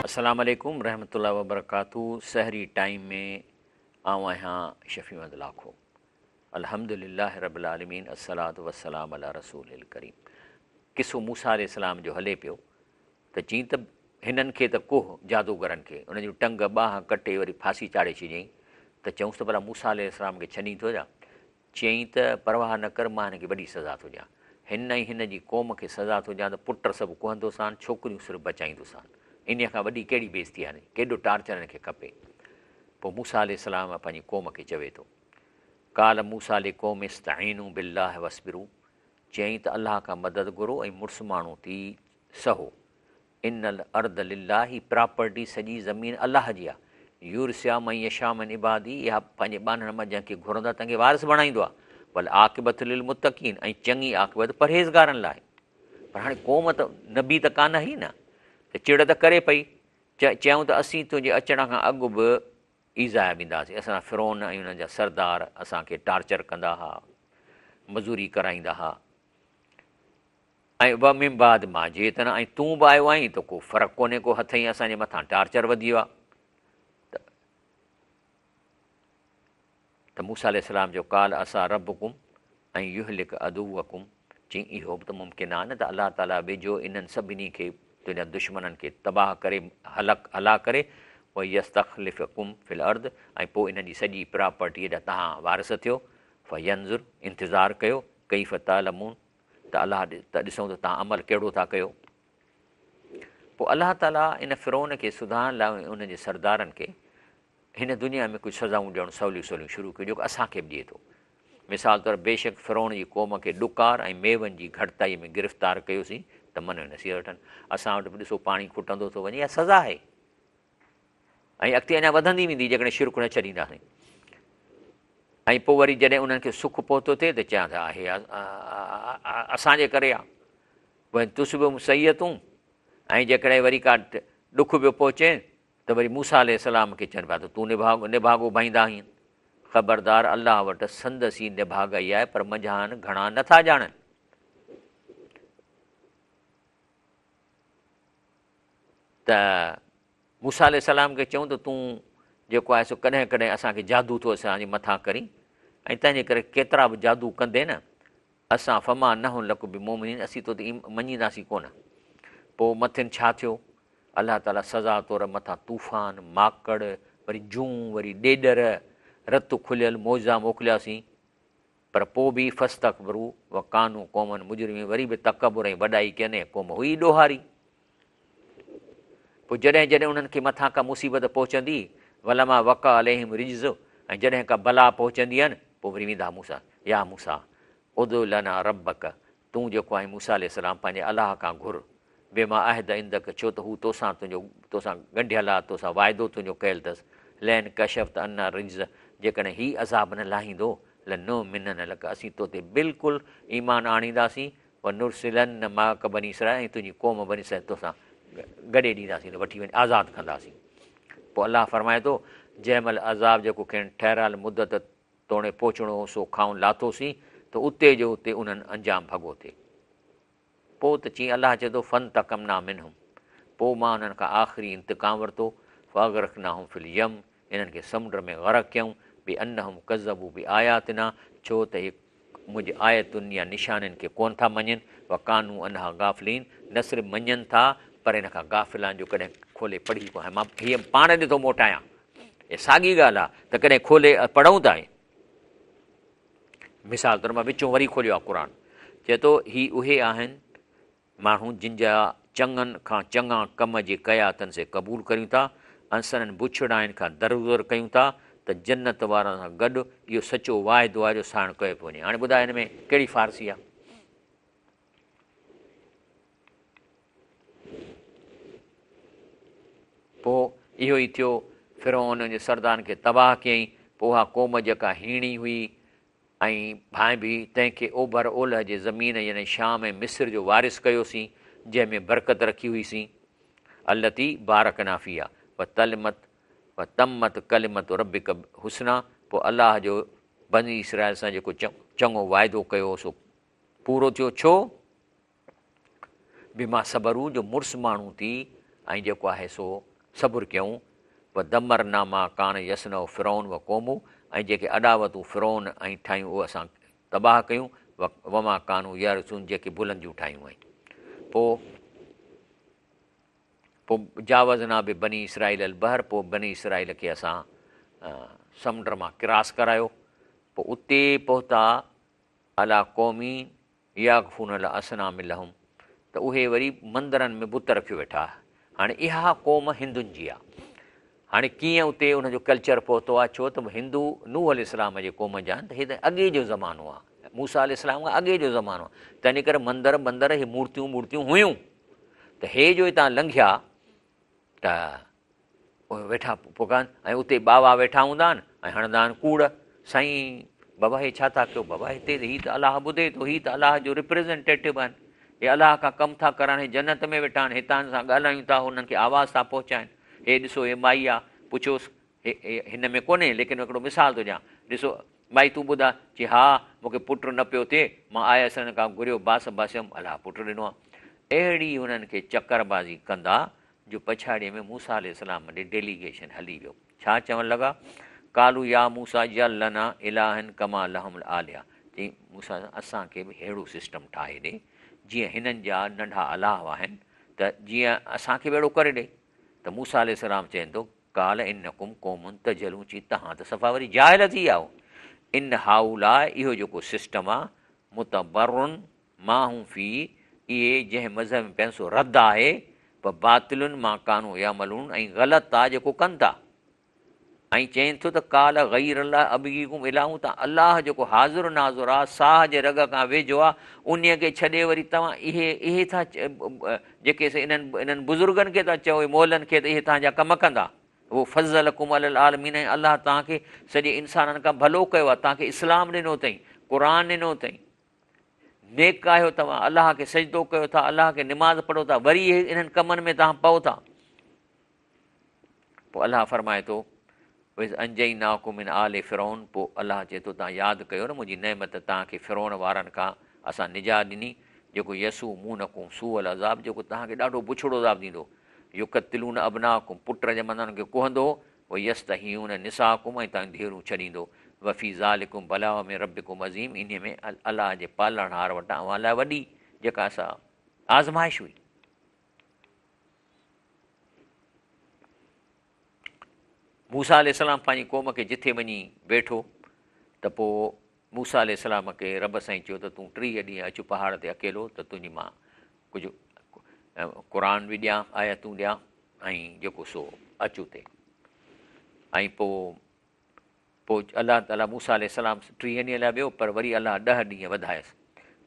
السلام عليڪم رحمة الله وبرڪاته سحري ٽائيم ۾ آئون آهيان شفيع احمد لاکو الحمد لله رب العالمين الصلاة والسلام علي رسول الڪريم قصو موسيٰ عليه السلام جو هلي پيو ته چين ته هنن کي ته ڪوهه جادوگرن کي انهن جون ٽنگ ٻانهن ڪٽي وري ڦاسي چاڙهي ڇڏيائين ته چئونس ته ڀلا موسيٰ عليه السلام کي ڇڏين ٿو ڇا؟ چيائين ته پرواهه نه ڪر مان هن کي وڏي سزا ٿو ڏيان. هن ۽ هن جي قوم کي سزا ٿو ڏيان ته پٽ سڀ ڪهندوسان، ڇوڪريون صرف بچائيندوسان. انهيء کان وڏي ڪهڙي بيعزتي آهي؟ ڪيڏو ٽارچر هن کي کپي. پوء موسيٰ عليه السلام پنهنجي قوم کي چوي ٿو. قال موسيٰ لقومه استعينوا بالله واصبروا چيائين ته الله کان مدد گهرو ۽ مڙس ماڻهو ٿي سهو. ان الارض لله هي پراپرٽي سڄي زمين الله جي آهي. يورثها من يشاء من عباده اها پنهنجي ٻانهن مان جنهن کي گهرندو آهي تنهن کي وارث بڻائيندو آهي. والعاقبة للمتقين ۽ چڱي عاقبت پرهيزگارن لاء. پر هاڻي قوم ته نبي ته ڪانه هئي نه ته چڙ ته ڪري پئي. چيائون ته اسين تنهنجي اچڻ کان اڳ به ايذايا ويندا هئاسين. اسان سان فرعون ۽ انهن جا سردار اسان کي ٽارچر ڪندا ها، مزوري ڪرائيندا ها. ۽ ومن بعد ما جئتنا ۽ تون به آيو آهين ته ڪو فرق ڪونهي ڪو هٿئين اسان جي مٿان ٽارچر وڌي ويو آهي ته ته موسيٰ عليه السلام جو قال عسيٰ ربڪم ان يهلڪ عدوڪم چيائين اهو به ته ممڪن آهي نه ته الله تعاليٰ ويجهو انهن سڀني کي تنهنجا دشمنن کي تباهه ڪري هلڪ هلاڪ ڪري ويستخلفڪم في الارض ۽ پوء انهن جي سڄي پراپرٽيء جا توهان وارث ٿيو فينظر انتظار ڪيو ڪيف تعلمون ته الله ته ڏسون ته توهان عمل ڪهڙو ٿا ڪيو. پوء الله تعاليٰ ان فرعون کي سڌارڻ لاء ۽ ان جي سردارن کي هن دنيا ۾ ڪجهه سزائون ڏيڻ سوليون سوليون شروع ڪيون جيڪو اسان کي به ڏئي ٿو. مثال طور بيشڪ فرعون جي قوم کي ڏڪار ۽ ميون جي گهٽتائي ۾ گرفتار ڪيوسين ته من نصيحت وٺن. اسان وٽ به ڏسو پاڻي کٽندو ٿو وڃي اها سزا آهي. ۽ اڳتي اڃا وڌندي ويندي جيڪڏهن شرڪ نه ڇڏينداسين ۽ پوء وري جڏهن انهن کي سک پهتو ٿئي ته چيان ته آهي اسان جي ڪري آ وان تصبهم سيئتون ۽ جيڪڏهن وري ڪا ڏک پيو پهچي ته وري موسيٰ عليه السلام کي چون پيا ته تون نڀاڳ نڀاڳو ڀائيندا آهين خبردار الله وٽ سندس ئي نڀاڳائي آهي پر منجهان گهڻا نٿا ڄاڻن ته موسيٰ عليه السلام کي چئون ته تون جيڪو آهي سو ڪڏهن ڪڏهن اسان کي جادو ٿو اسان جي مٿان ڪرين ۽ تنهن جي ڪري ڪيترا به جادو ڪندين نه اسان فما نحن لڪ بمؤمنين اسين تو تي مڃينداسين ڪونه. پوء مٿن ڇا ٿيو؟ الله تعاليٰ سزا طور مٿان طوفان، ماڪڙ، وري جون، وري ڏيڏر، رت کليل معجزا موڪلياسين. پر پوء به فاستڪبروا وڪانوا قوما مجرمين وري به تڪبر ۽ وڏائي ڪين ۽ قوم هئي ڏوهاري. پوء جڏهن جڏهن انهن کي مٿان ڪا مصيبت پهچندي، ولما وقع عليهم الرجز ۽ جڏهن ڪا بلا پهچندي هين، پوء وري ويندا موسيٰ، يا موسيٰ! ادع لنا ربک تون جيڪو آهين موسيٰ عليه السلام پنهنجي الله کان گهر، بما عهد عندک ڇو ته هو توسان تنهنجو توسان ڳنڍيل آهي، توسان وعدو تنهنجو ڪيل اٿس، لئن ڪشفت عنا الرجز جيڪڏهن هي عذاب نه لاهيندو، لنؤمنن لک اسين تو تي بلڪل ايمان آڻينداسين، ونرسلن معک بني اسرائيل ۽ تنهنجي قوم بني اسرائيل توسان گڏي ڏينداسين وٺي وڃي آزاد ڪنداسين. پوء الله فرمائي ٿو، جنهن مهل عذاب جيڪو کين ٺهرايل مدت توڻي پهچڻو هو سو کائون لاٿوسين ته اتي جو اتي انهن انجام ڀڳو ٿئي. پوء ته چين الله چئي ٿو فانتقمنا منهم پوء مان انهن کان آخري انتقام ورتو فاغرقناهم في اليم انهن کي سمنڊ ۾ غرق ڪيائون بانهم ڪذبوا بآياتنا ڇو ته اهي منهنجي آيتن يا نشانين کي ڪونه ٿا مڃين، وڪانوا عنها غافلين نه صرف مڃين ٿا پر ان کان غافل آهن جو ڪڏهن کولي پڙهي ڪونه مان هيء پاڻ ڏي ٿو موٽايان هي ساڳي ڳالهه آهي ته ڪڏهن کولي پڙهون ٿا مثال طور مان وچون وري کوليو آهي قرآن چئي ٿو هي اهي آهن ماڻهو جن جا چڱن کان چڱا ڪم جي ڪيا اٿن سي قبول ڪريون ٿا ۽ سندن بڇڙاين کان درگذر ڪيون ٿا ته جنت وارن سان گڏ اهو سچو واعدو آهي جو ساڻ ڪيو پيو وڃي. هاڻي ٻڌاء هن ۾ ڪهڙي فارسي آهي؟ پوء اهو ئي ٿيو، فرعون ان جي سردارن کي تباهه ڪيائين، پوء اها قوم جيڪا هيڻي هئي ۽ ڀانئبي، تنهن کي اوڀر اولهه جي زمين يعني شام ۽ مصر جو وارث ڪيوسين، جنهن ۾ برڪت رکي هئي سين، التي بارڪنا فيها، وتلمت وتمت ڪلمت ربڪ حسنا، پوء الله جو بني اسرائيل سان جيڪو چڱو واعدو ڪيو هو سو پورو ٿيو، ڇو؟ بما صبروا جو مڙس ماڻهو ٿي ۽ جيڪو آهي سو صبر ڪيائون، ودمرنا ما ڪان يصنع فرعون وقومه ۽ جيڪي اڏاوتون فرعون ۽ ٺاهيون اهي اسان تباهه ڪيون، وما ڪانوا يعرشون جيڪي بلنديون ٺاهيون ۽ پوء پوء جاوزنا ببني اسرائيل البحر پوء بني اسرائيل کي اسان سمنڊ مان ڪراس ڪرايو پوء اتي پهتا عليٰ قوم يعڪفون علي اصنام لهم ته اهي وري مندرن ۾ بت رکيو ويٺا. هاڻي اها قوم هندن جي آ. هاڻي ڪيئن اتي ان جو ڪلچر پهتو آ ڇو ته هندو نوح عليه السلام جي قوم جا آهن ته هي ته اڳي جو زمانو آ. موسيٰ عليه السلام کان اڳي جو زمانو آ. تنهن ڪري مندر بندر هي مورتيون مورتيون هيون ته هي جو هتان لنگهيا ته اهي ويٺا پڪارن ۽ اتي ٻاوا ويٺا هوندا آهن ۽ هڻندا آهن ڪوڙ، سائين بابا هي ڇا ٿا ڪيو، بابا هتي هي ته الله ٻڌي ٿو، هي ته الله جو ريپريزنٽيٽو آهن، هي الله کان ڪم ٿا ڪرائن، هي جنت ۾ ويٺا آهن، هتان سان ڳالهايون ٿا، هنن کي آواز ٿا پهچائن، هي ڏسو هي مائي آ، پڇوس هي هن ۾ ڪونهي ليڪن هڪڙو مثال ٿو ڏيان، ڏسو مائي تون ٻڌاء، چي ها مون کي پٽ نه پيو ٿئي، مان آيس هنن کان گهريو باس باسيم، الله پٽ ڏنو آ. اهڙي هنن کي چڪر بازي ڪندا جو پڇاڙيء ۾ موسيٰ عليه السلام ڏي ڊيليگيشن هلي ويو. ڇا چوڻ لڳا؟ قالوا يا موسيٰ اجعل لنا الها ڪما لهم الآلهة چيائين، موسيٰ اسان کي به ههڙو سسٽم ٺاهي ڏي، جيئن هنن جا ننڍا الله آهن ته جيئن اسان کي به اهڙو ڪري ڏي. ته موسيٰ عليه السلام چين ٿو، قال انڪم قوم تجهلون چي توهان ته صفا وري جاهل ٿي ويا آهيو. ان هؤلاء اهو جيڪو سسٽم آ، متبر ما هم فيه، اهي جنهن مذهب ۾ پين سو رد آهي، و باطل ما ڪانوا يعملون ۽ غلط آ جيڪو ڪن ٿا. ۽ چئين ٿو ته قال غير الله ابغيڪم الها ته الله جيڪو حاضر ناظر آ، ساهه جي رڳ کان ويجهو آ، انهيء کي ڇڏي وري توهان اهي اهي ٿا جيڪي سي انهن انهن بزرگن کي ٿا چئو مئلن کي ته اهي توهان جا ڪم ڪندا. هو فضلڪم علي العالمين ۽ الله توهان کي سڄي انسانن کان ڀلو ڪيو آ، توهان کي اسلام ڏنو اٿئي، قرآن ڏنو اٿئي. نيڪ آهيو توهان، الله کي سجدو ڪيو ٿا، الله کي نماز پڙهو ٿا، وري اهي انهن ڪمن ۾ توهان پئو ٿا. پوء الله فرمائي ٿو، واذ انجيناڪم من آل فرعون پوء الله چئي ٿو توهان ياد ڪيو نه منهنجي نعمت توهان کي فرعون وارن کان اسان نجات ڏني جيڪو يسومونڪم سوء العذاب جيڪو توهان کي ڏاڍو بڇڙو عذاب ڏيندو يقتلون ابناڪم پٽ ڄمندا انهن کي ڪهندو هو ويستحيون نساءڪم ۽ توهان جون ڌيئرون ڇڏيندو، وفي ذلڪم بلاء من ربڪم عظيم انهيء ۾ الله جي پالڻهار وٽان اوهان لاء وڏي جيڪا سا آزمائش هئي. موسيٰ عليه السلام پنهنجي قوم کي جٿي وڃي ويٺو ته پوء موسيٰ عليه السلام کي رب سائين چيو ته تون 30 ڏينهن اچ پهاڙ تي اڪيلو ته تنهنجي مان ڪجهه قرآن به ڏيان آيتون ڏيان ۽ جيڪو سو اچ اتي ۽ پوء پوء الله تعاليٰ موسيٰ عليه السلام 30 ڏينهن لاء ويو پر وري الله 10 ڏينهن وڌايس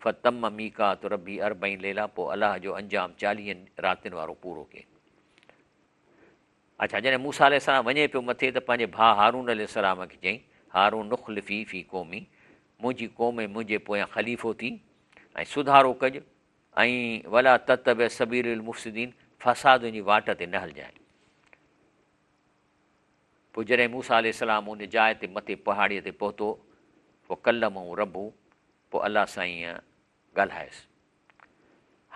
فتم ميقات ربي اربعين ليلا پوء الله جو انجام 40 راتين وارو پورو ڪيائين. اڇا جڏهن موسيٰ عليه السلام وڃي پيو مٿي ته پنهنجي ڀاء هارون عليه السلام کي چيائين هارون اخلفني في قومي منهنجي قوم ۾ منهنجي پويان خليفو ٿي ۽ سڌارو ڪج ۽ ولا تتبع سبيل المفسدين فسادين جي واٽ تي نه هلجانء. پوء جڏهن موسيٰ عليه السلام ان جاء تي مٿي پهاڙيء تي پهتو، وڪلمه ربه پوء الله سائينء ڳالهايس.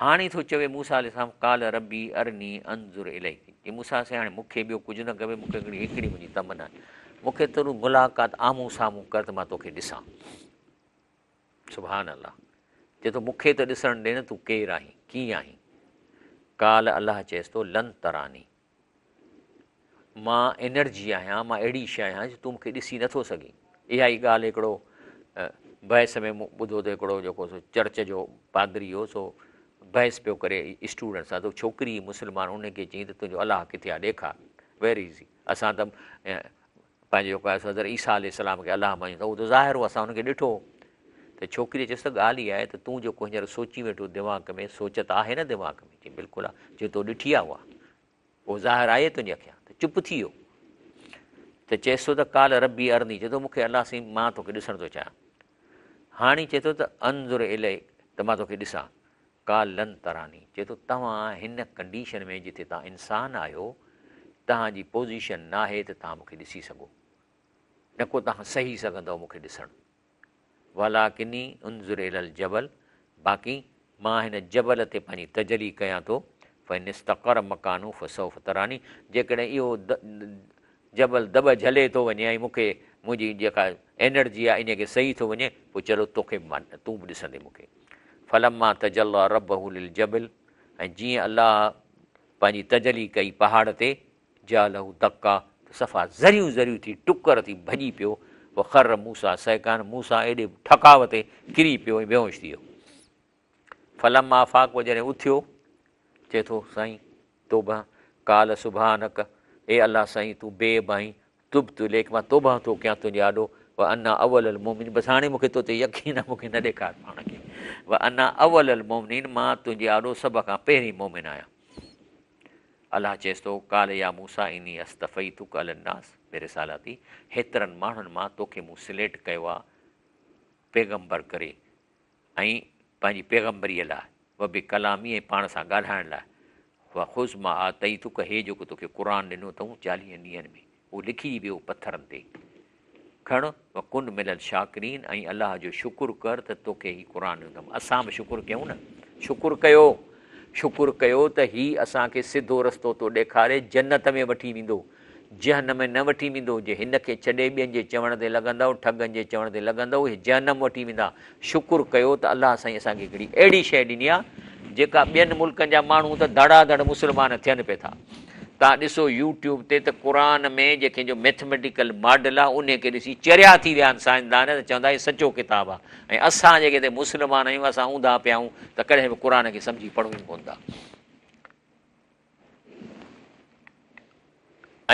هاڻي ٿو چوي موسيٰ عليه السلام قال ربي ارني انظر اليڪ چي موسيٰ سائين هاڻي مون کي ٻيو ڪجهه نه کپي مون کي هڪڙي هڪڙي منهنجي تمنا آهي مون کي تون ملاقات آمهون سامهون ڪر ته مان توکي ڏسان. سبحان الله! چئي ٿو، مون کي ته ڏسڻ ڏي نه تون ڪير آهين، ڪيئن آهين؟ قال الله چئيس ٿو، لن تراني. مان انرجي آهيان، مان اهڙي شيء آهيان جو تون مون کي ڏسي نٿو سگهين. اها ئي ڳالهه هڪڙو بحث ۾ مون ٻڌو ته هڪڙو جيڪو سو چرچ جو پادري هو سو بحث پيو ڪري اسٽوڊنٽ سان ته ڇوڪري مسلمان ان کي چيائين ته تنهنجو الله ڪٿي آهي ڏيکار. ويئر از هي؟ اسان ته پنهنجو جيڪو آهي سو حضرت عيسيٰ عليه السلام کي الله مڃون ٿا اهو ته ظاهر هو اسان ان کي ڏٺو هو ته ڇوڪريء چيس ته ڳالهه اها آهي ته تون جيڪو هينئر سوچين ويٺو دماغ ۾ سوچ ته آهي نه دماغ ۾ چي بلڪل آهي چي تو ڏٺي آهي اها اهو ظاهر آهي تنهنجي اکيان ته چپ ٿي ويو ته چيس ٿو ته قال ربي ارني چي ٿو مون کي الله سائين مان توکي ڏسڻ ٿو چاهيان هاڻي چي ٿو ته انظر اليڪ ته مان توکي ڏسان قال لن تراني، چئي ٿو توهان هن ڪنڊيشن ۾ جتي توهان انسان آهيو توهان جي پوزيشن ناهي ته توهان مون کي ڏسي سگهو نه ڪو توهان سهي سگهندؤ مون کي ڏسڻ ولٰڪني انظر الي الجبل باقي مان هن جبل تي پنهنجي تجلي ڪيان ٿو فان استقر مڪانه فسوف تراني جيڪڏهن اهو جبل دٻ جهلي ٿو وڃي ۽ مون کي منهنجي جيڪا انرجي آهي انهيء کي سهي ٿو وڃي، پوء چلو توکي به مان تون به ڏسندين مون کي. فلما تجليٰ ربه للجبل ۽ جيئن الله پنهنجي تجلي ڪئي پهاڙ تي، جعله دڪا ته صفا ذريون ذريون ٿي ٽڪر ٿي ڀڄي پيو، وخر موسيٰ صعقا موسيٰ ايڏي ٺڪاء تي ڪري پيو ۽ بيهوش ٿي ويو. فلما افاق پوء جڏهن اٿيو، چئي ٿو، سائين! توبه، قال سبحانک، اي الله سائين تون بي عيب آهين، تبت اليک مان توبه ٿو ڪيان تنهنجي آڏو، وانا اول المومنين بس هاڻي مون کي تو تي يقين آهي مون کي نه ڏيکار پاڻ کي، وانا اول المومنين مان تنهنجي آڏو سڀ کان پهرين مومن آهيان. الله چيس ٿو، قال يا موسيٰ اني اصطفيتک علي الناس برسالاتي هيترن ماڻهن مان توکي مون سليڪٽ ڪيو آهي پيغمبر ڪري ۽ پنهنجي پيغمبريء لاء، وبڪلامي ۽ پاڻ سان ڳالهائڻ لاء، وخذ ما آتيتک هي جيڪو توکي قرآن ڏنو اٿئون چاليهن ڏينهن ۾، اهو لکجي ويو پٿرن تي، کڻ، وڪن من الشاڪرين ۽ الله جو شڪر ڪر ته توکي هي قرآن ڏنو اٿم، اسان به شڪر ڪيون نه، شڪر ڪيو، شڪر ڪيو ته هي اسان کي سڌو رستو ٿو ڏيکاري، جنت ۾ وٺي ويندو. جهنم ۾ نه وٺي ويندو، جي هن کي ڇڏي ٻين جي چوڻ تي لڳندؤ، ٺڳن جي چوڻ تي لڳندؤ، اهي جهنم وٺي ويندا. شڪر ڪيو ته الله سائين اسان کي هڪڙي اهڙي شيء ڏني آهي، جيڪا ٻين ملڪن جا ماڻهو ته ڌڙا ڌڙ مسلمان ٿين پئي ٿا. توهان ڏسو يوٽيوب تي ته قرآن ۾ جيڪي جو ميٿميٽيڪل ماڊل آهي انهي کي ڏسي چريا ٿي ويا آهن سائنسدان ته چوندا هي سچو ڪتاب آهي ۽ اسان جيڪي هتي مسلمان آهيون اسان اونڌا پيا آهيون ته ڪڏهن به قرآن کي سمجهي پڙهون ئي ڪونه ٿا.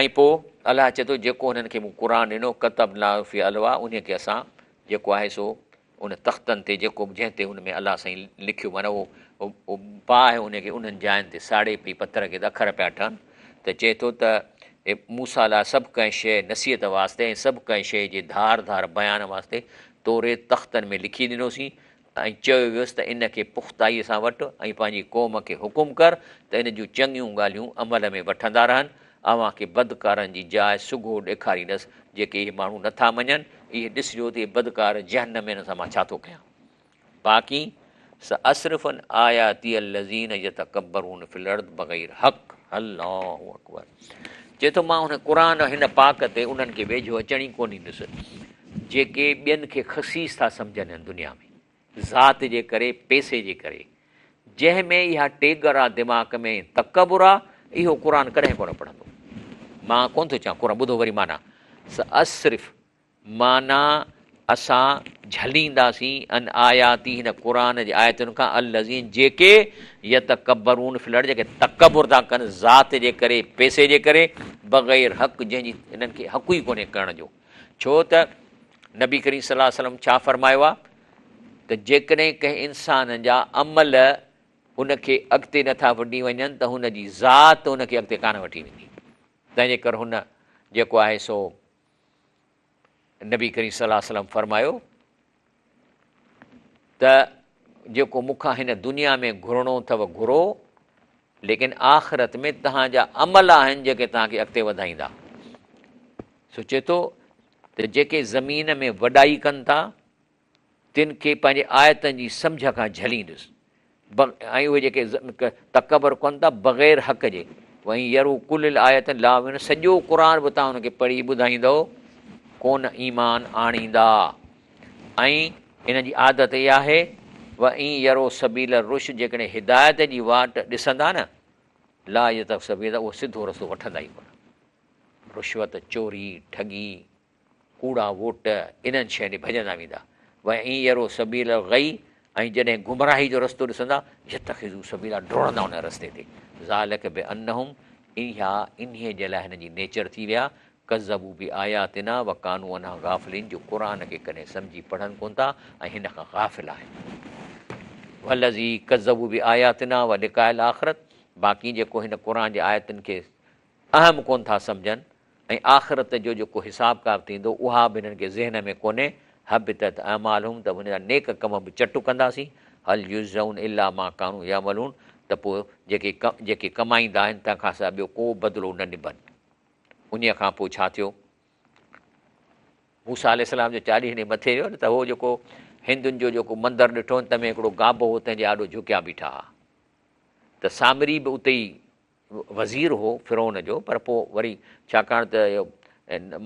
۽ پوء الله چئي ٿو جيڪو هنن کي مون قرآن ڏنو، ڪتبناه في الواح، انهيء کي اسان جيڪو آهي سو ان تختن تي جيڪو به جنهن تي ان ۾ الله سائين لکيو معنيٰ اهو باهه ان کي انهن جاين تي ساڙي پئي پٿر کي ته اکر پيا ٺهن ته چئي ٿو ته موسيٰ لاء سڀ ڪنهن شيء نصيحت واسطي ۽ سڀ ڪنهن شيء جي ڌار ڌار بيان واسطي توريت تختن ۾ لکي ڏنوسين ۽ چيو ويس ته ان کي پختائيء سان وٺ ۽ پنهنجي قوم کي حڪم ڪر ته ان جون چڱيون ڳالهيون عمل ۾ وٺندا رهن، اوهان کي بدڪارن جي جاء سگهو ڏيکاريندس، جيڪي اهي ماڻهو نٿا مڃن، اهي ڏسجو ته اهي بدڪار جهنمين سان مان ڇا ٿو ڪيان. باقي، سأصرف عن آياتي الذين يتڪبرون في الارض بغير حق، الله اڪبر! چئي ٿو مان هن قرآن هن پاڪ تي انهن کي ويجهو اچڻ ئي ڪونه ڏيندس. جيڪي ٻين کي خسيس ٿا سمجهن هن دنيا ۾ ذات جي ڪري پئسي جي ڪري جنهن ۾ اها ٽيڳر آ دماغ ۾ تڪبر آ اهو قرآن ڪڏهن ڪونه پڙهندو مان ڪونه ٿو چوان قرآن ٻڌو وري معنيٰ سأصرف معنيٰ اسان جهلينداسين عن آياتي هن قرآن جي آيتن کان الذين جيڪي يتڪبرون في الارض جيڪي تڪبر ٿا ڪن ذات جي ڪري پئسي جي ڪري بغير حق جنهن جي هنن کي حق ئي ڪونهي ڪرڻ جو ڇو ته نبي ڪريم صلي الله عليه وسلم ڇا فرمايو آهي ته جيڪڏهن ڪنهن انسان جا عمل ان کي اڳتي نٿا وٺي وڃن ته هن جي ذات ان کي اڳتي ڪانه وٺي ويندي. تنهن جي ڪري هن جيڪو آهي سو نبي ڪريم صلي الله عليه وسلم فرمايو ته جيڪو مون کان هن دنيا ۾ گهرڻو اٿو گهرو، ليڪن آخرت ۾ توهان جا عمل آهن جيڪي توهان کي اڳتي وڌائيندا. سو چئي ٿو ته جيڪي زمين ۾ وڏائي ڪن ٿا تن کي پنهنجي آيتن جي سمجهه کان جهليندس ۽ اهي جيڪي تڪبر ڪن ٿا بغير حق جي وان يروا ڪل الاية لا يؤمنون سڄو قرآن به توهان انهن کي پڙهي ٻڌائيندؤ ڪونه ايمان آڻيندا ۽ انهن جي عادت اها آهي، وان يروا سبيل الرشد جيڪڏهن هدايت جي واٽ ڏسندا نه، لا يتخذوا سبيلا اهو سڌو رستو وٺندا ئي ڪونه. رشوت، چوري، ٺڳي، ڪوڙا ووٽ انهن شين ڏي ڀڄندا ويندا. وان يروا سبيل الغي ۽ جڏهن گمراهي جو رستو ڏسندا، يتخذوا سبيلا ڊوڙندا ان رستي تي. ذلک بانهم اها انهيء جي لاء هنن جي نيچر ٿي ويا، ڪذبوا بآياتنا وڪانوا عنها غافلين جو قرآن کي ڪڏهن سمجهي پڙهن ڪونه ٿا ۽ هن کان غافل آهن. والذي ڪذبوا بآياتنا ولقاء الاخرة باقي جيڪو هن قرآن جي آيتن کي اهم ڪونه ٿا سمجهن ۽ آخرت جو جيڪو حساب ڪتاب ٿيندو اها به هنن کي ذهن ۾ ڪونهي، حبطت اعمالهم ته هن جا نيڪ ڪم به چٽ ڪنداسين، هل يجزون الا ما ڪانوا يعملون ته پوء جيڪي جيڪي ڪمائيندا آهن تنهن کان سواء ٻيو ڪو بدلو نه ڏبن. انهيء کان پوء ڇا ٿيو؟ موسيٰ عليه السلام جو چاليهه ڏينهن مٿي ويو نه ته هو جيڪو هندن جو جيڪو مندر ڏٺو تنهن ۾ هڪڙو گابو هو تنهن جي آڏو جهڪيا بيٺا ها ته سامري به اتي ئي وزير هو فرعون جو پر پوء وري ڇاڪاڻ ته اهو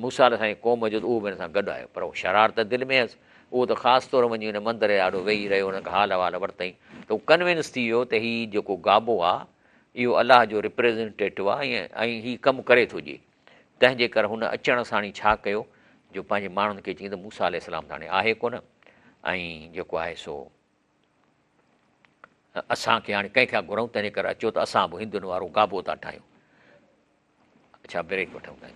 موسيٰ عليه السلام جي قوم جو ته اهو به هن سان گڏ آيو پر اهو شرارت دل ۾ هيس اهو ته خاص طور وڃي ان مندر جي آڏو ويهي رهيو هن کان حال احوال ورتائين ته هو ڪنوينس ٿي ويو ته هي جيڪو گابو آ اهو الله جو ريپريزنٽيٽو آ ۽ هي ڪم ڪري ٿو ڏئي تنهن جي ڪري هن اچڻ ساڻ ئي ڇا ڪيو جو پنهنجي ماڻهن کي چيائين ته موسيٰ عليه السلام ته هاڻي آهي ڪونه ۽ جيڪو آهي سو اسان کي هاڻي ڪنهن کان گهرئون تنهن جي ڪري اچو ته اسان به هندن وارو گابو ٿا ٺاهيون. اڇا بريڪ وٺون ٿا.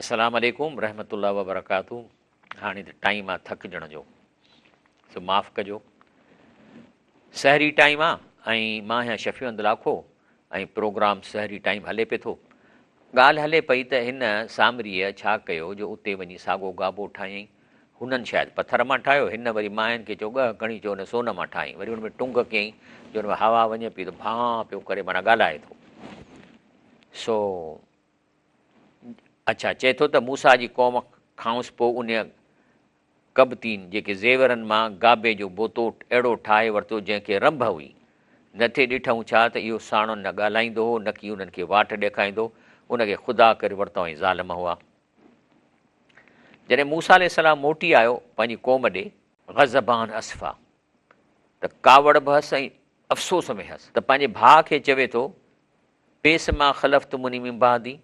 السلام عليڪم رحمة الله وبرڪاته هاڻي ته ٽائيم آ ٿڪجڻ جو سو معاف ڪجو سحري ٽائيم آ ۽ مان آهيان شفيع احمد لاکو ۽ پروگرام سحري ٽائيم هلي پئي ٿو. ڳالهه هلي پئي ته هن سامريء ڇا ڪيو جو اتي وڃي ساڳو گابو ٺاهيائين. هنن شايد پٿر مان ٺاهيو، هن وري ماين کي چيو ڳهه کڻي چيو ان سون مان ٺاهيائين. وري ان ۾ ٽنگ ڪيائين جو ان ۾ هوا وڃي پئي ته ڀانء پيو ڪري معنيٰ ڳالهائي ٿو. سو اڇا چئي ٿو ته موسيٰ جي قوم کانئس پوء انهيء قبطين جيڪي زيورن مان گابي جو بوتو اهڙو ٺاهي ورتو جنهن کي رنڀ هئي. نه ٿي ڏٺائون ڇا ته اهو ساڻن نه ڳالهائيندو هو نڪي انهن کي واٽ ڏيکاريندو، ان کي خدا ڪري ورتائون ۽ ظالم هئا. جڏهن موسيٰ عليه السلام موٽي آيو پنهنجي قوم ڏي. غضبان اسفا ته ڪاوڙ به هئس ۽ افسوس ۾ هئس ته پنهنجي ڀاء کي چوي ٿو بئس ما خلفتموني من بعدي،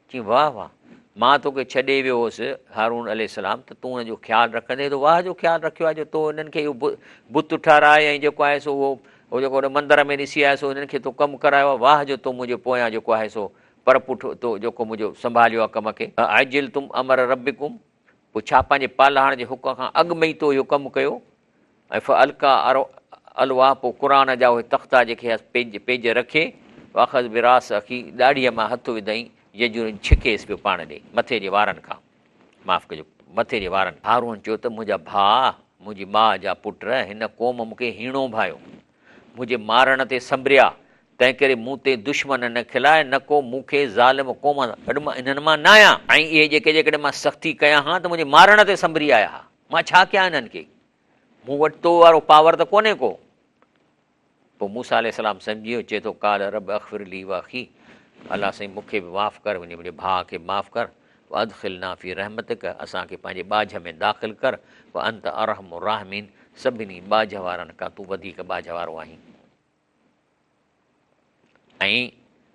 چيائين واهه واهه مان توکي ڇڏي ويو هوس هارون عليه السلام ته تون ان جو خيال رکندين تو واهه جو خيال رکيو آهي جو تو انهن کي اهو بت ٺهرائي ۽ جيڪو آهي سو اهو جيڪو ان مندر ۾ ڏسي آيو سو انهن کي تو ڪم ڪرايو آهي واهه جو تو منهنجي پويان جيڪو آهي سو پر پٺ تو جيڪو منهنجو سنڀاليو آهي ڪم کي. اعجلتم امر ربڪم پوء ڇا پنهنجي پالهاڻ جي حڪم کان اڳ ۾ ئي تو اهو ڪم ڪيو؟ ۽ فالقا الواح پوء قرآن جا اهي تختا جيڪي هيس پيج پيج رکي واخذ براس اخي ڏاڙهيء مان هٿ وڌائين يجرني ڇڪيس پيو پاڻ ڏي مٿي جي وارن کان معاف ڪجو مٿي جي وارن هارون چيو ته منهنجا ڀاء منهنجي ماء جا پٽ هن قوم مون کي هيڻو ڀانيو منهنجي مارڻ تي سنبريا تنهنڪري مون تي دشمن نه کلاء نه ڪو مون کي ظالم قوم سان گڏ مان انهن مان ناهيان. ۽ اهي جيڪي جيڪڏهن مان سختي ڪيان ها ته منهنجي مارڻ تي سنبري آيا ها. مان ڇا ڪيان انهن کي؟ مون وٽ تو وارو پاور ته ڪونهي ڪو. پوء موسيٰ عليه السلام سمجهي ويو، چئي ٿو، قال رب اغفر لي واخي، الله سائين مون کي به معاف ڪر، منهنجي ڀاء کي به معاف ڪر، وادخلنا في رحمتڪ، اسان کي پنهنجي ٻاجهه ۾ داخل ڪر، وانت ارحم الراحمين، سڀني ٻاجهه وارن کان تون وڌيڪ ٻاجهه وارو آهين. ۽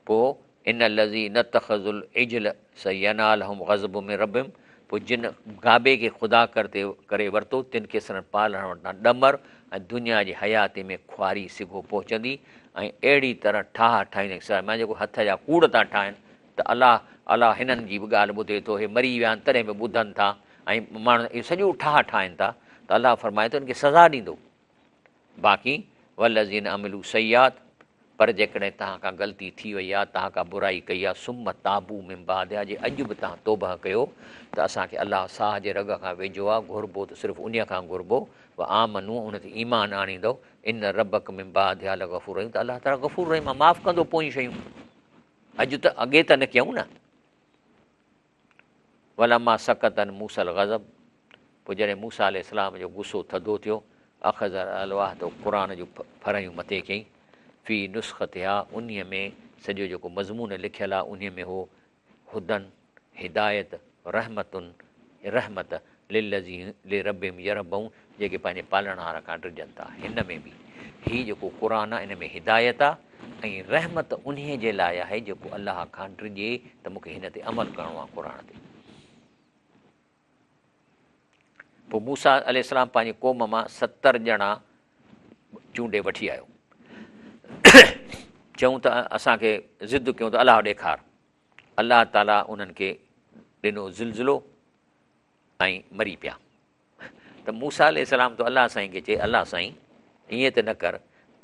پوء ان الذين اتخذوا العجل سينالهم غضب من ربهم پوء جن گابي کي خدا ڪري ورتو تن کي سندن پالڻ وٽان ڏمر ۽ دنيا جي حياتي ۾ خواري سگهو پهچندي ۽ اهڙي طرح ٺاهه ٺاهيندي سزا معنيٰ جيڪو هٿ جا ڪوڙ ٿا ٺاهن ته الله الله هنن جي به ڳالهه ٻڌي ٿو هي مري ويا آهن تڏهن به ٻڌن ٿا ۽ ماڻهو اهو سڄو ٺاهه ٺاهن ٿا ته الله فرمائي ٿو ان کي سزا ڏيندو. باقي والذين عملوا السيئات پر جيڪڏهن توهان کان غلطي ٿي وئي آهي، توهان ڪا برائي ڪئي آهي، ثم تابوا من بعدها جي اڄ به توهان توبهه ڪيو ته اسان کي الله ساهه جي رڳ کان ويجهو آهي، گهربو ته صرف انهيء کان گهربو، وآمنوا ان تي ايمان آڻيندؤ، ان ربک من بعدها لغفور رحيم ته الله تعاليٰ غفور رحيم آهي، معاف ڪندو پويون شيون، اڄ ته اڳي ته نه ڪيائون نه. ولما سڪت عن موسيٰ الغضب پوء جڏهن موسيٰ عليه السلام جو غصو ٿڌو ٿيو، اخذ الالواح ته قرآن جون ڦرهيون مٿي ڪيائين. في نسختها انهيء ۾ سڄو جيڪو مضمون لکيل آهي انهيء ۾ هو هدًي، هدايت، رحمة، رحمت، للذين لربهم يرهبون جيڪي پنهنجي پالڻهار کان ڊڄن ٿا. هن ۾ به هي جيڪو قرآن آهي ان ۾ هدايت آهي ۽ رحمت انهيء جي لاء آهي جيڪو الله کان ڊڄي ته مون کي هن تي عمل ڪرڻو آهي قرآن تي. پوء موسيٰ عليه السلام پنهنجي قوم مان 70 ڄڻا چونڊي وٺي آيو. چيائون ته اسان کي ضد ڪيون ته الله ڏيکار. الله تعاليٰ انهن کي ڏنو زلزلو ۽ مري پيا. ته موسيٰ عليه السلام ته الله سائين کي چئي الله سائين ائين ته نه ڪر،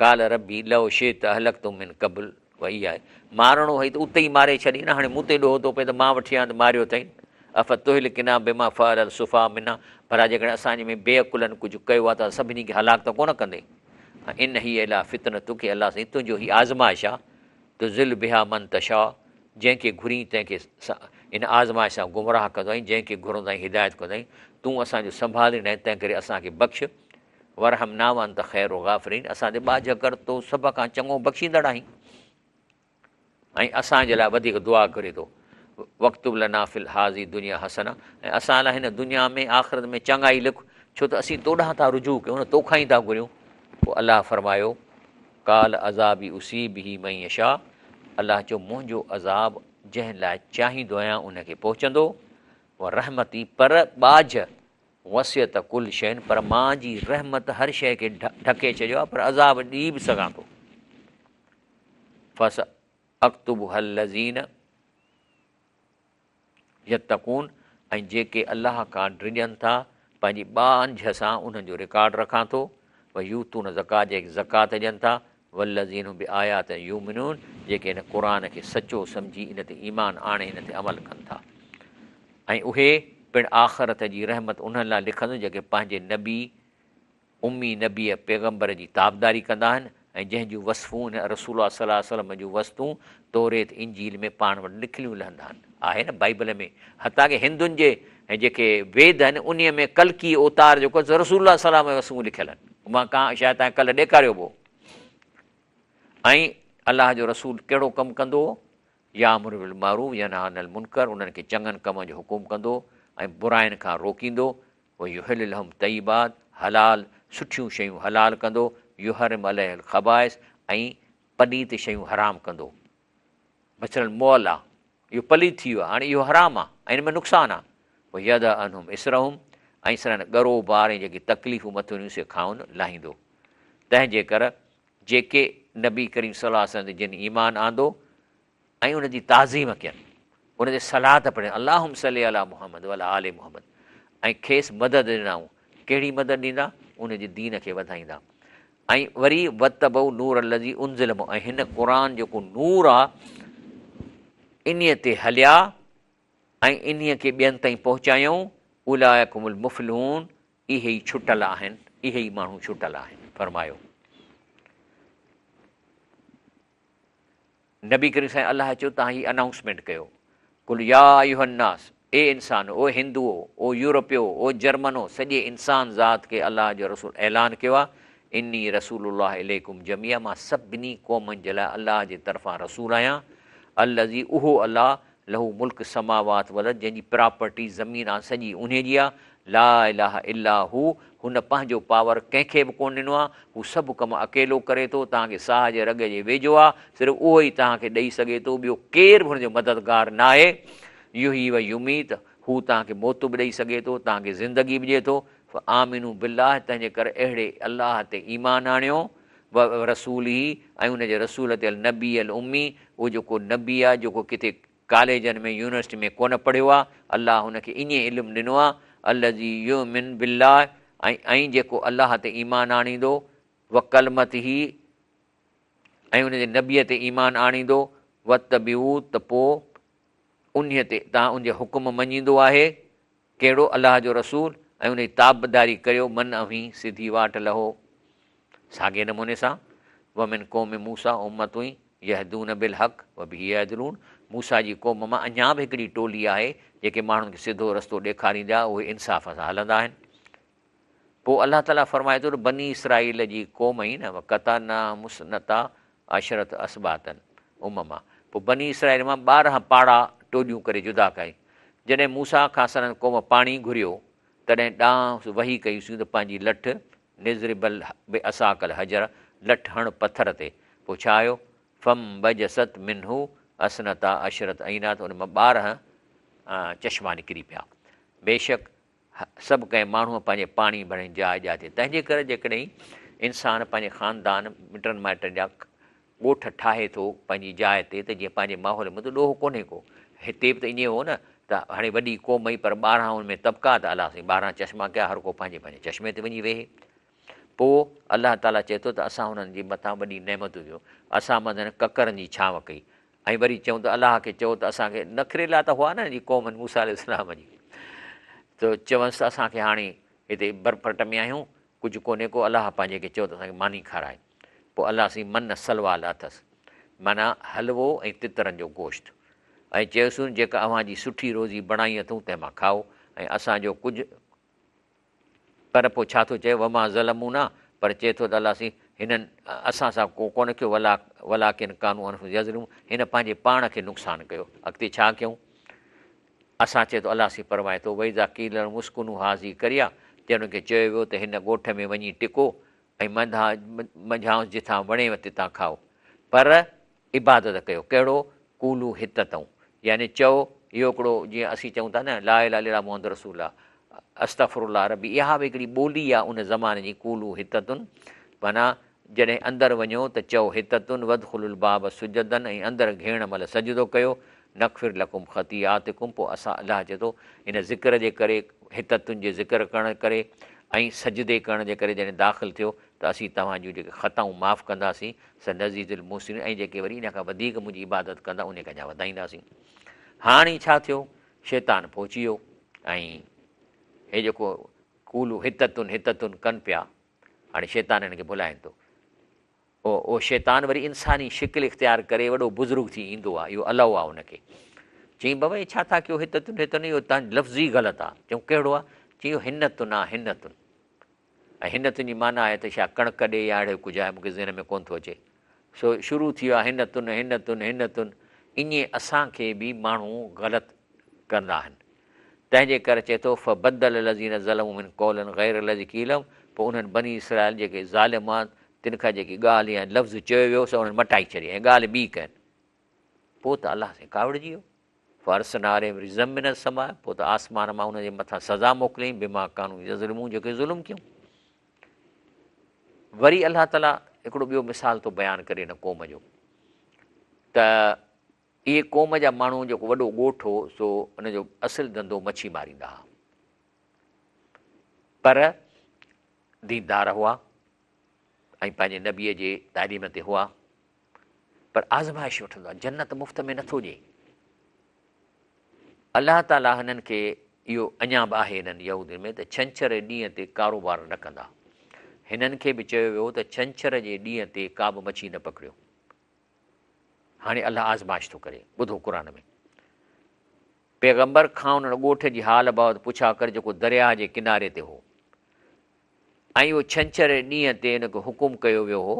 قال ربي لو شئت اهلڪتهم من قبل واياي، مارڻو هئي ته اتي ئي ماري ڇڏين نه، هاڻي مون تي ڏوهه ٿو پئي ته مان وٺي آيان ته ماريو اٿئين، افتهلڪنا بما فعل السفهاء منا، ڀلا جيڪڏهن اسان جي ۾ بي عقلن ڪجهه ڪيو آهي ته سڀني کي هلاڪ ته ڪونه ڪندين، ان هي الا فتنتک، الله سائين تنهنجو هي آزمائش آهي، تضل بها من تشاء، جنهن کي گهرين تنهن کي ان آزمائش سان گمراهه ڪندو آهين، جنهن کي گهرندو آهين هدايت ڪندو آهين، تون اسان جو سنڀاليندڙ آهين تنهن ڪري اسان کي بخش، وارحمنا وانت خير الغافرين، اسان تي ٻاجهه ڪر تون سڀ کان چڱو بخشيندڙ آهين. ۽ اسان جي لاء وڌيڪ دعا گهري ٿو، واڪتب لنا في هذه الدنيا حسنه، ۽ اسان لاء هن دنيا ۾ آخرت ۾ چڱائي لک، ڇو ته اسين تو ڏانهن ٿا رجوع ڪيون نه توکان ئي ٿا گهريون. پوء الله فرمايو، قال عذابي اصيب به من يشاء، الله چيو منهنجو عذاب جنهن لاء چاهيندو آهيان ان کي پهچندو، ورحمتي پر ٻاجهه، وسعت ڪل شيء پر مان جي رحمت هر شيء کي ڍڪي ڇڏيو آهي پر عذاب ڏئي به سگهان ٿو. فساڪتبها الذين يتقون ۽ جيڪي الله کان ڊڄن ٿا پنهنجي ٻانجهه سان انهن جو رڪارڊ رکان ٿو، ويؤتون الزڪاة جيڪي زڪوات ڏين ٿا، والذين هم بآياتنا يؤمنون جيڪي هن قرآن کي سچو سمجهي ان تي ايمان آڻي ان تي عمل ڪن ٿا ۽ اهي پڻ آخرت جي رحمت انهن لاء لکندس جيڪي پنهنجي نبي امي نبيء پيغمبر جي تابعداري ڪندا آهن ۽ جنهن جون وصفون ان رسول الله صلي الله عليه وسلم جون وصفون توريت انجيل ۾ پاڻ وٽ لکليون لهندا آهن آهي نه بائيبل ۾ حتيٰ ڪه هندن جي ۽ جيڪي ويد آهن انهيء ۾ ڪلڪي اوتار جيڪو رسول الله صلي الله عليه وسلم جون وصفون لکيل آهن مان ڪا شايد تان ڪلهه ڏيکاريو به هو ۽ الله جو رسول ڪهڙو ڪم ڪندو هو يامر بالمعروف ينهي عن المنڪر انهن کي چڱن ڪمن جو حڪم ڪندو ۽ براين کان روڪيندو ويحل لهم الطيبات، حلال، سٺيون شيون حلال ڪندو، يحرم عليهم الخبائث، ۽ پليت شيون حرام ڪندو. مثلاً مئل آ، اهو پليت ٿي ويو آ، هاڻي اهو حرام آ ۽ ان ۾ نقصان آ. ويضع عنهم اصرهم، ۽ سندن ڳرو بار ۽ جيڪي تڪليفون مٿن هيون سي کانئن لاهيندو. تنهن جي ڪر جيڪي نبي ڪريم صلي الله عليه وسلم تي جن ايمان آندو، ۽ ان جي تعظيم ڪين، ان تي صلات پڙهين، اللهم صلي علي محمد وعلي آل محمد، ۽ کيس مدد ڏنائون، ڪهڙي مدد ڏيندا؟ ان جي دين کي وڌائيندا. ۽ وري واتبعوا النور الذي انزل معه ۽ هن قرآن جيڪو نور آ انهيء تي هليا ۽ انهيء کي ٻين تائين پهچايائون، اولئک هم المفلحون اهي ئي ڇٽل آهن، اهي ئي ماڻهو ڇٽل آهن. فرمايو. نبي ڪريم سائين الله چيو توهان هي انائونسمينٽ ڪيو قل يا ايها الناس اي انسانو او هندوئو او يورپيو او جرمنو سڄي انسان ذات کي الله جو رسول اعلان ڪيو آهي اني رسول الله اليڪم جميعا مان سڀني قومن جي لاء الله جي طرفان رسول آهيان الذي اهو الله له ملڪ السماوات والارض جنهن جي پراپرٽي، زمين آ سڄي انهي جي آ، لا اله الا هو، هن پنهنجو پاور ڪنهن کي به ڪونه ڏنو آ، هو سڀ ڪم اڪيلو ڪري ٿو، توهان کي ساهه جي رڳ جي ويجهو آ، صرف اهو ئي توهان کي ڏئي سگهي ٿو، ٻيو ڪير به هن جو مددگار ناهي، يحيي و يميت، هو توهان کي موت به ڏئي سگهي ٿو، توهان کي زندگي به ڏئي ٿو، فآمنوا بالله تنهن جي ڪري اهڙي الله تي ايمان آڻيو، ورسوله ۽ ان جي رسول تي النبي الامي اهو جيڪو نبي آهي جيڪو ڪٿي ڪاليجن ۾ يونيورسٽي ۾ ڪونه پڙهيو آهي الله هن کي ائين علم ڏنو آهي الذي يؤمن بالله ۽ ۽ جيڪو الله تي ايمان آڻيندو وڪلمته ۽ ان جي نبي تي ايمان آڻيندو واتبعوا ته پوء انهي تي تان ان جي حڪم مڃيندو آهي ڪهڙو الله جو رسول ۽ ان جي تابعداري ڪريو من اوهين سڌي واٽ لهو. ساڳئي نموني سان ومن قوم موسيٰ امة يهدون بالحق وبه يعدلون موسيٰ جي قوم مان اڃا به هڪڙي ٽولي آهي جيڪي ماڻهن کي سڌو رستو ڏيکاريندا اهي انصاف سان هلندا آهن. پوء الله تعاليٰ فرمائي ٿو ته بني اسرائيل جي قوم ئي نه وقطعناهم اثنتا عشرة اسباطا امما، پوء بني اسرائيل مان 12 پاڙا ٽوليون ڪري جدا ڪيائين. جڏهن موسيٰ کان سندن قوم پاڻي گهريو، تڏهن ڏانهس وحي ڪئيسون ته پنهنجي لٺ، اضرب بعصاک الحجر، لٺ هڻ پٿر تي. پوء ڇا آيو؟ فانبجست منه اثنتا عشرة عينا ته ان مان 12 چشما نڪري پيا. بيشڪ سڀ ڪنهن ماڻهوء پنهنجي پاڻي ڀرڻ جي جاء ڄاتي. تنهن جي ڪري جيڪڏهن انسان پنهنجي خاندان، مٽن مائٽن جا ڳوٺ ٺاهي ٿو پنهنجي جاء تي ته جيئن پنهنجي ماحول ۾ ته ڏوهه ڪونهي ڪو. هتي به ته ائين هو نه ته هاڻي وڏي قوم هئي پر 12 ان ۾ طبقا ته الله سائين 12 چشما ڪيا هر ڪو پنهنجي پنهنجي چشمي تي وڃي ويهي. پوء الله تعاليٰ چئي ٿو ته اسان انهن جي مٿان وڏي نعمتون ڪيون، اسان منجهن ڪڪرن جي ڇانو ڪئي. ۽ وري چئون ته الله کي چئو ته اسان کي نخريلا ته هئا نه جي قوم موسيٰ عليه السلام جي ته چونس ته اسان کي هاڻي هتي برپٽ ۾ آهيون ڪجهه ڪونهي ڪو الله پنهنجي کي چئو ته اسان کي ماني کارائي پوء الله سائين من سلويٰ لاٿس معنيٰ حلوو ۽ تترن جو گوشت ۽ چيوسون جيڪا اوهان جي سٺي روزي بڻائي اٿئون تنهن مان کائو ۽ اسان جو ڪجهه پر پوء ڇا ٿو چئي، وما ظلمونا، پر چئي ٿو ته الله سائين هنن اسان سان ڪو ڪونه ڪيو، ولاڪن ڪانوا انفسهم يظلمون، هن پنهنجي پاڻ کي نقصان ڪيو. اڳتي ڇا ڪيائون؟ اسان چئي ٿو الله سائين فرمائي ٿو، واذا قيل لهم اسڪنوا هذه القريه، جڏهن انهن کي چيو ويو ته هن ڳوٺ ۾ وڃي ٽڪو ۽ منجهانئس جتان وڻيو تتان کائو، پر عبادت ڪيو، ڪهڙو؟ قولوا حطة، يعني چئو، اهو هڪڙو جيئن اسين چئون ٿا نه، لا اله الا الله محمد رسول الله، استغفر الله ربي، اها به هڪڙي ٻولي آهي ان زماني جي، قولوا حطة معنيٰ جڏهن اندر وڃو ته چئو حطة وادخلوا الباب سجدا ۽ اندر گهڙڻ مهل سجدو ڪيو، نغفر لڪم خطيئاتڪم پوء اسان الله چئي ٿو ان ذڪر جي ڪري حطة جي ذڪر ڪرڻ ڪري ۽ سجدي ڪرڻ جي ڪري جڏهن داخل ٿيو ته اسين توهان جون جيڪي خطائون معاف ڪنداسين، سنزيد المحسنين ۽ جيڪي وري ان کان وڌيڪ منهنجي عبادت ڪندا انهي کي اڃا وڌائينداسين. هاڻي ڇا ٿيو؟ شيطان پهچي ويو ۽ هي جيڪو قولوا حطة حطة ڪن پيا، هاڻي شيطان هن کي ڀلائين ٿو. اهو شيطان وري انساني شڪل اختيار ڪري وڏو بزرگ ٿي ايندو آهي، اهو الائو آهي ان کي. چيائين بابا هي ڇا ٿا ڪيو حطة حطة اهو تان لفظ ئي غلط آهي. چيائون ڪهڙو آهي؟ چيائين اهو حنتن آهي حنتن. ۽ حنتن جي معنيٰ آهي ته ڇا ڪڻڪ ڏي يا اهڙو ڪجهه آهي مون کي ذهن ۾ ڪونه ٿو اچي. سو شروع ٿي ويو آهي حنتن حنتن حنتن ائين اسان کي به ماڻهو غلط ڪندا آهن. تنهن جي ڪري چئي ٿو فبدل الذين ظلموا منهم قولا غير الذي قيل لهم پوء انهن بني اسرائيل جيڪي ظالم هئا تن کان جيڪي ڳالهه يا لفظ چيو ويو سو انهن مٽائي ڇڏي ۽ ڳالهه ٻي ڪين. پوء ته الله سائين ڪاوڙجي ويو. فارسلنا عليهم رجزا من السماء پوء ته آسمان مان انهن جي مٿان سزا موڪليائين بما ڪانوا يظلمون جيڪي ظلم ڪيون. وري الله تعالي هڪڙو ٻيو مثال ٿو بيان ڪري هن قوم جو ته اهي قوم جا ماڻهو جيڪو وڏو ڳوٺ هو سو ان جو اصل ڌنڌو مڇي ماريندا هئا پر ديندار هئا ۽ پنهنجي نبيء جي تعليم تي هئا پر آزمائش وٺندو آهي، جنت مفت ۾ نٿو ڏئي. الله تعاليٰ هنن کي اهو اڃا به آهي هنن يهودين ۾ ته ڇنڇر جي ڏينهن تي ڪاروبار نه ڪندا. هنن کي به چيو ويو ته ڇنڇر جي ڏينهن تي ڪا به مڇي نه پڪڙيو. هاڻي الله آزمائش ٿو ڪري. ٻڌو قرآن ۾ پيغمبر کان انهن ڳوٺ جي حال بابت پڇا ڪر جيڪو درياهه جي ڪناري تي هو ۽ اهو ڇنڇر جي ڏينهن تي ان کي حڪم ڪيو ويو هو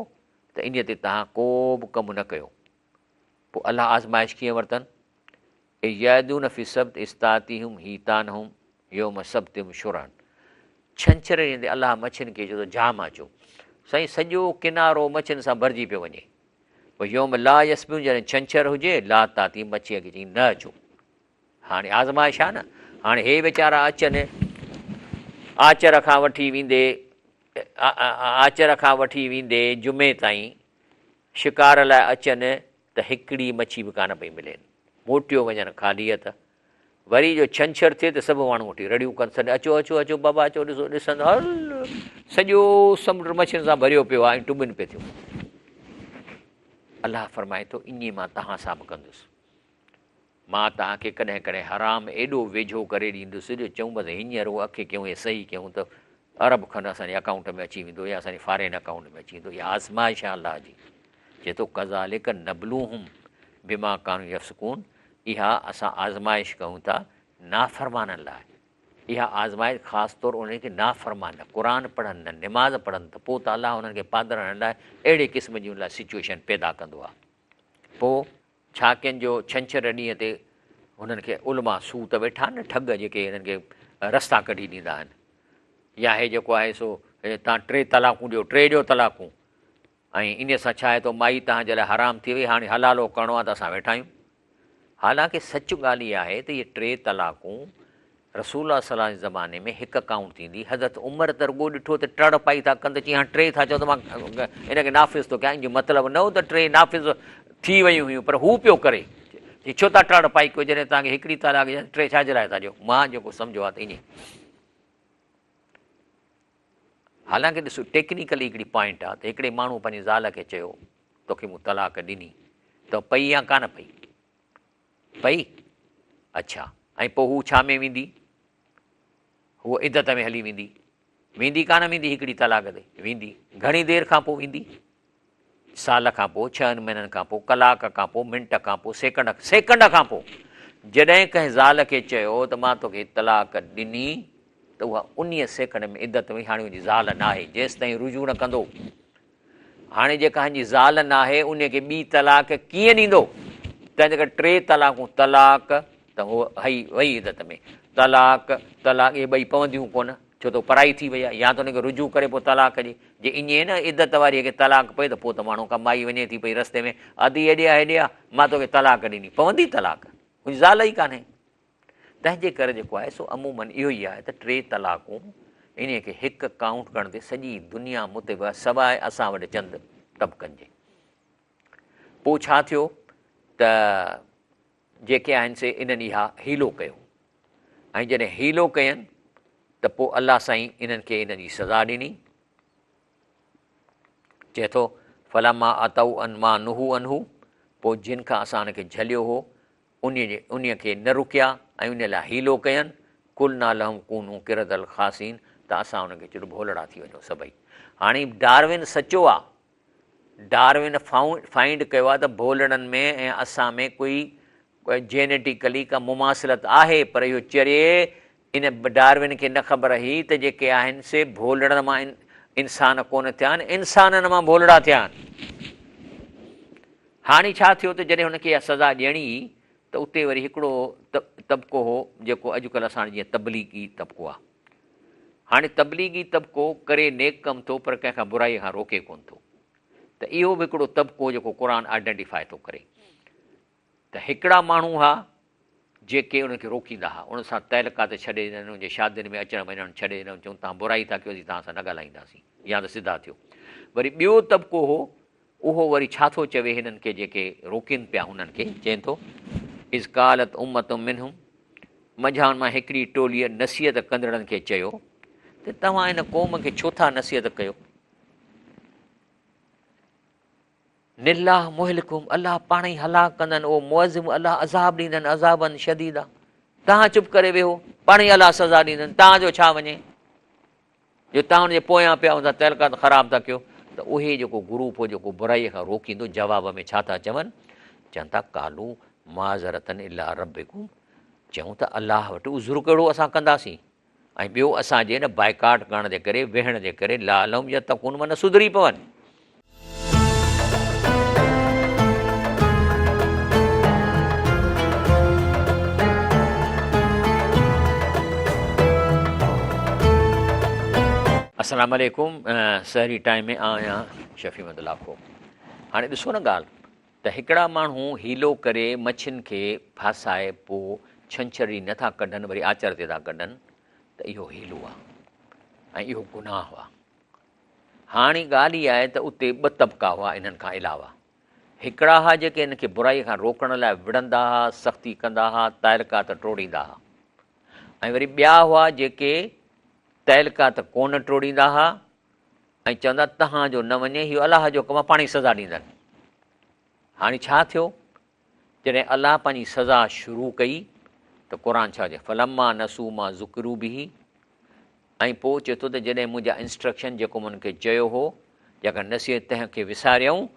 ته انهيء تي توهان ڪو به ڪم نه ڪيو. پوء الله آزمائش ڪيئن ورتن؟ اذ يعدون في السبت اذ تاتيهم حيتانهم يوم سبتهم شرعا ڇنڇر ڏينهن تي الله مڇين کي چيو ته جام اچو. سائين سڄو ڪنارو مڇين سان ڀرجي پيو وڃي. پوء يوم لا يسبتون جڏهن ڇنڇر هجي لا تاتيهم مڇيء کي چئين نه اچو. هاڻي آزمائش آ نه، هاڻي هي ويچارا اچن آچر کان وٺي ويندي آچر کان وٺي ويندي جمعي تائين شڪار لاء اچن ته هڪڙي مڇي به ڪانه پئي ملين، موٽيو وڃن خالي هٿ. وري جو ڇنڇر ٿئي ته سڀ ماڻهو وٺي رڙيون ڪن سڏ اچو اچو اچو بابا اچو ڏسو ڏسن هل سڄو سمنڊ مڇين سان ڀريو پيو آهي ۽ ٽٻن پئي ٿيون. الله فرمائي ٿو ائين مان توهان سان به ڪندس. مان توهان کي ڪڏهن ڪڏهن حرام ايڏو ويجهو ڪري ڏيندس جو چئون بس هينئر اهو اک ڪيون ۽ صحيح ڪيون ته ارب کن اسان جي اڪائونٽ ۾ اچي ويندو يا اسان جي فارين اڪائونٽ ۾ اچي ويندو. اها آزمائش آهي الله جي. چئي ٿو ڪذالڪ نبلوهم بما ڪانوا يفسقون اها اسان آزمائش ڪيون ٿا نافرمانن لاء. اها آزمائش خاص طور انهن کي نافرمان نه قرآن پڙهن نه نماز پڙهن ته پوء ته الله انهن کي پادرڻ لاء اهڙي قسم جي ان لاء سچوئيشن پيدا ڪندو آهي. پوء ڇا ڪين جو ڇنڇر ڏينهن تي هنن کي علماء سوء ته ويٺا آهن نه ٺڳ جيڪي هنن کي رستا ڪڍي ڏيندا آهن يا هي جيڪو آهي سو تان ٽي طلاقون ڏيو ٽي ڏيو طلاقون ۽ انهيء سان ڇا آهي ته مائي توهان جي لاء حرام ٿي وئي، هاڻي حلالو ڪرڻو آهي ته اسان ويٺا آهيون. حالانڪه سچ ڳالهه اها آهي ته اهي ٽي طلاقون رسول الله صلي الله جي زماني ۾ هڪ ڪائونٽ ٿيندي. حضرت عمر ته رڳو ڏٺو ته ٽڙ پائي ٿا ڪن ته چيائين هاڻي ٽي ٿا چئو ته مان ان کي نافذ ٿو ڪيان. ان جو مطلب نه هو ته ٽي نافذ ٿي ويون هيون پر هو پيو ڪري. چي ڇو ٿا ٽڙ پائي ڪيو جڏهن توهان کي هڪڙي طلاق يا ٽي ڇا جي لاء ٿا ڏيو؟ مان جيڪو سمجهيو آهي ته ائين. حالانڪه ڏسو ٽيڪنيڪلي هڪڙي پوائنٽ آ ته هڪڙي ماڻهو پنهنجي زال کي چيو توکي مون طلاق ڏني ته پئي يا ڪانه پئي؟ پئي؟ اڇا ۽ پوء هو ڇا ۾ ويندي؟ هوء عدت ۾ هلي ويندي. ويندي ڪانه ويندي هڪڙي طلاق تي؟ ويندي. گهڻي دير کان پوء ويندي؟ سال کان پوء، ڇهن مهينن کان پوء، ڪلاڪ کان پوء، منٽ کان پوء، سيڪنڊ سيڪنڊ کان پوء جڏهن ڪنهن زال کي چيو ته مان توکي طلاق ڏني ته اها انهيء سيڪنڊ ۾ عدت ۾ هاڻي ان جي زال ناهي جيستائين رجوع نه ڪندو. هاڻي جيڪا هن جي زال ناهي انهيء کي ٻي طلاق ڪيئن ڏيندو؟ تنهن جي ڪري ٽي طلاقون طلاق ته هوء هئي وئي عدت ۾ طلاق طلاق اهي ٻئي پونديون ڪونه. ڇو ته هو پرائي ٿي وئي آهي، يا ته ان کي رجوع ڪري پوء طلاق ڏي، جي ائين نه عدت واريء کي طلاق پئي ته پوء ته ماڻهو ڪا مائي وڃي ٿي پئي رستي ۾، ادي هيڏي آ هيڏي آ، مان توکي طلاق ڏني، پوندي طلاق، هن جي زال ئي ڪانهي. تنهن جي ڪري جيڪو آهي سو عموماً اهو ئي آهي ته ٽي طلاقون انهيء کي هڪ ڪائونٽ ڪرڻ تي سڄي دنيا متفق آهي سواء اسان وٽ چند طبقن جي. پوء ڇا ٿيو ته جيڪي آهن سي انهن اها حيلو ڪيو ۽ جڏهن حيلو ڪين ته پوء الله سائين انهن کي انهن جي سزا ڏني. چئي ٿو، فلما عتوا عن ما نهوا عنه پوء جن کان اسان ان کي جهليو هو انهي کي نه رڪيا ۽ انهي لاء حيلو ڪين، قلنا لهم ڪونوا قردة خاسئين ته اسان انهن کي چيو ڀولڙا ٿي وڃو سڀئي. هاڻي ڊارون سچو آ ڊارون فائنڊ ڪيو آهي ته ڀولڙن ۾ ۽ اسان ۾ ڪوئي جينيٽيڪلي ڪا مماثلت آهي پر اهو چري ان ڊارون کي نه خبر هئي ته جيڪي آهن سي ڀولڙن مان انسان ڪونه ٿيا آهن انسانن مان ڀولڙا ٿيا آهن. هاڻي ڇا ٿيو ته جڏهن هن کي اها سزا ڏيڻي هئي ته اتي وري هڪڙو طبقو هو جيڪو اڄڪلهه اسان وٽ جيئن تبليغي طبقو آهي. هاڻي تبليغي طبقو ڪري نيڪ ڪم ٿو پر ڪنهن کان برائي کان روڪي ڪونه ٿو ته اهو به هڪڙو طبقو جيڪو قرآن آئيڊينٽيفائي ٿو ڪري ته هڪڙا ماڻهو ها جيڪي انهن کي روڪيندا ها انهن سان تعلقات ڇڏي ڏنن انهن جي شادين ۾ اچڻ وڃڻ ڇڏي ڏنن چون توهان برائي ٿا ڪيو اسين توهان سان نه ڳالهائينداسين يا ته سڌا ٿيو وري ٻيو طبقو هو اهو وري ڇا ٿو چوي هنن کي جيڪي روڪين پيا هنن کي چئين ٿو اذ قالت امة منهم منجهان مان هڪڙي ٽوليء نصيحت ڪندڙن کي چيو ته توهان هن قوم کي ڇو ٿا نصيحت ڪيو نالله مهلڪهم الله پاڻ ئي هلاڪ ڪندن او معذب الله عذاب ڏيندن عذابا شديدا توهان چپ ڪري ويهو پاڻ ئي الله سزا ڏيندن توهان جو ڇا وڃي جو توهان ان جي پويان پيا ان سان تعلقات خراب ٿا ڪيو ته اهي جيڪو گروپ هو جيڪو برائي کان روڪيندو جواب ۾ ڇا ٿا چون؟ چون ٿا قالو معذرة الي ربڪم چئون ته الله وٽ عذر ڪهڙو اسان ڪنداسين ۽ ٻيو اسان جي ان بائيڪاٽ ڪرڻ جي ڪري ويهڻ جي ڪري لعلهم يتقون من سڌري پون. السلام عليڪم سحري ٽائيم ۾ آهيان شفيع محمد لاکو هاڻي ڏسو نه ڳالهه ته هڪڙا ماڻهو حيلو ڪري مڇين کي ڦاسائي پو ڇنڇر ڏينهن نٿا ڪڍن وري آچر تي ٿا ڪڍن ته اهو حيلو آهي ۽ اهو گناهه آهي هاڻي ڳالهه اها آهي ته اتي ٻه طبقا هئا انهن کان علاوه هڪڙا ها جيڪي انهن کي برائي کان روڪڻ لاء وڙهندا ها، سختي ڪندا ها، تعلقات ٽوڙيندا ها ۽ وري ٻيا هئا جيڪي تعلقات ڪونه ٽوڙيندا ها ۽ چوندا تهان جو نه وڃي هيو الله جو ڪم آهي پاڻ ئي سزا ڏيندن. هاڻي ڇا ٿيو جڏهن الله پنهنجي سزا شروع ڪئي ته قرآن ڇا چئي فلما نسو ما ذڪرو به ۽ پوء چئي ٿو ته جڏهن منهنجا انسٽرڪشن جيڪو مون انهن کي چيو هو جيڪا نصيحت تنهن کي وساريائون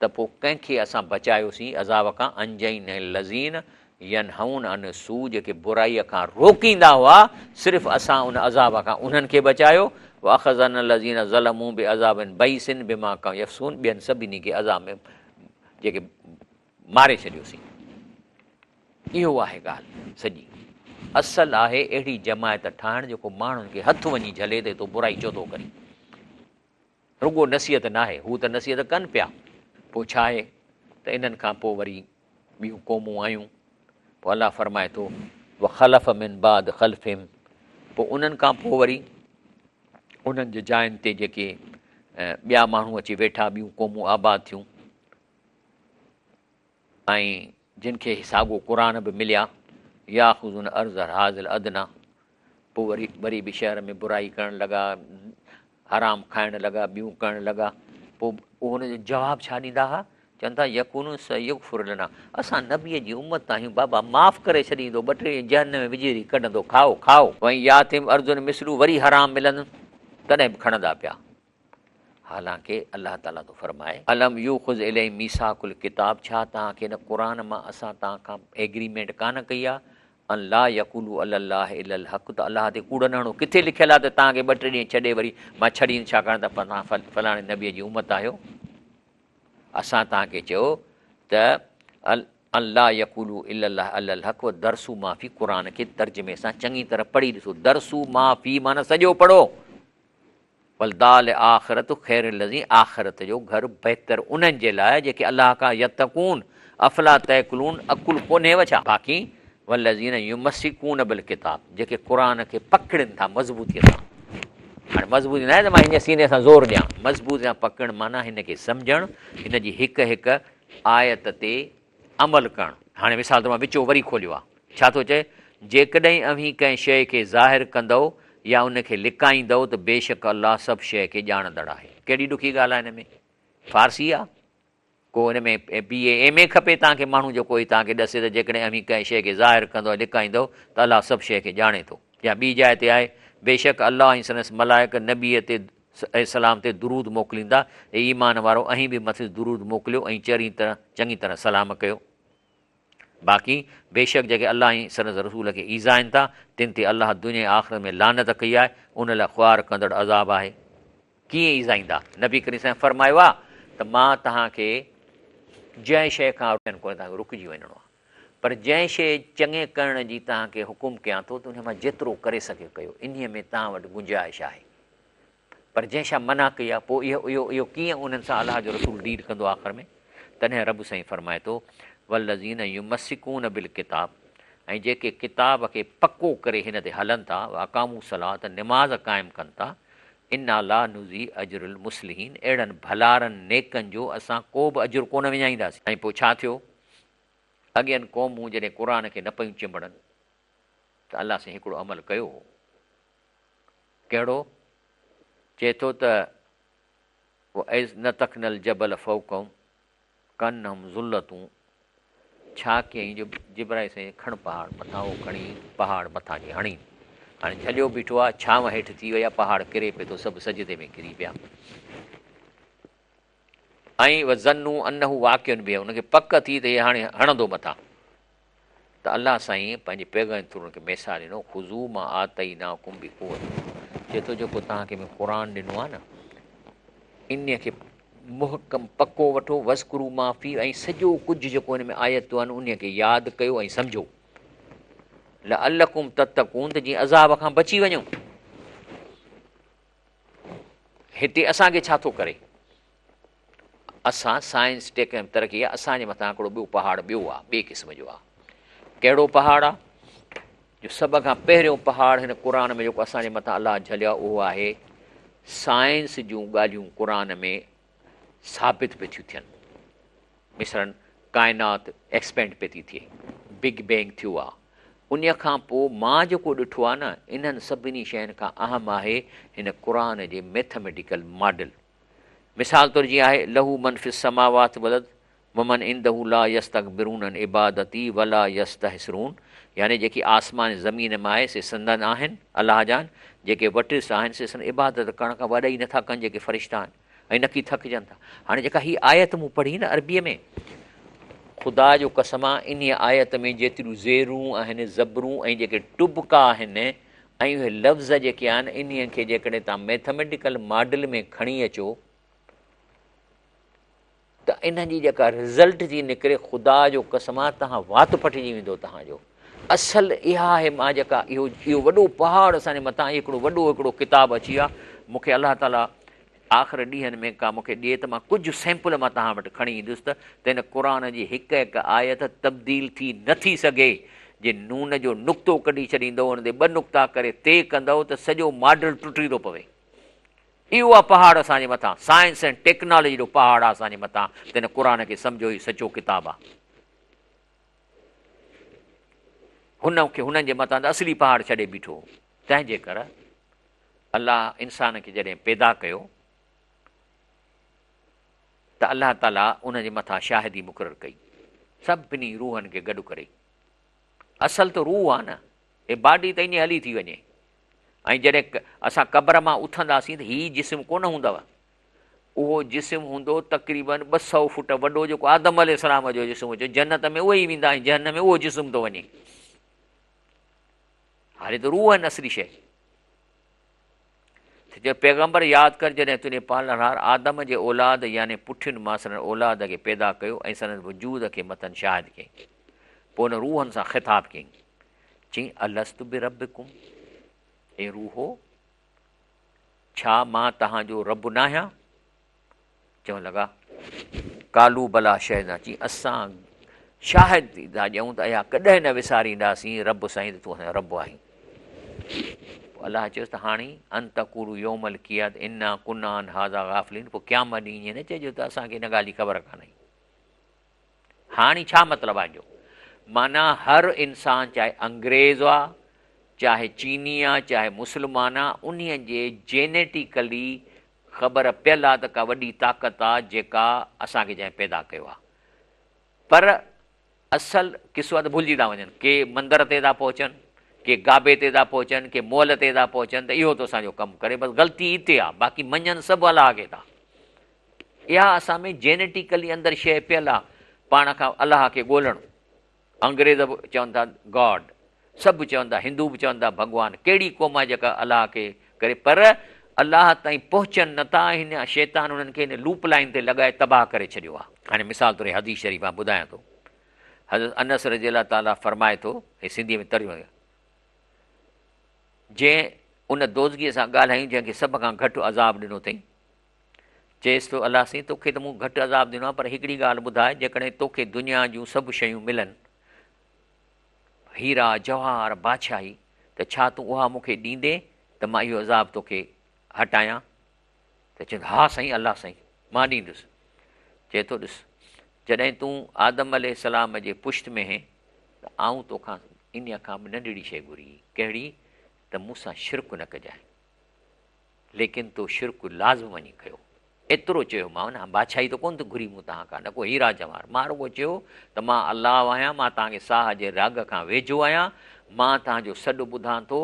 ته پوء ڪنهن کي اسان بچايوسين عذاب کان انجينا الذين ينهون عن السوء جيڪي برائيء کان روڪيندا هئا، صرف اسان ان عذاب کان انهن کي بچايو، واخذنا الذين ظلموا بعذاب بئيس بما ڪانوا يفسقون ٻين سڀني کي عذاب ۾ جيڪي ماري ڇڏيوسين. اهو آهي ڳالهه سڄي. اصل آهي اهڙي جماعت ٺاهڻ جيڪو ماڻهن کي هٿ وڃي جهلي ته تون برائي ڇو ٿو ڪرين. رڳو نصيحت ناهي، هو ته نصيحت ڪن پيا. پوء ڇا آهي ته انهن کان پوء وري ٻيون قومون آيون، پوء الله فرمائي ٿو، وخلف من بعد خلفهم پوء انهن کان پوء وري انهن جي جاين تي جيڪي ٻيا ماڻهو اچي ويٺا، ٻيون قومون آباد ٿيون ۽ جن کي ساڳو قرآن به مليا، ياخذون عرض هذا الادنيٰ پوء وري وري به شهر ۾ برائي ڪرڻ لڳا، حرام کائڻ لڳا، ٻيون ڪرڻ لڳا، پوء ان جو جواب ڇا ڏيندا ها؟ چون ٿا يقولون سيغفر لنا اسان نبيء جي امت آهيون بابا معاف ڪري ڇڏيندو، ٻه ٽي ڏينهن جهنم ۾ وجهي وري ڪڍندو، کائو کائو. وان ياتهم عرض مثله وري حرام ملندن تڏهن به کڻندا پيا. حالانڪه الله تعاليٰ ٿو فرمائي. الم يوخذ اليهم ميثاق الڪتاب ڇا توهان کي هن قرآن مان اسان توهان کان ايگريمينٽ ڪانه ڪئي آهي ان لا يقولوا علي الله الا الحق ته الله تي ڪوڙ نه هڻو ڪٿي لکيل آهي ته توهان کي ٻه ٽي ڏينهن ڇڏي وري مان ڇڏيندس ڇاڪاڻ ته توهان فلاڻي نبيء جي امت آهيو اسان توهان کي چيو ته ان لا يقولوا الا الله الا الحق ودرسوا ما فيه قرآن کي ترجمي سان چڱي طرح پڙهي ڏسو درسوا ما فيه معنيٰ سڄو پڙهو ولدار الاخرة خير للذين آخرت جو گهر بهتر انهن جي لاء جيڪي الله کان يتقون افلا تعقلون عقل ڪونهيو ڇا؟ باقي والذين يمسڪون بالڪتاب جيڪي قرآن کي پڪڙين ٿا مضبوطيء سان هاڻي مضبوطي ناهي ته مان هن سيني سان زور ڏيان مضبوطي سان پڪڙڻ معنيٰ هن کي سمجهڻ هن جي هڪ هڪ آيت تي عمل ڪرڻ. هاڻي مثال طور مان وچو وري کوليو آهي. ڇا ٿو چئي؟ جيڪڏهن اوهين ڪنهن شيء کي ظاهر ڪندؤ يا ان کي لڪائيندؤ ته بيشڪ الله سڀ شيء کي ڄاڻندڙ آهي. ڪهڙي ڏکي ڳالهه آهي هن ۾؟ فارسي آهي؟ ڪو هن ۾ بي اي ايم اي کپي توهان کي ماڻهو جيڪو هي توهان کي ڏسي ته جيڪڏهن اوهين ڪنهن شيء کي ظاهر ڪندؤ يا لڪائيندؤ ته الله سڀ شيء کي ڄاڻي ٿو. يا ٻي جاء تي آهي، بيشڪ الله ۽ سندس ملائڪ نبيء تي عليه السلام تي درود موڪليندا، اي ايمان وارؤ! اوهين به مٿس درود موڪليو ۽ چري طرح، چڱي طرح، سلام ڪيو. باقي، بيشڪ جيڪي الله ۽ سندس رسول کي ايذائين ٿا، تن تي الله دنيا ۽ آخرت ۾ لعنت ڪئي آهي، ان لاء خوار ڪندڙ عذاب آهي. ڪيئن ايذائيندا؟ نبي ڪريم صلعم فرمايو آهي ته مان توهان کي جنهن شيء کان روڪيان ڪونهي توهان کي رڪجي وڃڻو آهي. پر جنهن شيء چڱي ڪرڻ جي توهان کي حڪم ڪيان ٿو ته انهيء مان جيترو ڪري سگهيو ڪيو، انهيء ۾ توهان وٽ گنجائش آهي. پر جنهن شيء منع ڪئي آهي، پوء اهو اهو اهو ڪيئن انهن سان الله جو رسول ڊيل ڪندو آخر ۾؟ تڏهن رب سائين فرمائي ٿو، والذين يمسڪون بالڪتاب ۽ جيڪي ڪتاب کي پڪو ڪري هن تي هلن ٿا، واقاموا الصلوة نماز قائم ڪن ٿا، انا لا نضيع اجر المصلحين اهڙن ڀلارن نيڪن جو اسان ڪو به اجر ڪونه وڃائينداسين. ۽ پوء ڇا ٿيو؟ اڳين قومون جڏهن قرآن کي نه پيون چنبڙن ته الله سائين هڪڙو عمل ڪيو هو. ڪهڙو؟ چئي ٿو ته واذ نتقنا الجبل فوقهم ڪانهم ظلة ڇا ڪيائين جو جبرائيل سائين کڻ پهاڙ مٿان اهو کڻي پهاڙ مٿان جي هڻي هاڻي جهليو بيٺو آهي ڇانو هيٺ ٿي وئي آهي پهاڙ ڪري پئي ٿو سڀ سجدي ۾ ڪري پيا. ۽ وظنوا انه واقع بهم انهن کي پڪ ٿي ته هي هاڻي هڻندو مٿان ته الله سائين پنهنجي پيغمبر ٿرو انهن کي ميساج ڏنو خذو ما آتيناڪم بقوة چئي ٿو جيڪو توهان کي ۾ قرآن ڏنو آهي نه انهي کي محڪم پڪو وٺو واذڪروا ما فيه ۽ سڄو ڪجهه جيڪو ان ۾ آيتون آهن انهي کي ياد ڪيو ۽ سمجهو لعلڪم تتقون ته جيئن عذاب کان بچي وڃو. هتي اسان کي ڇا ٿو ڪري؟ اسان سائنس ٽيڪ ۽ ترقي آ، اسان جي مٿان هڪڙو ٻيو پهاڙ ٻيو آ، ٻئي قسم جو آ. ڪهڙو پهاڙ آ؟ جو سڀ کان پهريون پهاڙ هن قرآن ۾ جيڪو اسان جي مٿان الله جهليو آ اهو آهي سائنس جون ڳالهيون قرآن ۾ ثابت پئي ٿيون ٿين. مثلاً ڪائنات ايڪسپينڊ پئي ٿي ٿئي، بگ بينگ ٿيو آ، انهيء کان پوء مان جيڪو ڏٺو آ نه، انهن سڀني شين کان اهم آهي هن قرآن جي ميٿميٽيڪل ماڊل. مثال طور جيئن آهي، له من في السماوات والارض ومن عنده لا يستڪبرون عن عبادته ولا يستحسرون يعني جيڪي آسمان ۽ زمين ۾ آهي سي سندن آهن، الله جا آهن، جيڪي وٽس آهن سي سندن عبادت ڪرڻ کان وڏائي نٿا ڪن جيڪي فرشتا آهن. ۽ نڪي ٿڪجن ٿا. هاڻي جيڪا هي آيت مون پڙهي نه عربيء ۾ خدا جو قسم آ انهيء آيت ۾ جيتريون زيرون آهن، زبرون ۽ جيڪي ٽٻڪا آهن ۽ اهي لفظ جيڪي آهن انهيء کي جيڪڏهن توهان ميٿميٽيڪل ماڊل ۾ کڻي اچو ته انهن جي جيڪا رزلٽ ٿي نڪري خدا جو قسم آ توهان وات ڦٽجي ويندو توهان جو. اصل اها آهي مان جيڪا اهو اهو وڏو پهاڙ اسان جي مٿان هڪڙو وڏو هڪڙو ڪتاب اچي ويو آ مون کي الله تعالي آخر ڏينهن ۾ ڪا مون کي ڏئي ته مان ڪجهه سيمپل مان توهان وٽ کڻي ايندس ته ته هن قرآن جي هڪ هڪ آيت تبديل ٿي نه ٿي سگهي جي نون جو نقطو ڪڍي ڇڏيندؤ ان تي ٻه نقطا ڪري تي ڪندؤ ته سڄو ماڊل ٽٽي ٿو پوي. اهو آ پهاڙ اسان جي مٿان سائنس ۽ ٽيڪنالاجي جو پهاڙ آ اسان جي مٿان ته هن قرآن کي سمجهو هي سچو ڪتاب آ. هن کي هنن جي مٿان ته اصلي پهاڙ ڇڏي بيٺو هو. تنهن جي ڪر الله انسان کي جڏهن پيدا ڪيو ته الله تعاليٰ ان جي مٿان شاهدي مقرر ڪئي سڀني روحن کي گڏ ڪري. اصل ته روح آ نه، هي باڊي ته ائين هلي ٿي وڃي ۽ جڏهن اسان قبر مان اٿنداسين ته هي جسم ڪونه هوندو، اهو جسم هوندو تقريباً 200 فوٽ وڏو جيڪو آدم عليه السلام جو جسم هجي، جنت ۾ اهي ئي ويندا ۽ جهنم ۾ اهو جسم ٿو وڃي. هاڻي ته روح آهن اصلي شيء. ته چيو پيغمبر ياد ڪر جڏهن تنهنجي پالڻهار آدم جي اولاد يعني پٺين مان سندن اولاد کي پيدا ڪيو ۽ سندن وجود کي مٿن شاهد ڪيائين پوء ان روحن سان خطاب ڪيائين چيائين الست بربڪم اي روحو ڇا مان توهان جو رب ناهيان؟ چوڻ لڳا، قالو بليٰ شهدنا، چي اسان شاهد ٿا ڏيون ته اها ڪڏهن نه وسارينداسين رب سائين ته تون اسان جو رب آهين. پوء الله چيس ته هاڻي ان تقولوا يوم القيامة انا كنا عن هذا غافلين، پوء قيامت ڏينهن ائين نه چئجو ته اسان کي ان ڳالهه جي خبر ڪانه هئي. هاڻي ڇا مطلب آهي ان جو؟ معنيٰ هر انسان چاهي انگريز آ، چاهي چيني آ، چاهي مسلمان آ، انهيء جي جينيٽيڪلي خبر پيل آ ته ڪا وڏي طاقت آ جيڪا اسان کي جنهن پيدا ڪيو آ. پر اصل قصو آ ته ڀلجي ٿا وڃن. ڪي مندر تي ٿا پهچن، ڪي گابي تي ٿا پهچن، ڪي مئل تي ٿا پهچن ته اهو ٿو اسان جو ڪم ڪري. بس غلطي اتي آ، باقي مڃن سڀ الله کي ٿا. اها اسان ۾ جينيٽيڪلي اندر شيء پيل آ، پاڻ کان الله کي ڳولڻ. انگريز به چون ٿا گاڊ، سڀ چون ٿا، هندو به چون ٿا ڀڳوان، ڪهڙي قوم آ جيڪا الله کي ڪري پر الله تائين پهچن نه ٿا ۽ هن شيطان انهن کي هن لوپ لائين تي لڳائي تباهه ڪري ڇڏيو آ. هاڻي مثال طور هي حديث شريف آ ٻڌايان ٿو، حضرت انس رضي الله تعالٰي فرمائي ٿو، هي سنڌيء ۾ ترجمو ڪيو، جنهن ان دوزگيء سان ڳالهايون جنهن کي سڀ کان گهٽ عذاب ڏنو اٿئي، چيس ٿو، الله سائين توکي ته مون گهٽ عذاب ڏنو آهي پر هڪڙي ڳالهه ٻڌاء جيڪڏهن توکي دنيا جون سڀ شيون ملن، هيرا، جواهر، بادشاهي، ته ڇا تون اها مون کي ڏيندين ته مان اهو عذاب توکي هٽايان؟ ته چيس ها سائين الله سائين مان ڏيندس. چئي ٿو ڏس جڏهن تون آدم عليه السلام جي پشت ۾ هين ته آئون توکان انهيء کان به ننڍڙي شيء گهري هئي، ڪهڙي؟ ته مون سان شرڪ نه ڪجانء. ليڪن تو شرڪ لازم وڃي ڪيو. ايترو چيومانء نه، بادشاهي ته ڪونه ٿي گهري مون توهان کان، نه ڪو هيرا جواهر. مان رڳو چيو ته مان الله آهيان، مان توهان کي ساهه جي رڳ کان ويجهو آهيان، مان توهان جو سڏ ٻڌان ٿو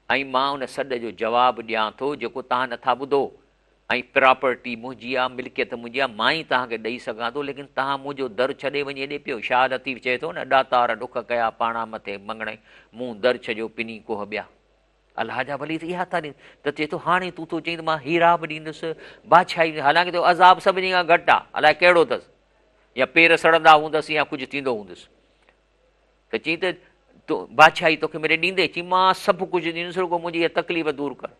۽ مان ان سڏ جو جواب ڏيان ٿو جيڪو توهان نٿا ٻڌو ۽ پراپرٽي منهنجي آ، ملڪيت منهنجي آ، مان ئي توهان کي ڏئي سگهان ٿو، ليڪن توهان منهنجو در ڇڏي وڃي هيڏي پيو. شاهه لطيف چئي ٿو نه، ڏاتار ڏک ڪيا پاڻا مٿي مڱڻي، مون در ڇڏيو پني ڪوهه ٻيا. الله جا ولي ته اها ٿا ڏين ته چئي ٿو هاڻي تون ٿو چئين ته مان هيرا به ڏيندس بادشاهي به حالانڪه تو عذاب سڀني کان گهٽ آ الائي ڪهڙو اٿس يا پير سڙندا هوندس يا ڪجهه ٿيندو هوندس ته چئي ته تو بادشاهي توکي ملي ڏيندي چئي مان سڀ ڪجهه ڏيندس رڳو منهنجي اها تڪليف دور ڪر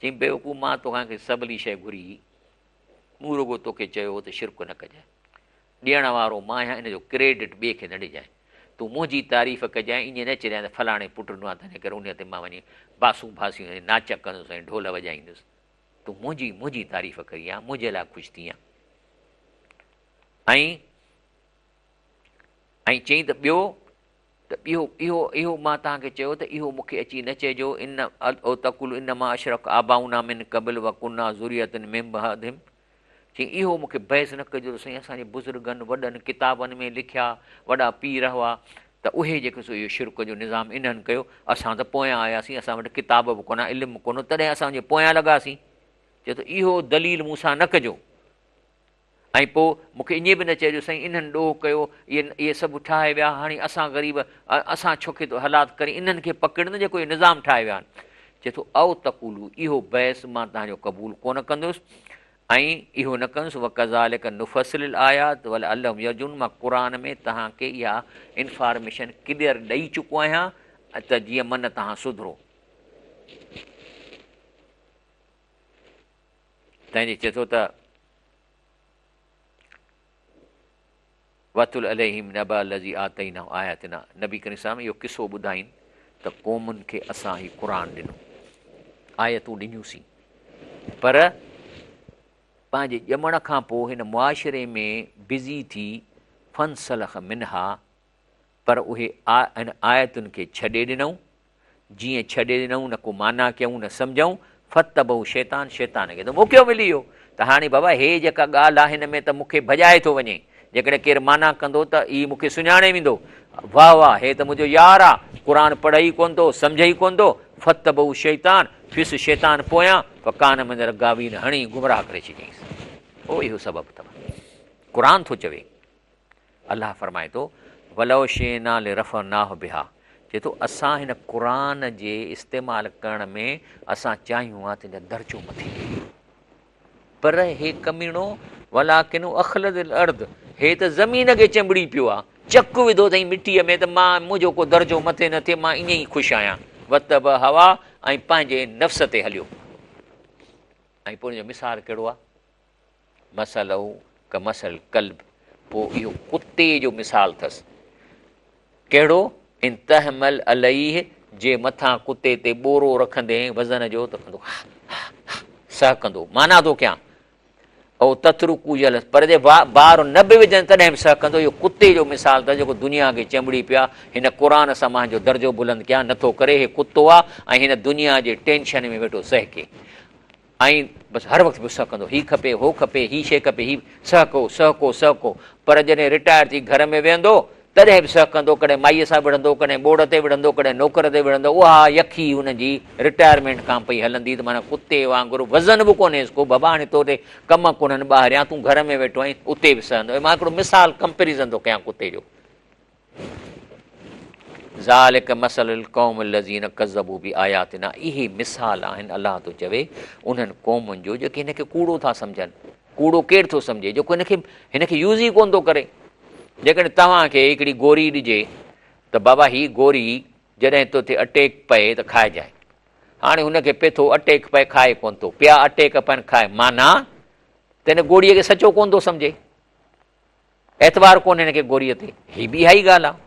چئي بيوقوف مان توکان کي سولي شيء گهري هئي مون رڳو توکي چيو هو ته شرڪ نه ڪجانء ڏيڻ وارو مان آهيان ان جو ڪريڊٽ ٻئي کي نه ڏجانء. تون منهنجي تعريف ڪجانء ائين نه چئجانء ته فلاڻي پٽ ڏنو آهي تنهن ڪري انهيء تي مان وڃي باسون ڀاسيون ۽ ناچ ڪندس ۽ ڍول وڄائيندس. تون منهنجي منهنجي تعريف ڪرين ها، منهنجي لاء خوش ٿين ها. ۽ ۽ چئين ته ٻيو ته اهو اهو اهو مان توهان کي چيو ته اهو مون کي اچي نه چئجو ان او تقولوا انما اشرڪ آباؤنا من قبل وڪنا ذرية من بعدهم چيائين اهو مون کي بحث نه ڪجو ته سائين اسان جي بزرگن وڏن ڪتابن ۾ لکيا وڏا پير هئا ته اهي جيڪي سو اهو شرڪ جو نظام انهن ڪيو اسان ته پويان آياسين اسان وٽ ڪتاب به ڪونه علم به ڪونه تڏهن اسان جي پويان لڳاسين چئي ٿو اهو دليل مون سان نه ڪجو. ۽ پوء مون کي ائين به نه چئجو سائين انهن ڏوهه ڪيو، اهي اهي سڀ ٺاهي ويا، هاڻي اسان غريب اسان ڇو کي حالات ڪرين، انهن کي پڪڙ نه جيڪو اهو نظام ٺاهي ويا آهن. چئي ٿو او تقولو اهو بحث مان توهان جو قبول ڪونه ڪندس ۽ اهو نه ڪندس وڪذالڪ نفصل الايات ولعلهم يرجعون مان قرآن ۾ توهان کي اها انفارميشن ڪليئر ڏئي چڪو آهيان ته جيئن من توهان سڌرو. تنهن جي چئي ٿو ته واتل عليهم نبا الذي آتيناه آياتنا نبي ڪريم صلي الله اهو قصو ٻڌائين ته قومن کي اسان هي قرآن ڏنو آيتون ڏنيون سين پر پنهنجي ڄمڻ کان پوء هن معاشري ۾ بزي ٿي فانسلخ منها پر اهي ان آيتن کي ڇڏي ڏنائون، جيئن ڇڏي ڏنائون نه ڪو معنيٰ ڪيائون نه سمجهيائون، فاتبعوا الشيطان شيطان کي ته موقعو ملي ويو ته هاڻي بابا هي جيڪا ڳالهه آهي هن ۾ ته مون کي ڀڄائي ٿو وڃي، جيڪڏهن ڪير معنيٰ ڪندو ته هي مون کي سڃاڻي ويندو، واهه واهه هي ته منهنجو يار آ، قرآن پڙهي ئي ڪونه ٿو، سمجهي ئي ڪونه ٿو، فاتبعوا الشيطان ٿيس شيطان پويان، فڪان من الغاوين هڻي گمراهه ڪري ڇڏيائينس. او اهو سبب اٿو. قرآن ٿو چوي. الله فرمائي ٿو، ولو شئنا لرفعناه بها چئي ٿو اسان هن قرآن جي استعمال ڪرڻ ۾ اسان چاهيون ها تنهنجا درجو مٿي ٿئي پر هي ڪميڻو ولڪنه اخلد الارض هي ته زمين کي چنبڙي پيو آ چڪ وڌو اٿئي مٽيء ۾ ته مان منهنجو ڪو درجو مٿي نه ٿئي مان ائين ئي خوش آهيان واتبع هواه ۽ پنهنجي نفس تي هليو ۽ پوء ان جو مثال ڪهڙو آ مثله ڪمثل الڪلب پوء اهو ڪتي جو مثال اٿس. ڪهڙو؟ ان تحمل عليه جي مٿان ڪتي تي ٻورو رکندين وزن جو ته ڪندو ها ها ها سهڪندو معنيٰ ٿو ڪيان او تترڪو يلهث پر جي بار نه به وجهن تڏهن به سهڪندو اهو ڪتي جو مثال اٿس جيڪو دنيا کي چنبڙي پيو آهي هن قرآن سان مان جو درجو بلند ڪيان نٿو ڪري هي ڪتو آهي ۽ هن دنيا جي ٽينشن ۾ ويٺو سهڪي ۽ بس هر وقت پيو سهڪندو، هي کپي، هو کپي، هي شيء کپي، هي سهڪو، سهڪو، سهڪو، پر جڏهن رٽائر ٿي گهر ۾ ويهندو، تڏهن به سهڪندو، ڪڏهن مائيء سان وڙهندو، ڪڏهن ٻوڙ تي وڙهندو، ڪڏهن نوڪر تي وڙهندو، اها يکي هن جي رٽائرمينٽ کان پئي هلندي ته معنيٰ ڪتي وانگر وزن به ڪونهيس ڪو، بابا هاڻي تو تي ڪم ڪونهن ٻاهريان، تون گهر ۾ ويٺو آهين، اتي به سهندو. مان هڪڙو مثال ڪمپيريزن ٿو ڪيان ڪتي جو. ذلک مثل القوم الذين ڪذبوا بآياتنا اهي مثال آهن الله ٿو چوي انهن قومن جو جيڪي هن کي ڪوڙو ٿا سمجهن ڪوڙو ڪير ٿو سمجهي جيڪو هن کي هن کي يوز ئي ڪونه ٿو ڪري جيڪڏهن توهان کي هڪڙي گوري ڏجي ته بابا هي گوري جڏهن تو تي اٽيڪ پئي ته کائجانء هاڻي هن کي پي ٿو اٽيڪ پئي کائي ڪونه ٿو پيا اٽيڪ پئن کائي معنيٰ ته هن گوريء کي سچو ڪونه ٿو سمجهي اعتبار ڪونهي هن کي گوريء تي. هي به اها ئي ڳالهه آهي.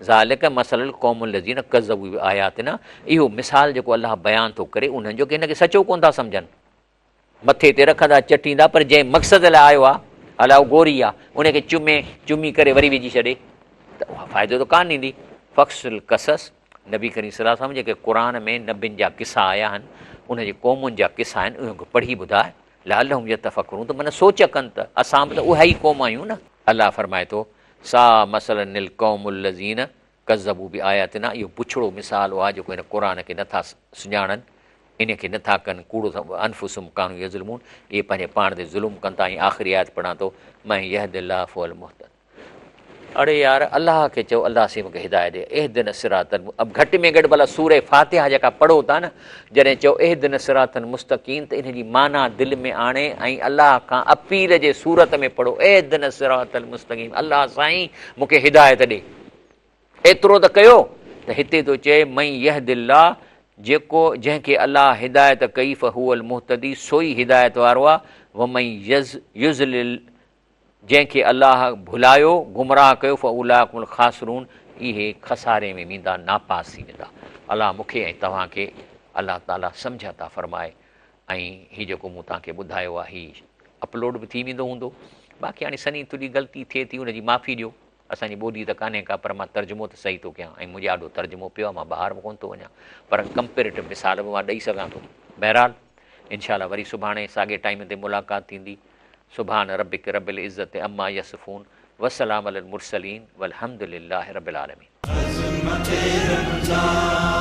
ذلک مثل القوم الذين ڪذبوا بآياتنا اهو مثال جيڪو الله بيان ٿو ڪري انهن جو ڪي هن کي سچو ڪونه ٿا سمجهن. مٿي تي رکندا چٽيندا پر جنهن مقصد لاء آيو آهي الاء اهو گوري آهي ان کي چمي چمي ڪري وري وجهي ڇڏي ته اها فائدو ته ڪانه ڏيندي. فقص القصص نبي ڪريم صلي الله عليه وسلم جيڪي قرآن ۾ نبين جا قصا آيا آهن ان جي قومن جا قصا آهن انهن کي پڙهي ٻڌاء لعلهم يتفڪرون ته من سوچ ڪن ته اسان به ته اها ئي قوم آهيون نه. الله فرمائي ٿو، ساء مثلا القوم الذين ڪذبوا بآياتنا اهو بڇڙو مثال اهو آهي جيڪو هن قرآن کي نه ٿا سڃاڻن، ان کي نه ٿا ڪن، ڪوڙو ٿا انفسهم ڪانوا يظلمون اهي پنهنجي پاڻ تي ظلم ڪن ٿا ۽ آخري آيت پڙهان ٿو، من يهد الله فهو المهتد. اڙي يار الله کي چئو الله سائين مونکي هدايت ڏي اهدنا الصراط اب گهٽ ۾ گهٽ ڀلا سوره فاتحه جيڪا پڙهو ٿا نه جڏهن چئو اهدنا الصراط المستقيم ته ان جي معنيٰ دل ۾ آڻي ۽ الله کان اپيل جي صورت ۾ پڙهو اهدنا الصراط المستقيم الله سائين مونکي هدايت ڏي ايترو ته ڪيو ته هتي ٿو چئي من يهد الله جيڪو جنهن کي الله هدايت ڪئي فهو المهتدي سوئي هدايت وارو آ ومن يضلل جنهن کي الله ڀلايو، گمراهه ڪيو، فاولئک هم الخاسرون اهي خساري ۾ ويندا، ناپاس ٿي ويندا. الله مون کي ۽ توهان کي الله تعالي سمجهه عطا فرمائي ۽ هي جيڪو مون توهان کي ٻڌايو آهي هي اپلوڊ به ٿي ويندو هوندو. باقي هاڻي سنهي ٿلهي غلطي ٿئي ٿي ان جي معافي ڏيو. اسان جي ٻولي ته ڪانهي ڪا پر مان ترجمو ته صحيح ٿو ڪيان ۽ منهنجي آڏو ترجمو پيو آهي مان ٻاهر به ڪونه ٿو وڃان پر ڪمپيريٽو مثال به مان ڏئي سگهان ٿو. بهرحال انشاء الله وري سڀاڻي ساڳي ٽائيم تي ملاقات ٿيندي. سبحان ربک رب العزة عما يصفون وسلام علي المرسلين والحمد لله رب العالمين. عظمت رب جا.